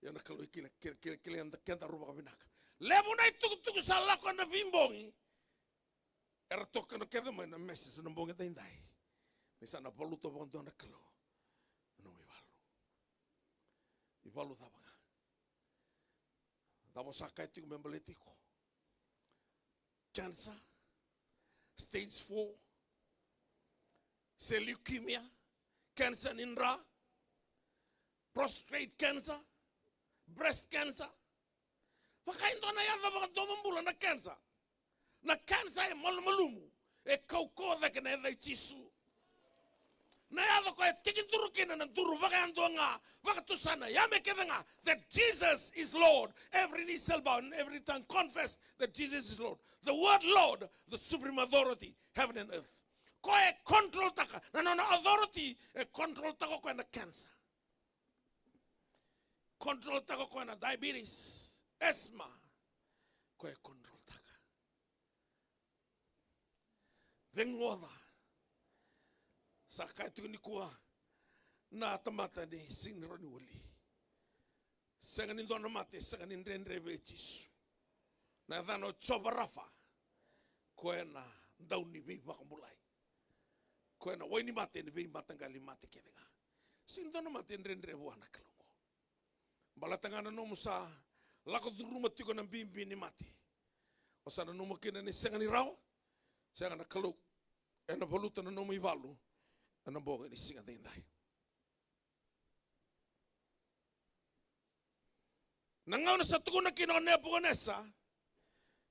Ia na Kalou e kila, kila, kila, kila keda, kedaru vakavinaka. Levu na itukutuku sa lako ena veibogi. Era toka na kece mai na message na bogi edaidai. Ni sa na valuta vakadua na Kalou na nomu ivalu. Ivalu cava ga? Cava o sa kaya tiko me baleti iko? Cancer, stage four, se leukemia, cancer ni dra, prostate cancer, breast cancer. Vaka e dua na yaca vakadomobula na cancer. Na cancer e malumalumu, e kaukauwa cake na yaca i Jisu. Na yaca koya e tekiduru kina na duru vakayadua ga, vakatusana, yame kece ga, that Jesus is Lord. Every knee shall bow and every tongue confess that Jesus is Lord. The word Lord, the supreme authority, heaven and earth. Koya e control taka, na nona authority e control taka o koya na cancer. Control taka o koya na diabetes, asthma. Koya e control taka. Ceguoca. Sa kaya tiko nikua na tamata ni sega ni rawa ni wali. Sega ni dua na mate e sega ni dredre vei Jisu. Na yacana o Jiova Rafa. Koya na dau ni veivakabulai. Koya na wai ni mate ni veimataqali mate kece ga. Sega ni dua na mate e dredre vua na Kalou oqo. Baleta ga na nomu sa lako curuma tiko na bibi ni mate. O sa nanuma kina ni sega ni rawa, sega, na Kalou ena valuta na nomu ivalu ena bogi ni siga daidai. Na gauna sa tukuna kina o Nepukanesa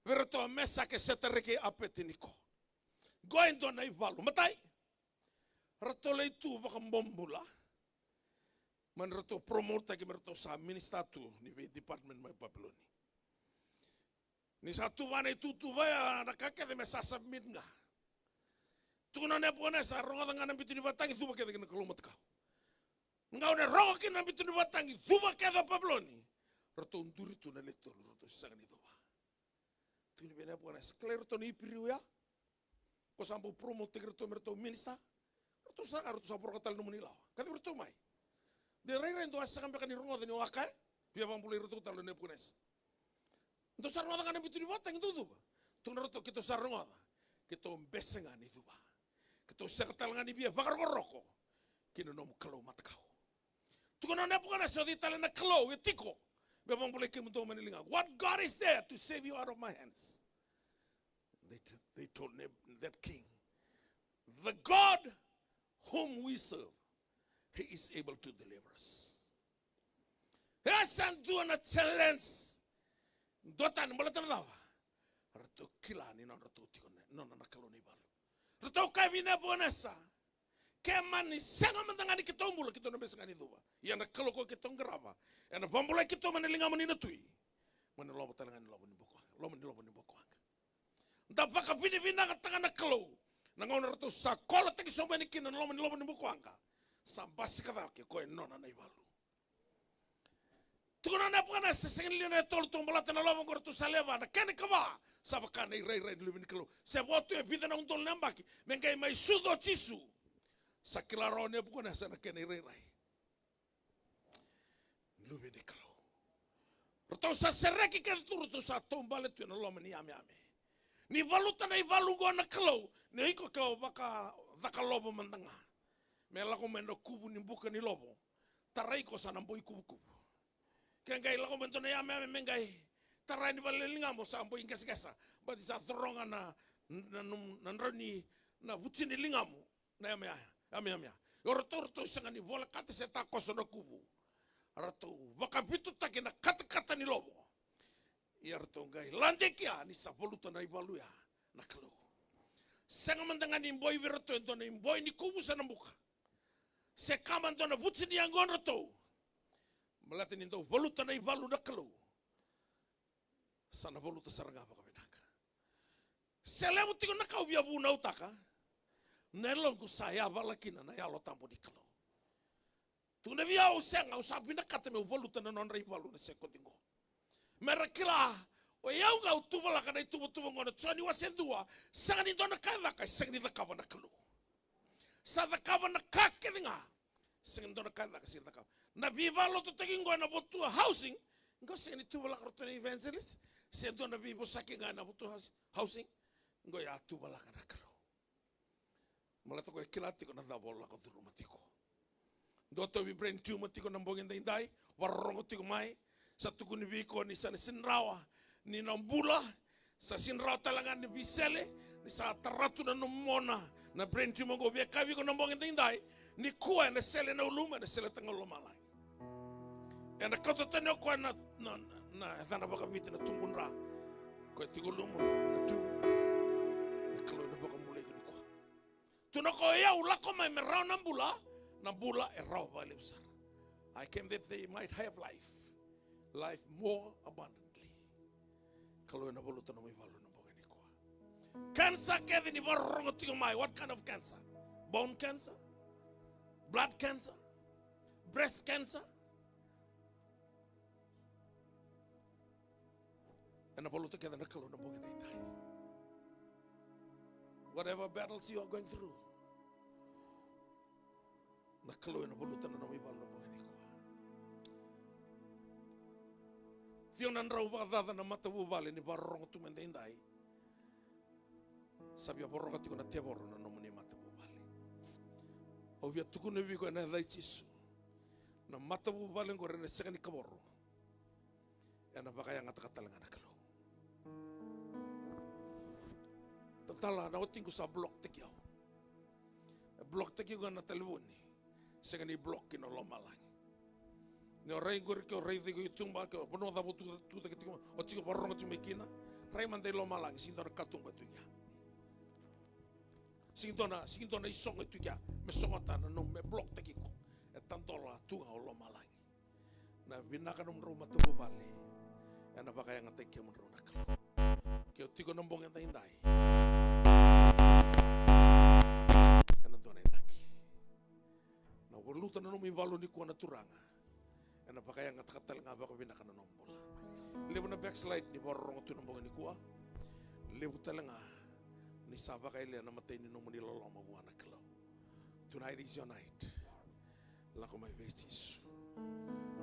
vei iratou o Mesake, Setareke, Apetiniko, qo e dua na ivalu. Matai, ratou lai tu vakabobula. Mani ratou promote-taki me ratou sa minister tu ni vei department mai Papiloni. Ni sa tu vua na itutu vaya, na ka kece me sa submit ga. Tukuna o Nepukanesa, rogoca ga na bitu ni vatagi, cuva kece ki na kalou matakau. Na gauna e rogo kina na bitu ni vatagi, cuva kece o Papiloni, ratou duri tu na le tolu, ratou sega ni cuva. Tukuni vei Nepukanesa, kilai iratou na Iperiu ya, ko sa bau promote-taki iratou me ratou minister. Ratou sa ga, ratou sa voroka tale nomuni lawa. Kacivi iratou mai. De rairai dou a sega beka ni rogoca niu a kaya? Via vakabulai iratou tale o Nepukanesa. Dou sa rogoca ga na bitu ni vatagi, dou cuva. Tukuna ratou, keitou sa rogoca. Keitou bese ga ni cuva. Keitou sega tale ga ni via vakarokoroko ki na nomu kalou matakau. Tukuna o Nepukanesa, o cei tale na kalou e tiko me vakabulai kemudou mai na ligamu? What God is there to save you out of my hands? They, t- they told Neb- that king, the God whom we serve, he is able to deliver us. E sa dua na challenge. Dua tani, baleta na cava? Ratou kila ni nodratou tiko na, nona na kalou na ivalu. Ratou kaya vei Nepukanesa, ke mani sega mada ga ni keitou bula, keitou na bese ga ni cuva. Ia na kalou ko keitou qarava, ena vakabulai keitou mai na ligamuni na tui, mai na lovo tale ga ni lovo ni bukawaqa, loma ni lovo ni bukawaqa. Da vakavinavinakataka na Kalou na gauna ratou sa kolotaki sobu yani kina na loma ni lovo ni bukawaqa. Sa basika cake, o koya e nona na ivalu. Tukuna o Nepukanesa, sega ni liu na e tolu, tou baleta na lovo oqo, ratou sa lewe va. Na kena ikava, sa vaka na irairai ni luve ni Kalou. Se vo tu e vica na udolu na yabaki me qai mai sucu o Jisu, sa kila rawa o Nepukanesa na kena irairai ni luve ni Kalou. Ratou sa sereki kece tu, ratou sa taubale tu ena loma ni yameyame. Ni valuta na ivalu oqo na Kalou, ni o iko ke o vakacaka lovo mada ga me lako mai na kuvu ni buka ni lovo, tarai iko sa na boi kuvukuvu. Ke qai lako mai dua na yameyame me qai tarai ni vale ni ligamu, sa boi qesaqesa, baleta sa coroga na, na, na, na drau ni, na vuti ni ligamu. Na yameyame ya, yameyame ya. Ia o ratou, ratou sega ni volekata se takoso na kuvu. Ratou vakavitutaki na katakata ni lovo. Ia ratou qai lade ki ya ni sa valuta na ivalu ya na Kalou. Sega mada ga ni boi vei ratou e dua na iboi ni kuvu se na buka, se kama dua na vuti ni yagodratou. Baleta ni dau valuta na ivalu na Kalou, sa na valuta sara ga vakavinaka. Se levu tiko na ka au via vunautaka, na yaloqu sa yavala kina na Yalo Tabu ni Kalou. Tukuna vei au, sega, au sa vinakata meu valuta na nodra ivalu na sekodi qo. Me ra kila o yau ga au tuvalaka na ituvatuva qo na Joni wase dua, sega ni dua na ka e caka e sega ni cakava na Kalou. Sa cakava na ka kece ga. Sega ni dua na ka e caka e sega ni cakava. Na veivakalotutaki qo ena Votua Housing, qo sega ni tuvalaka ratou na evangelist se dua na veivosaki ga ena Votua Housing, qo e a tuvalaka na Kalou. Baleta o koya e kila tiko na cava o lako curuma tiko. Dua tauvi brain tumor tiko na bogi daidai, vakarorogo tiko mai. Sa tukuni vei iko ni sa na sega ni rawa ni na bula. Sa sega ni rawa tale ga ni veisele, ni sa tara tu na nomu mona na brain tumor qo. Via kaya vei iko na bogi daidai, nikua ena sele na uluma, ena sele tale ga lomalagi. Ena kauta tani o koya na, na, na, na yacana vakaviti na tubudra. Koya tiko loma na tubu. Na Kalou ena vakabulai iko nikua. Tukuna o koya, au lako mai me rawa na bula, na bula e rawa vakalevu sara. I came that they might have life, life more abundantly. Kalou ena valuta nomu ivalu ena bogi nikua. Cancer kece ni vakarorogo tiko mai, what kind of cancer? Bone cancer? Blood cancer? Breast cancer? Ena valuta kece na Kalou na bogi daidai. Whatever battles you are going through, na Kalou ena valuta na nomu ivalu na bogi nikua. Ciwa na drau vakacaca na matavuvale ni vakarorogo tu mai daidai. Sa via voroka tiko na tevoro na nomuni matavuvale. Au via tukuna vei iko ena yaca i Jisu, na matavuvale oqori ena sega ni kavoro. Ena vakayagataka tale ga na Kalou. Tatala, na watiqu sa block-taki au. Block-taki iko ga na talevoni. Sega ni block kina lomalagi. Ni o rai qori ke o raica iko i tuba, ke o vanua cava o tu, tutaki tiko, o tiko vakarorogo tiko mai kina. Rai mada i lomalagi, sega ni dua na katuba tu i kea. Sega ni dua na, sega ni dua na isogo tu i kea me sogota na nomu, me block-taki iko. E tadola tu ga o lomalagi. Na vinaka nomudrau matavuvale, ena vakayagataki kemudrau na Kalou. Ke o tiko na bogi edaidai, ena dua na inaki. Na valuta na nomu ivalu nikua na Turaga, ena vakayagataka tale ga vakavinaka na nomu bula. Levu na backslide ni vakarorogo tu na bogi nikua. Levu tale ga ni sa vakayalia na imatai ni nomuni loloma vua na Kalou. Tonight is your night. Lako mai vei Jisu.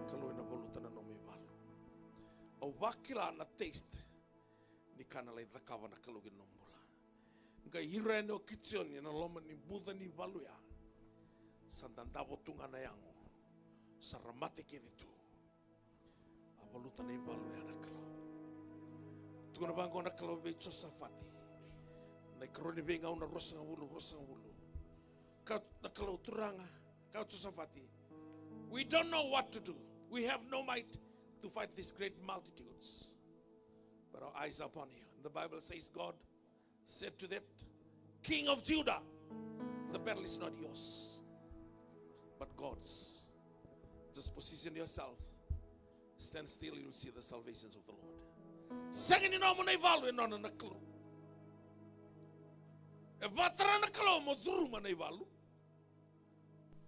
Kalou ena valuta na nomu ivalu. Au vakila na taste ni ka na lai cakava na Kalou ki na nomu bula. Qai ira yani o Kitioni ena loma ni buca ni valu ya. Sa dadavo tu ga na yago. Sa ra mate kece tu. A valuta na ivalu ya na Kalou. Tukuna vaqo na Kalou vei Josafati. Na ikarua ni Veigauna ruasagavulu, ruasagavulu. Kaya na Kalou, Turaga, kaya o Josafati, "We don't know what to do. We have no might to fight these great multitudes. But our eyes are upon you." The Bible says God said to that king of Judah, "The battle is not yours, but God's. Just position yourself. Stand still, you'll see the salvations of the Lord." Sega ni nomu na ivalu, e nona na Kalou. E vakatara na Kalou mo curuma na ivalu.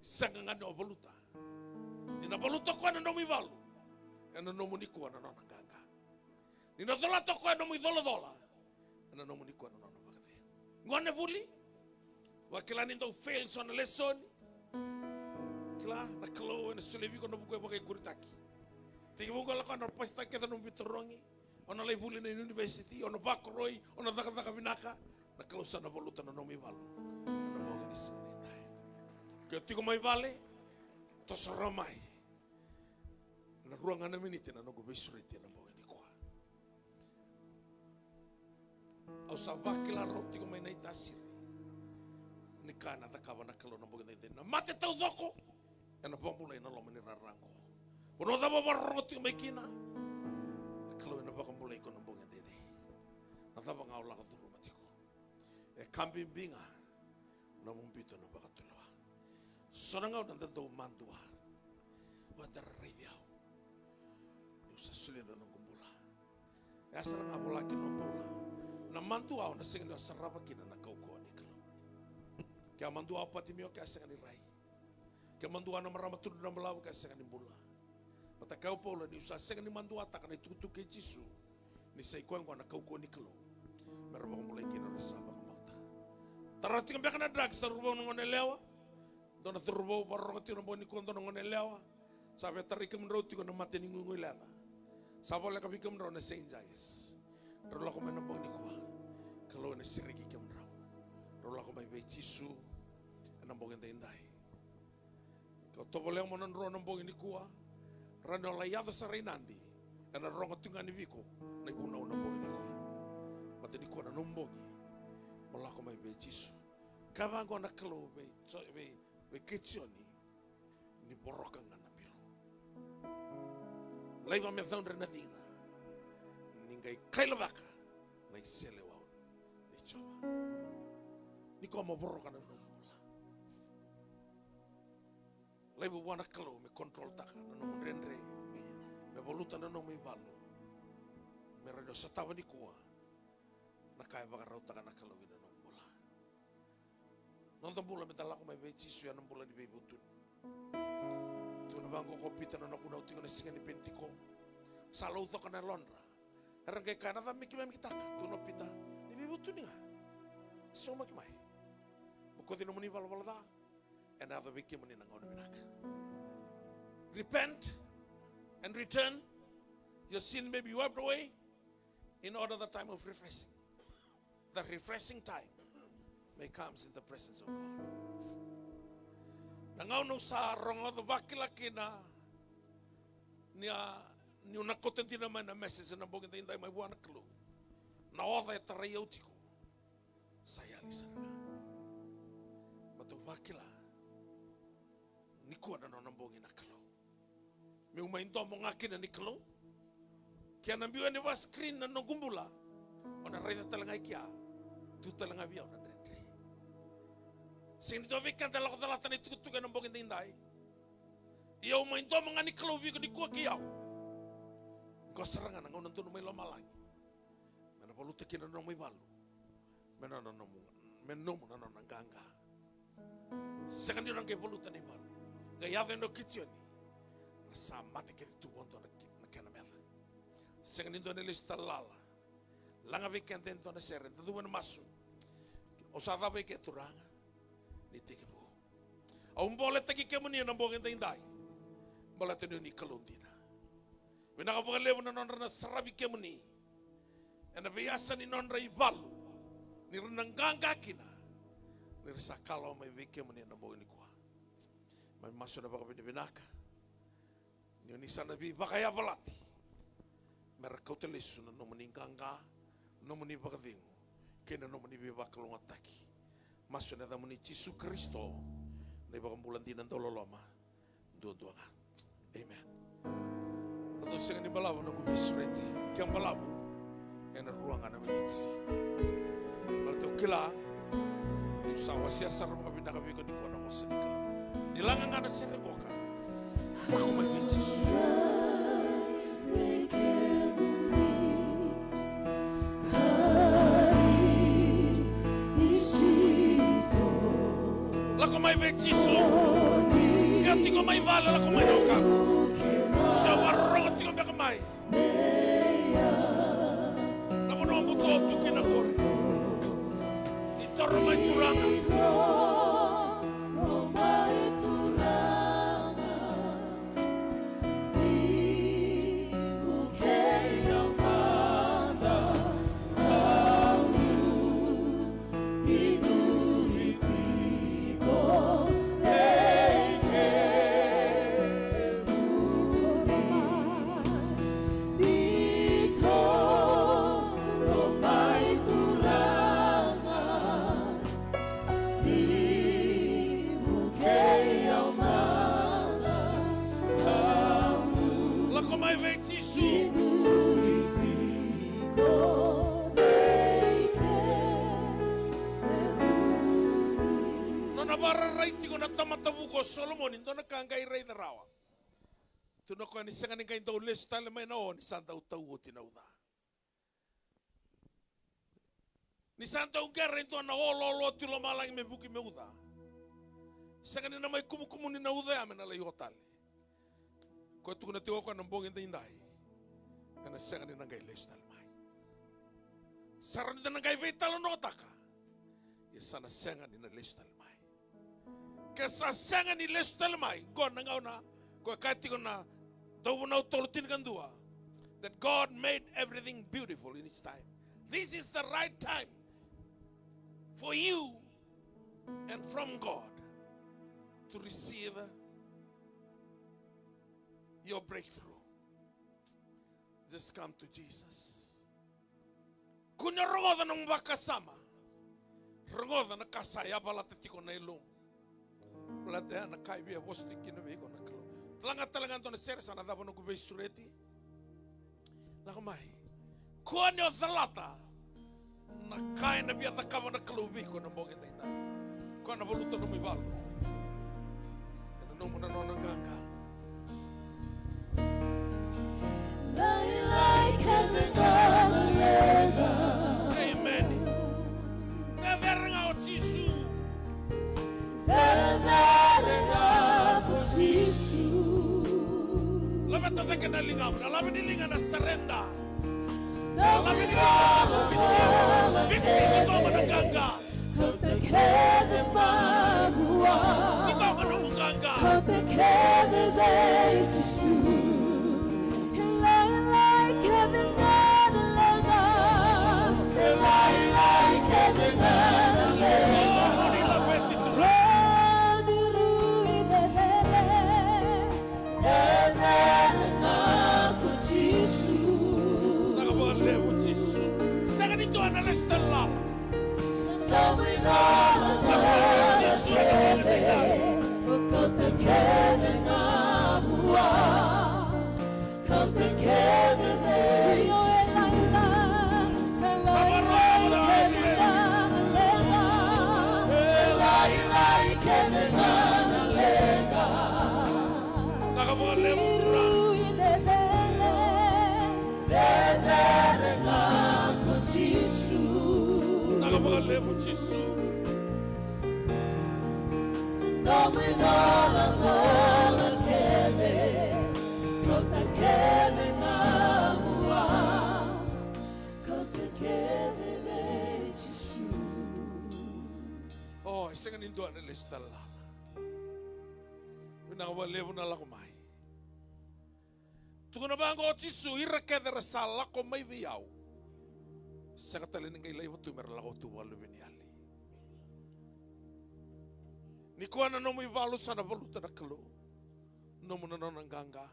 Sega ga ni o valuta. Ni na valuta o koya na nomu ivalu, ena nomu nikua na nona qaqa. Ni na colata o koya na nomu icolacola, ena nomu nikua na nona vakacegu. Gone vuli, vakila ni dau fail so na lesoni. Kila na Kalou ena solia vei iko na vuku e vakaikuritaki. Tekivu qo lako na pasitaki kece na nomu veitarogi. O na lai vuli na university, o na vakoroi, o na cakacaka vinaka. Na Kalou sa na valuta na nomu ivalu ena bogi ni siga nidai. Ke o tiko mai vale, toso rawa mai. Na rua ga na miniti na noqu veisureti ena bogi nikua. Au sa vakila rawa tiko mai na itasiri ni ka ena cakava na Kalou na bogi nidai. Na mate taucoko ena vakabulai na loma ni rara qo. Vanua cava o vakarorogo tiko mai kina, na Kalou ena vakabulai iko na bogi nidai. Na cava ga o lako curuma tiko, e ka bibi ga na nomu biuta na vakatulewa. So na gauna da dau madua, vata ra raici au, niu sa solia na noqu bula. E a sara ga vola kina o Paula, na madua o na sega ni o sarava kina na kaukauwa ni Kalou. Ke a madua o Patimio, ke a sega ni rai. Ke madua na marama tudra na balavu, ke a sega ni bula. Vata kaya o Paula, niu sa sega ni maduataka na itukutuku kei Jisu, ni sa i koya oqo na kaukauwa ni Kalou, me ra vakabulai kina ra sa vakabauta. Tara tiko beka na drugs, cauravou, na gone yalewa. Dua na cauravou vakarorogo tiko na bogi nikua, dua na gone yalewa. Sa via tarai kemudrau tiko na mata ni guiguileca. Sa voleka vei kemudrau na Saint Giles. Drau lako mai na bogi nikua. Kalou ena sereki kemudrau. Drau lako mai vei Jisu ena bogi daidai. Ke o tovolea mo na dro na bogi nikua, rawa ni o lai yaco sara i Nadi, ena rogo tiko ga ni vei iko na ivunau na bogi nikua. Baleta nikua na nomu bogi mo lako mai vei Jisu. Kaya vaqo na Kalou vei Jo-, vei, vei Kitioni, ni voroka ga na bilo. Laiva me caudre na cina, ni qai kailavaka na iseleiwau nei Jiova. Nikua mo voroka na nomu bula. Laiva vua na Kalou me control-taka na nomu dredre, me valuta na nomu ivalu, me rawa ni o sotava nikua na ka e vakarautaka na Kalou ina nomu bula. Noda bula meda lako mai vei Jisu ena bula ni veivutuni. Tukuna vaqo ko Pita na nona vunau tiko na siga ni Penitiko. Sa laucoka na yalodra. Era qai kaya, na cava me keimami kitaka? Tukuna o Pita, ni veivutuni ga. Saumaki mai. Bokoci nomuni valavala ca. Ena yaco vei kemuni na gauna vinaka. Repent and return. Your sin may be wiped away in order the time of refreshing. The refreshing time may comes in the presence of God. Na gauna au sa rogoca vakila kina ni a, niu na kauta dina mai na message na bogi daidai mai vua na Kalou. Na oca e tarai au tiko sa yali sara ga. But Tou vakila nikua na nona bogi na Kalou. Meu mai domo ga kina ni Kalou. Ke na biu yani vaka screen na noqu bula, o na raica tale ga i kea. Tu tale ga vei au na dredre. Sega ni dua vei keda e lako calata na itukutuku ena bogi daidai. Ia au mai domo ga ni Kalou vei iko nikua kei au. Qo sara ga na gauna donu mai lomalagi. Me na valuta kina na nomu ivalu. Me na nomu, me nomu na nona qaqa. Sega ni o na qai valuta na ivalu. Qai yaco yani o Kitioni. Na sa mate kece tu vakadua na ke-, na kena meca. Sega ni dua na lesu tale lala. Laga vei keda e dua na sere, da cuva na masu. Au sa cava i ke Turaga. Ni tekivu. Au boletaki kemuni ena bogi daidai. Baleta ni o ni Kalou dina. Vinaka vakalevu na nodra na saravi kemuni ena veiyasa ni nodra ivalu, ni ra na qaqa kina ni ra sa kalawa mai vei kemuni ena bogi nikua. Mai masu ena vakavinavinaka ni o ni sa na veivakayavalati me ra kauta lesu na nomuni qaqa, nomuni vakacegu kei na nomuni veivakalougatataki. Masu ena yacamuni Jisu Karisito, na iVakabula dina dauloloma duadua ga. Amen. Au dau sega ni balavu na noqu veisureti. Ke balavu ena rua ga na miniti. Baleta au kila niu sa wasea sara vakavinaka vei iko nikua na vosa ni Kalou. Ni laga ga na sere qoka. Lako mai vei Jisu. Lako mai vei Jisu. Ke o tiko mai vale, lako mai na wekaqu. Se o vakarorogo tiko beka mai na vanua mo tu kina qori. Ni toro mai Turaga. Lako mai vei Jisu. Nona vakararai tiko na tamata vuku o Solomoni, dua na ka qai raica rawa. Tukuna o koya ni sega ni qai dau lesu tale mai na o ni sa dau tau oti na uca. Ni sa dau qara e dua na oloolo oti lomalagi me vuki me uca. Sega ni na mai kumukumuni na uca ya me na lai o tale. Koya tukuna tiko o koya na bogi daidai, ena sega ni na qai lesu tale mai. Sa rawa ni da na qai veitalanoataka, ia sa na sega ni na lesu tale mai. Ke sa sega ni lesu tale mai, qo na gauna ko e kaya tiko na Dauvunau tolu tinikadua, that God made everything beautiful in its time. This is the right time for you and from God to receive your breakthrough. Just come to Jesus. Kua ni rogoca na nomu vakasama. Rogoca na ka sa yavalata tiko na yalomu. Baleta ya na ka e via vosa tiko kina vei iko na Kalou. Laga tale ga dua na sere, sa na cava noqu veisureti. Lako mai. Kua ni o calata na ka ena via cakava na Kalou vei iko na bogi daidai. Koya na valuta nomu ivalu. Ena nomu na nona qaqa. Lailai kece ga na leqa. Amen. Cecere ga o Jisu. Cecere ga ko Jisu. Laveta cake na ligamu, na lave ni liga na surrender. Na lave ni liga na submission. Viki ni toma na qaqa. Kauta kece mai vua. Ni toma nomu qaqa. Kauta kece vei Jisu. Lailai kece ga na leqa. Lailai kece ga na leqa. Oh, ni laveti tu. Rau ni rui cecere. Cecere ga ko Jisu. Vinaka vakalevu Jisu. Sega ni dua na lesu tale lala. Na nomu icala ga. Lako mai Jisu. Levu Jisu. Nomu igalagola kece, kauta kece ga vua, kauta kece vei Jisu. O, e sega ni dua na lesu tale lala. Vinaka vakalevu na lako mai. Tukuna vaqo o Jisu, ira kece era sa lako mai vei au, sega tale ni qai laiva tu me ra lako tu vakaluveni yali. Nikua na nomu ivalu sa na valuta na Kalou. Nomu na nona qaqa.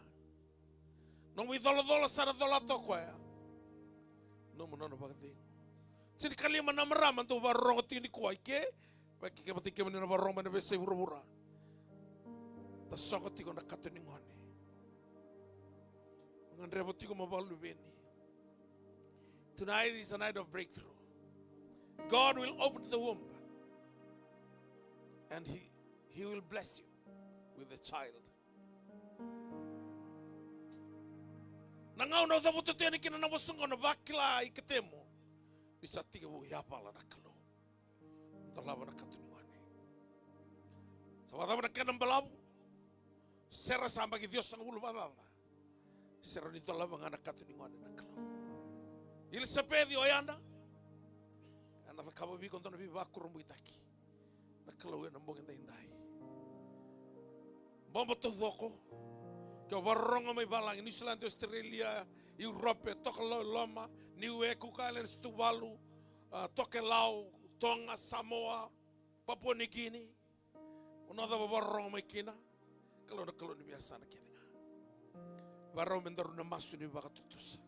Nomu icolacola sa na colata o koya. Nomu na nona vakacegu. Tinikalima na marama dau vakarorogo tiko nikua i ke. Vaka kemuni na vakarorogo mai na veiyasai vuravura. Tasogo tiko na kato ni gone. Gadreva tiko mo vakaluveni. Tonight is a night of breakthrough. God will open the womb and he, he will bless you with a child. Na gauna o cavuta tu yani kina na vosa oqo, na vakila i ketemu ni sa tekivu yavala na Kalou. Dolava na kato ni gone. Sa vakacava na kena balavu? Sera sa baki ciwasagavulu vakacaca. Sera ni dolava ga na kato ni gone na Kalou. Ilisapeci o yada. Ena cakava vei iko dua na veivakurabuitaki na Kalou ena bogi daidai. Bobo taucoko. Ke o vakarorogo mai valagi, Niusiladi, Australia, Europe, Tokelau, Loma, Niue, Cook Islands, Tuvalu, a, Tokelau, Toga, Samoa, Papua New Guinea. O na cava vakarorogo mai kina. Kalou na Kalou ni veiyasana kece ga. Vakarau me daru na masu ni vakatutusa.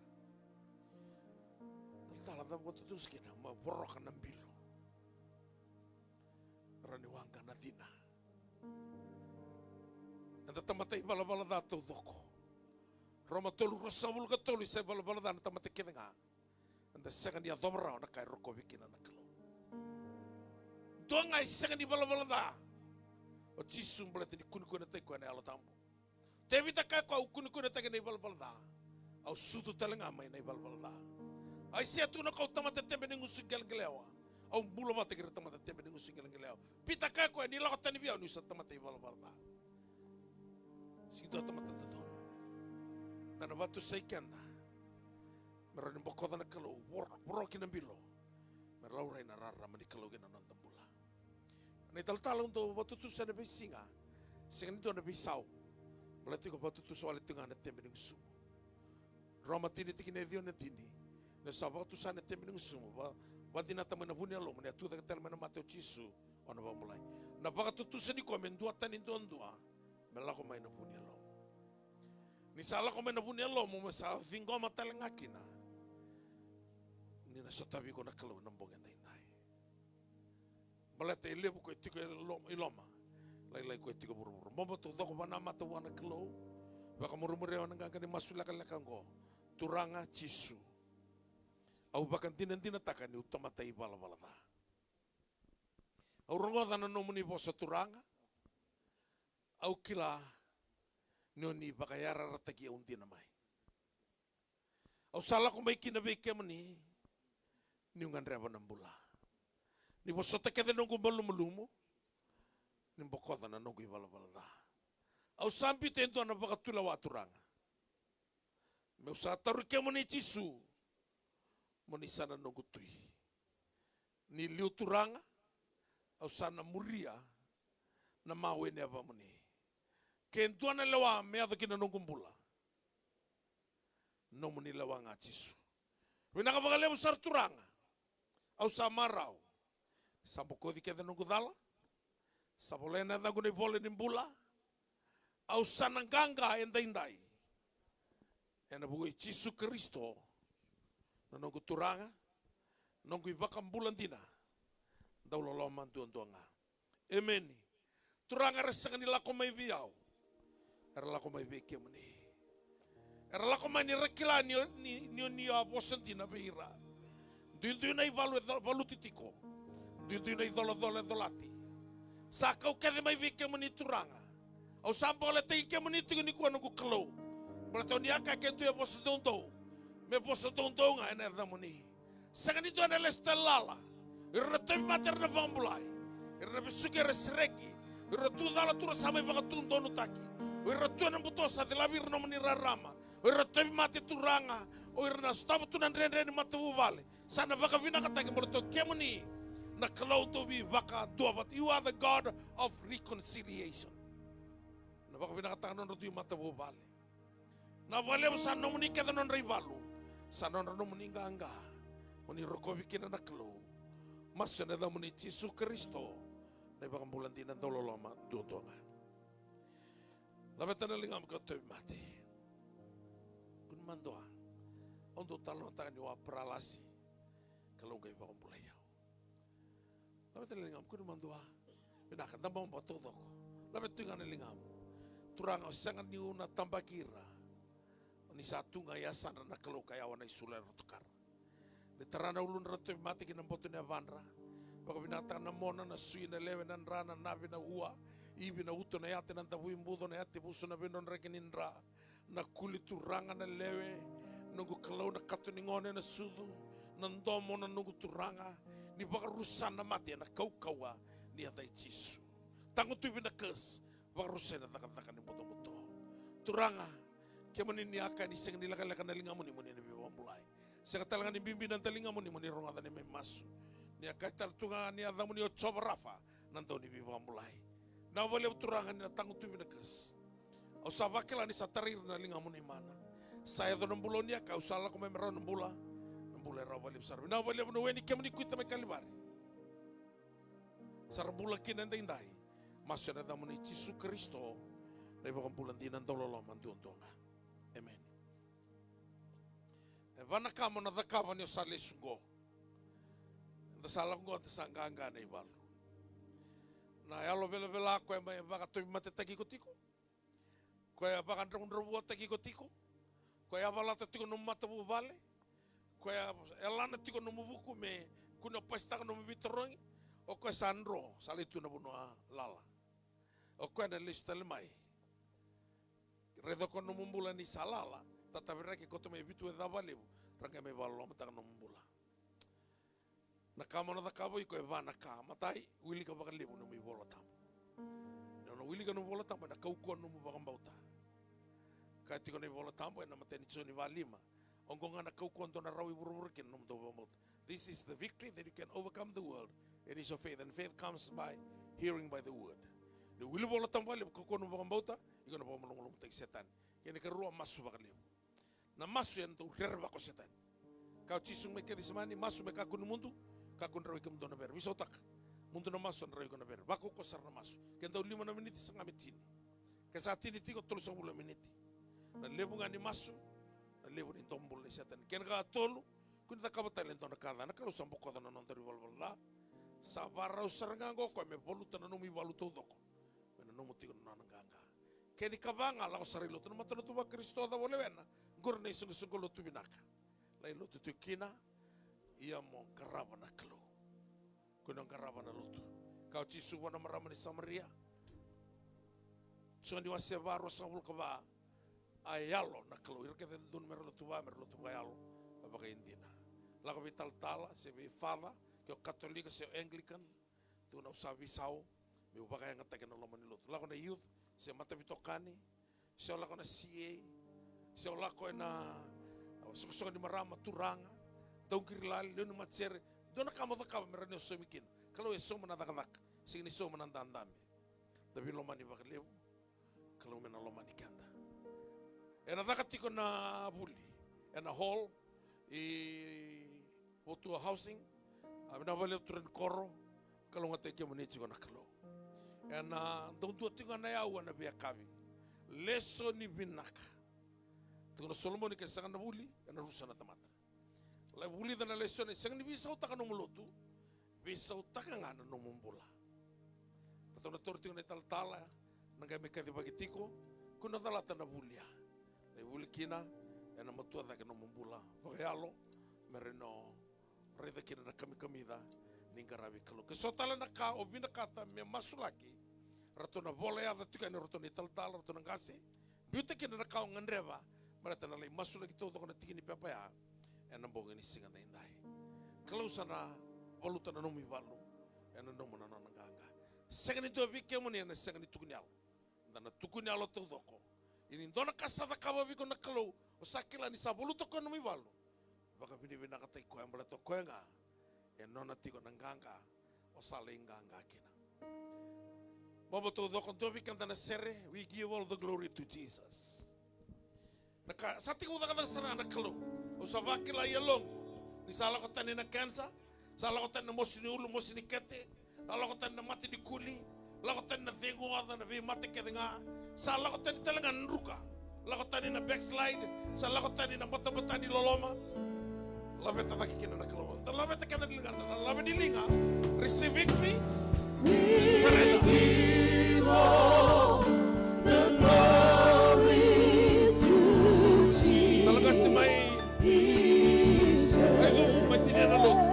Talatala, cava vakatutusa kina? Mo voroka na bilo. Rawa ni waqa na cina. Eda tamata ivalavala ca taucoko. Roma tolu, ruasagavulu ka tolu, e sa ivalavala ca na tamata kece ga. Eda sega ni yacova rawa na ka e rokovi kina na Kalou. Dua ga e sega ni valavala ca. O Jisu, baleta ni kunikuinataki koya na Yalo Tabu. Tevita kaya koya, au kunikuinataki na ivalavala ca. Au sucu tale ga mai na ivalavala ca. Aisea tukuna koya, au tamata tebe ni gusu qeleqelewa. Au bula vata kei ira tamata tebe ni gusu qeleqelewa. Pita kaya koya, ni lako tani vei au niu sa tamata ivalavala ca. Sega ni dua tamata dodonu. Da na vakatusai keda me rawa ni bokoca na Kalou, voro-, voroki na bilo, me ra laurai na rarama ni Kalou kei na noda bula. Na italatala au dau vakatutusa ena veisiga, sega ni dua na veisau. Baleta iko vakatutusa wale tiko ga na tebe ni gusumu. Roma tini, tikina e ciwa na tini. Ni o sa vakatusa na tebe ni gusumu, va-, vakadinata mai na vu ni yalomu ni a tucake tale mai na mate o Jisu, o na vakabulai. Na vakatutusa nikua me duatani duadua, me lako mai na vu ni yalomu. Ni sa lako mai na vu ni yalomu, me sa ciqoma tale ga kina ni na sotavi iko na Kalou ena bogi daidai. Baleta e levu ko e tiko e lo-, i loma, lailai ko e tiko vuravura. Bobo taucoko, vakanamata vua na Kalou. Vakamurimuri au ena qaqa ni masu lekaleka oqo. Turaga Jisu, au vakadinadinataka niu tamata ivalavala ca. Au rogoca na nomuni vosa, Turaga. Au kila ni o ni vakayarayarataki au dina mai. Au sa lako mai kina vei kemuni niu gadreva na bula. Ni vosota kece noqu malumalumu, ni bokoca na noqu ivalavala ca. Au sa biuta e dua na vakatulewa, Turaga. Meu sa tauri kemuni, Jisu, mo ni sa na noqu tui. Ni liu, Turaga, au sa na muria na mawe ni yavamuni. Ke dua na lewa me yaco ki na noqu bula, nomuni lewa ga, Jisu. Vinaka vakalevu sara, Turaga. Au sa marau. Sa bokoci kece noqu cala. Sa volai ena yacaqu na ivola ni bula. Au sa na qaqa edaidai ena vuku i Jisu Karisito, na noqu Turaga, noqu iVakabula dina, dauloloma duadua ga. Emeni. Turaga, era sega ni lako mai vei au, era lako mai vei kemuni. Era lako mai ni ra kila ni o, ni, ni o ni a vosa dina vei ira. Duidui na ivalu e co-, valuti tiko. Duidui na icolacola e colati. Sa kau kece mai vei kemuni, Turaga. Au sa boletaki kemuni tiko nikua, noqu Kalou. Baleta o ni a kaya, ke dua e vosa doudou, me vosa doudou ga ena yacamuni. Sega ni dua ena lesu tale lala. O ira na tauvimate era na vakabulai. O ira na vesuki era sereki. O ira na tu cala tu ra sa mai vakatudonutaki. O ira na tu ena buto sa cilavi ira na nomuni rarama. O ira na tauvimate Turaga. O ira na sotava tu na dredre ni matavuvale. Sa na vakavinakataki baleta o kemuni na Kalou dau veivakaduavata. You are the God of reconciliation. Na vakavinakataka na nodra dui matavuvale. Na vakalevu sa nomuni kece na nodra ivalu. Sa nodra nomuni qaqa. Mo ni rokovi kina na Kalou. Masu ena yacamuni Jisu Karisito. Na iVakabula dina dauloloma duadua ga. Laveta na ligamu ke o tauvimate. Kua ni madua. Au dau talanoataka niu a paralasi. Kalou qai vakabulai au. Laveta na ligamu, kua ni madua. Vinaka, da bau taucoko. Laveta tu ga na ligamu. Turaga, au sega niu na tabaki ira. Ni sa tu ga e yasadra na Kalou ka yawa na isulu era tokara. Ni tara na uludra na tauvimate ki na boto ni yavadra. Vakavinakataka na mona, na sui, na lewe, na dra, na navi, na ua, ivi, na uto, na yate, na davui buco, na yate vuso, na veidrodrake ni dra, na kuli Turaga, na lewe, noqu Kalou, na kato ni gone, na sucu, na domo, na noqu Turaga, ni vakarusa na mate ena kaukauwa ni yaca i Jisu. Tagutuvi na curse, vakarusai na cakacaka ni butobuto. Turaga, kemuni ni a kaya ni sega ni lekaleka na ligamuni mo ni na veivakabulai. Sega tale ga ni bibi na daligamuni mo ni rogoca na neimami masu. Ni a kaya tale tu ga ni yacamuni o Jiova Rafa, na dau ni veivakabulai. Vinaka vakalevu Turaga ni na tagutuvi na curse. Au sa vakila ni sa tarai ira na ligamuni mana. Sa yaco na bula o ni a kaya au sa lako mai me rawa na bula. Na bula e rawa vakalevu sara. Vinaka vakalevu na we ni kemuni kuita mai Kalivari. Sa ra bula kina edaidai. Masu ena yacamuni Jisu Karisito, na iVakabula dina dauloloma duadua ga. Emeni. E va na ka mo na cakava ni o sa lesu qo. Eda sa lako qo, eda sa qaqa na ivalu. Na yalo velavela koya mai vakatauvimatetaki iko tiko. Koya vakadravudravuataki iko tiko. Koya yavalata tiko nomu matavuvale. Koya yalana tiko nomu vuku me kua ni pasitaka nomu veitarogi. O koya sa dro, sa lai tu na vanua lala. O koya na lesu tale mai. Raica o koya nomu bula ni sa lala. Tataviraki koto mai vitu e cava levu. Ra qai mai vakalolomataka nomu bula. Na ka mo na cakava iko e va na ka. Matai, wilika vakalevu nomu iVola Tabu. Ni o na wilika nomu iVola Tabu, ena kaukauwa nomu vakabauta. Kaya tiko na iVola Tabu ena matai ni Joni va lima. Oqo ga na kaukauwa dou na rawa i vuravura kina, nomudou vakabauta. This is the victory, that you can overcome the world. It is your faith, and faith comes by hearing by the word. Ni wili Vola Tabu vakalevu, kaukauwa nomu vakabauta, iko na vakamalumalumutaki Setani. Kena ikarua, masu vakalevu. Na masu ena dau rerevaka o Setani. Kaya o Jisu mai Kecisemani, masu me kakua ni mudu, kakua ni rawa i kemudou na vere. Veisautaka. Mudu na masu, ena rawa iko na vere. Vakaukauwa sara na masu. Ke dau lima na miniti, saga me tini. Ke sa tini tiko, tolusagavulu na miniti. Na levu ga ni masu, na levu ni domobula nei Setani. Kena ikatolu, kua ni cakava tale e dua na ka ca. Na Kalou sa bokoca na nodaru ivalavala ca. Sa vakarau sara ga oqo o koya me valuta na nomu ivalu taucoko. Me nanuma tiko na nona qaqa. Kena ikava ga, lako sara i lotu, na matalotu vaKarisito cava o lewena. Qori na isoqosoqo lotu vinaka. Lai lotu tiko kina, ia mo qarava na Kalou. Kua ni o qarava na lotu. Kaya o Jisu vua na marama ni Samaria. Joni wase va, ruasagavulu ka va. A yalo na Kalou. Ira kece e dodonu me ra lotu va, me ra lotu vakayalo. Vakaidina. Lako vei talatala, se vei father, ke o Katolika, se o Anglican. Tukuna au sa veisau, meu vakayagataki ena loma ni lotu. Lako na youth, se mataveitokani, se o lako na C A, se o lako ena, a, soqosoqo ni marama, turaga, dauqiri lali, lewe ni matasere, dua na ka mo cakava me rawa ni o saumi kina. Kalou e sauma na cakacaka, sega ni sauma na dadabe. Da veilomani vakalevu. Kalou me na lomani keda. Ena caka tiko na vuli ena hall i Votua Housing. A, vinaka vakalevu turaga ni koro. Kalougata kemuni tiko na Kalou. Ena dau dua tiko ga na yau ena veiyakavi. Lesoni vinaka. Tukuna o Solomoni, ke sega na vuli, ena rusa na tamata. Lai vulica na lesoni, sega ni veisautaka nomu lotu, veisautaka ga na nomu bula. Ratou na taura tiko na italatala, na qai mai kacivaki tiko, kua ni calata na vuli ya. Lai vuli kina, ena matua cake nomu bula vakayalo, me rawa ni o raica kina na kamikamica ni qaravi Kalou. Ke so tale na ka o vinakata me masulaki, ratou na vola yaca tiko yani o ratou na italatala, ratou na qase, biuta kina na ka o gadreva, baleta na lai masulaki taucoko na tiki ni pepa ya ena bogi ni siga daidai. Kalou sa na valuta na nomu ivalu ena nomu na nona qaqa. Sega ni dua vei kemuni ena sega ni tukuni yalo. Da na tukuni yalo taucoko. Ia ni dua na ka sa cakava vei iko na Kalou, o sa kila ni sa valuta koya na nomu ivalu. Vakavinavinakataki koya baleta o koya ga e nona tiko na qaqa o sa lai qaqa kina. Bobo taucoko, dua vei keda na sere, we give all the glory to Jesus. Na ka sa tekivu cakacaka sara na Kalou. Au sa vakila i yaloqu ni sa lako tani na kensa, sa lako tani na mosi ni ulu, mosi ni kete, sa lako tani na mate ni kuli, lako tani na cegu oca, na veimate kece ga, sa lako tani tale ga na druka, lako tani na backslide, sa lako tani na batabata ni loloma. Laveta cake kina na Kalou. Da laveta keda na liga, na lave ni liga. Receive victory. Surrender. Tala ga si mai. Mai lotu, mai tinia na lotu.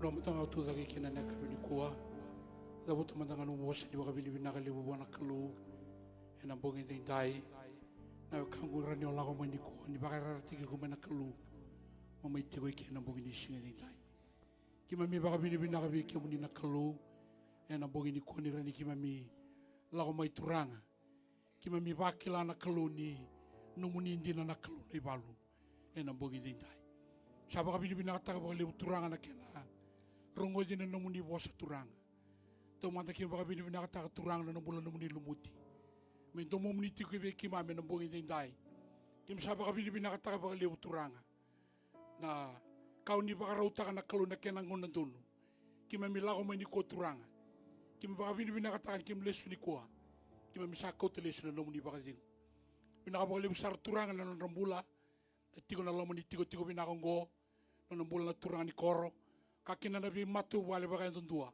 Vinaka mada ga au tucake kina na yakavi nikua. Cavuta mada ga nomu vosa ni vakavinavinaka levu vua na Kalou ena bogi edaidai. Na wekaqu, rawa ni o lako mai nikua, ni vakayarayarataki iko mai na Kalou. Mo mai tiko eke ena bogi ni siga edaidai. Keimami vakavinavinaka vei kemuni na Kalou ena bogi nikua, ni rawa ni keimami lako mai, Turaga. Keimami vakila na Kalou ni nomuni dina na Kalou na ivalu ena bogi edaidai. Sa vakavinavinakataka vakalevu, Turaga, na kena rogoci na nomuni vosa, Turaga. Taumada keimami vakavinavinakataka, Turaga, na bula nomuni lumuti me domomuni tiko vei keimami ena bogi edaidai. Keimami sa vakavinavinakataka vakalevu, Turaga, na ka o ni vakarautaka na Kalou na kena gauna donu. Keimami lako mai nikua, Turaga. Keimami vakavinavinakataka ni keimami lesu nikua. Keimami sa kauta lesu na nomuni vakacegu. Vinaka vakalevu sara, Turaga, na nodra bula na tiko na loma ni tikotiko vinaka oqo, na nona bula na turaga ni koro, ka kina na veimatavuvale vakayadudua.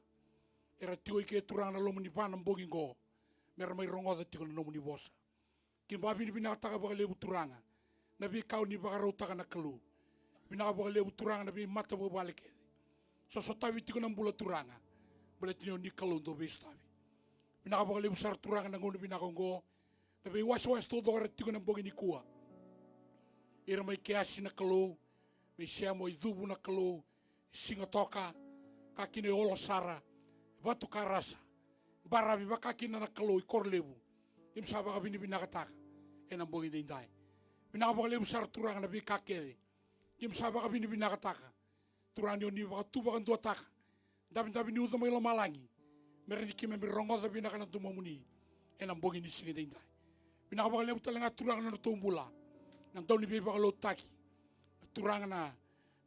Era tiko eke, Turaga, na loma ni va na bogi oqo, mera mai rogoca tiko na nomuni vosa. Keimami vakavinavinakataka vakalevu, Turaga, na veika o ni vakarautaka na Kalou. Vinaka vakalevu, Turaga, na veimatavuvale kece sosotavi tiko na bula, Turaga, baleta ni o ni Kalou dau veisotavi. Vinaka vakalevu sara, Turaga, na gauna vinaka oqo, na veiwasewase taucoko era tiko ena bogi nikua. Ira mai Keasi na Kalou, mai Semo, i Cuvu na Kalou, i Sigatoka, ka kina i Olosara, Vatukarasa, Baravi, vaka kina na Kalou i Korolevu. Keimami sa vakavinavinakataka ena bogi edaidai. Vinaka vakalevu sara, Turaga, na veika kece. Keimami sa vakavinavinakataka, Turaga, ni o ni vakatu vakaduataka davidavi ni uca mai lomalagi, mera ni keimami rogoca vinaka na domomuni ena bogi ni siga edaidai. Vinaka vakalevu tale ga Turaga na nodratou bula na dau ni veivakalotutaki. Turaga na,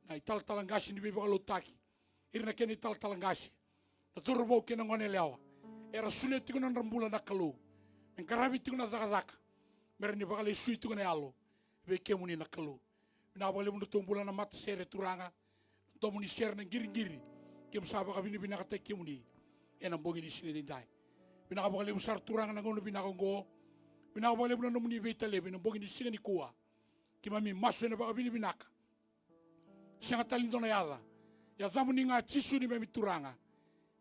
na italatala qase ni veivakalotutaki, ira na kena italatala qase, na cauravou kei na gone yalewa, era solia tiko na nodra bula na Kalou me qaravi tiko na cakacaka, me ra ni vakalesui tiko na yalo vei kemuni na Kalou. Vinaka vakalevu na nodratou bula na matasere Turaga, na domo ni sere, na qiriqiri, keimami sa vakavinavinakataki kemuni ena bogi ni siga edaidai. Vinaka vakalevu sara Turaga na gauna vinaka oqo. Vinaka vakalevu na nomuni veitalevi ena bogi ni siga nikua. Keimami masu ena vakavinavinaka. Sega tale ni dua na yaca, yacamuni ga Jisu neimami Turaga,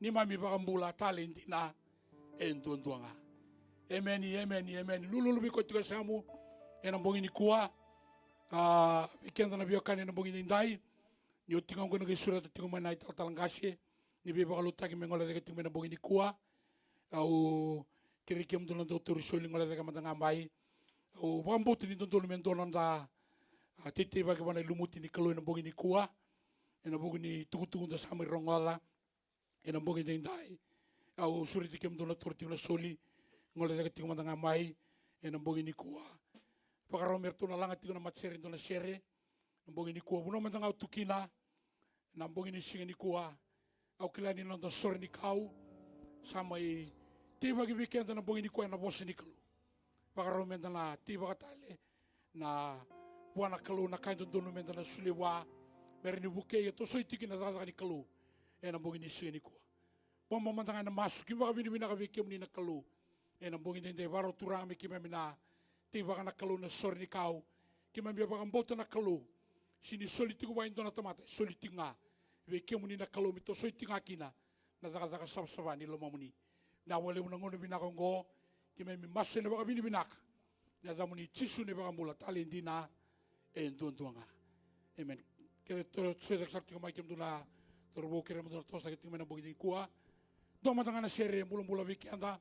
neimami iVakabula talei dina e duadua ga. Emeni, emeni, emeni. Lululu vei koya tiko e yasamu ena bogi nikua. A, vei keda na veiwekani ena bogi edaidai, ni oti ga oqo na qai sureta tiko mai na italatala qase ni veivakalotutaki me gole cake tiko mai na bogi nikua. Au kerei kemudou na dau tauri soli, gole cake mada ga mai. Au vakabauta ni dodonu me dua na noda, a, teiteivaki vua na ilumuti ni Kalou ena bogi nikua, ena vuku ni tukutuku da sa mai rogoca ena bogi edaidai. Au sureti kemudou na tauri tiko na soli, gole cake tiko mada ga mai ena bogi nikua. Vakarau me ratou na laga tiko na matasere e dua na sere ena bogi nikua. Vanua mada ga au tu kina ena bogi ni siga nikua, au kila ni noda sore ni kau sa mai teivaki vei keda ena bogi nikua ena vosa ni Kalou. Vakarau meda na teivaka tale na vua na Kalou na ka e dodonu meda na solia vua, me rawa ni vukei, e tosoi tiko na cakacaka ni Kalou ena bogi ni siga nikua. Bobo mada ga ena masu. Keimami vakavinavinaka vei kemuni na Kalou ena bogi edaidai. Vakarau Turaga me keimami na teivaka na Kalou na sore ni kau. Keimami a vakabauta na Kalou, sega ni soli tiko vua e dua na tamata, e soli tiko ga vei kemuni na Kalou, me tosoi tiko ga kina na cakacaka savasava ni lomamuni. Vinaka vakalevu na gauna vinaka oqo. Keimami masu ena vakavinavinaka ena yacamuni Jisu na iVakabula talei dina e duadua ga. Emeni. Kere to, soi cake sara tiko mai kemudou na cauravou, kere mudou na toso cake tiko mai na bogi nikua. Dua mada ga na sere bulabula vei keda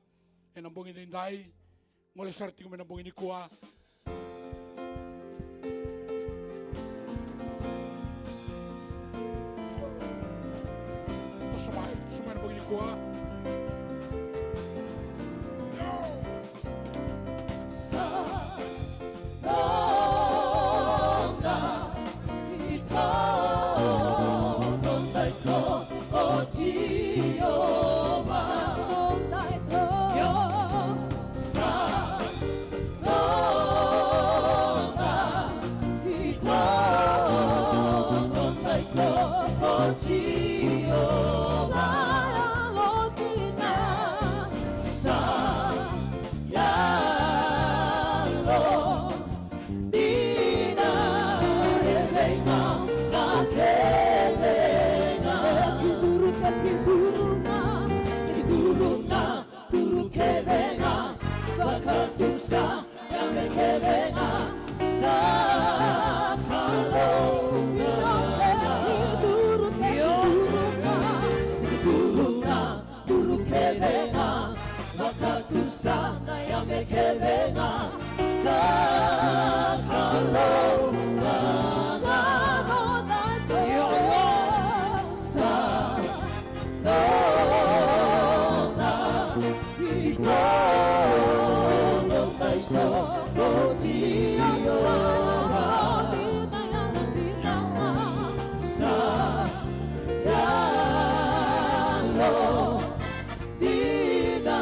ena bogi edaidai. Gole sara tiko mai na bogi nikua. Toso mai, toso mai na bogi nikua. Sa noda iko, noda iko o Jiova. Sa noda iko. Sa noda iko, noda iko o Jiova. Sa yalo dina. Sa yalo dina e veigauna kece ga. Ke curu, ke curu ga, ke curu ga, curu kece ga, vakatusa na yame kece ga. Sa Kalou ga. Ke curu, ke curu ga, ke curu ga, curu kece ga, vakatusa na yame kece ga. Sa Kalou ga. Sa noda iko. Sa noda iko, noda iko o Jiova. Sa noda iko. Sa yalo dina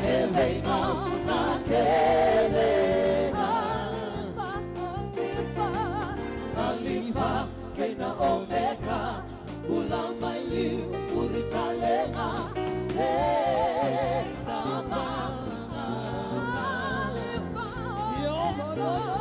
e veigauna kece ga. Alifa, Alifa kei na Omeka, bula mai liu, muri tale ga, e Tamana. Alifa, Omeka.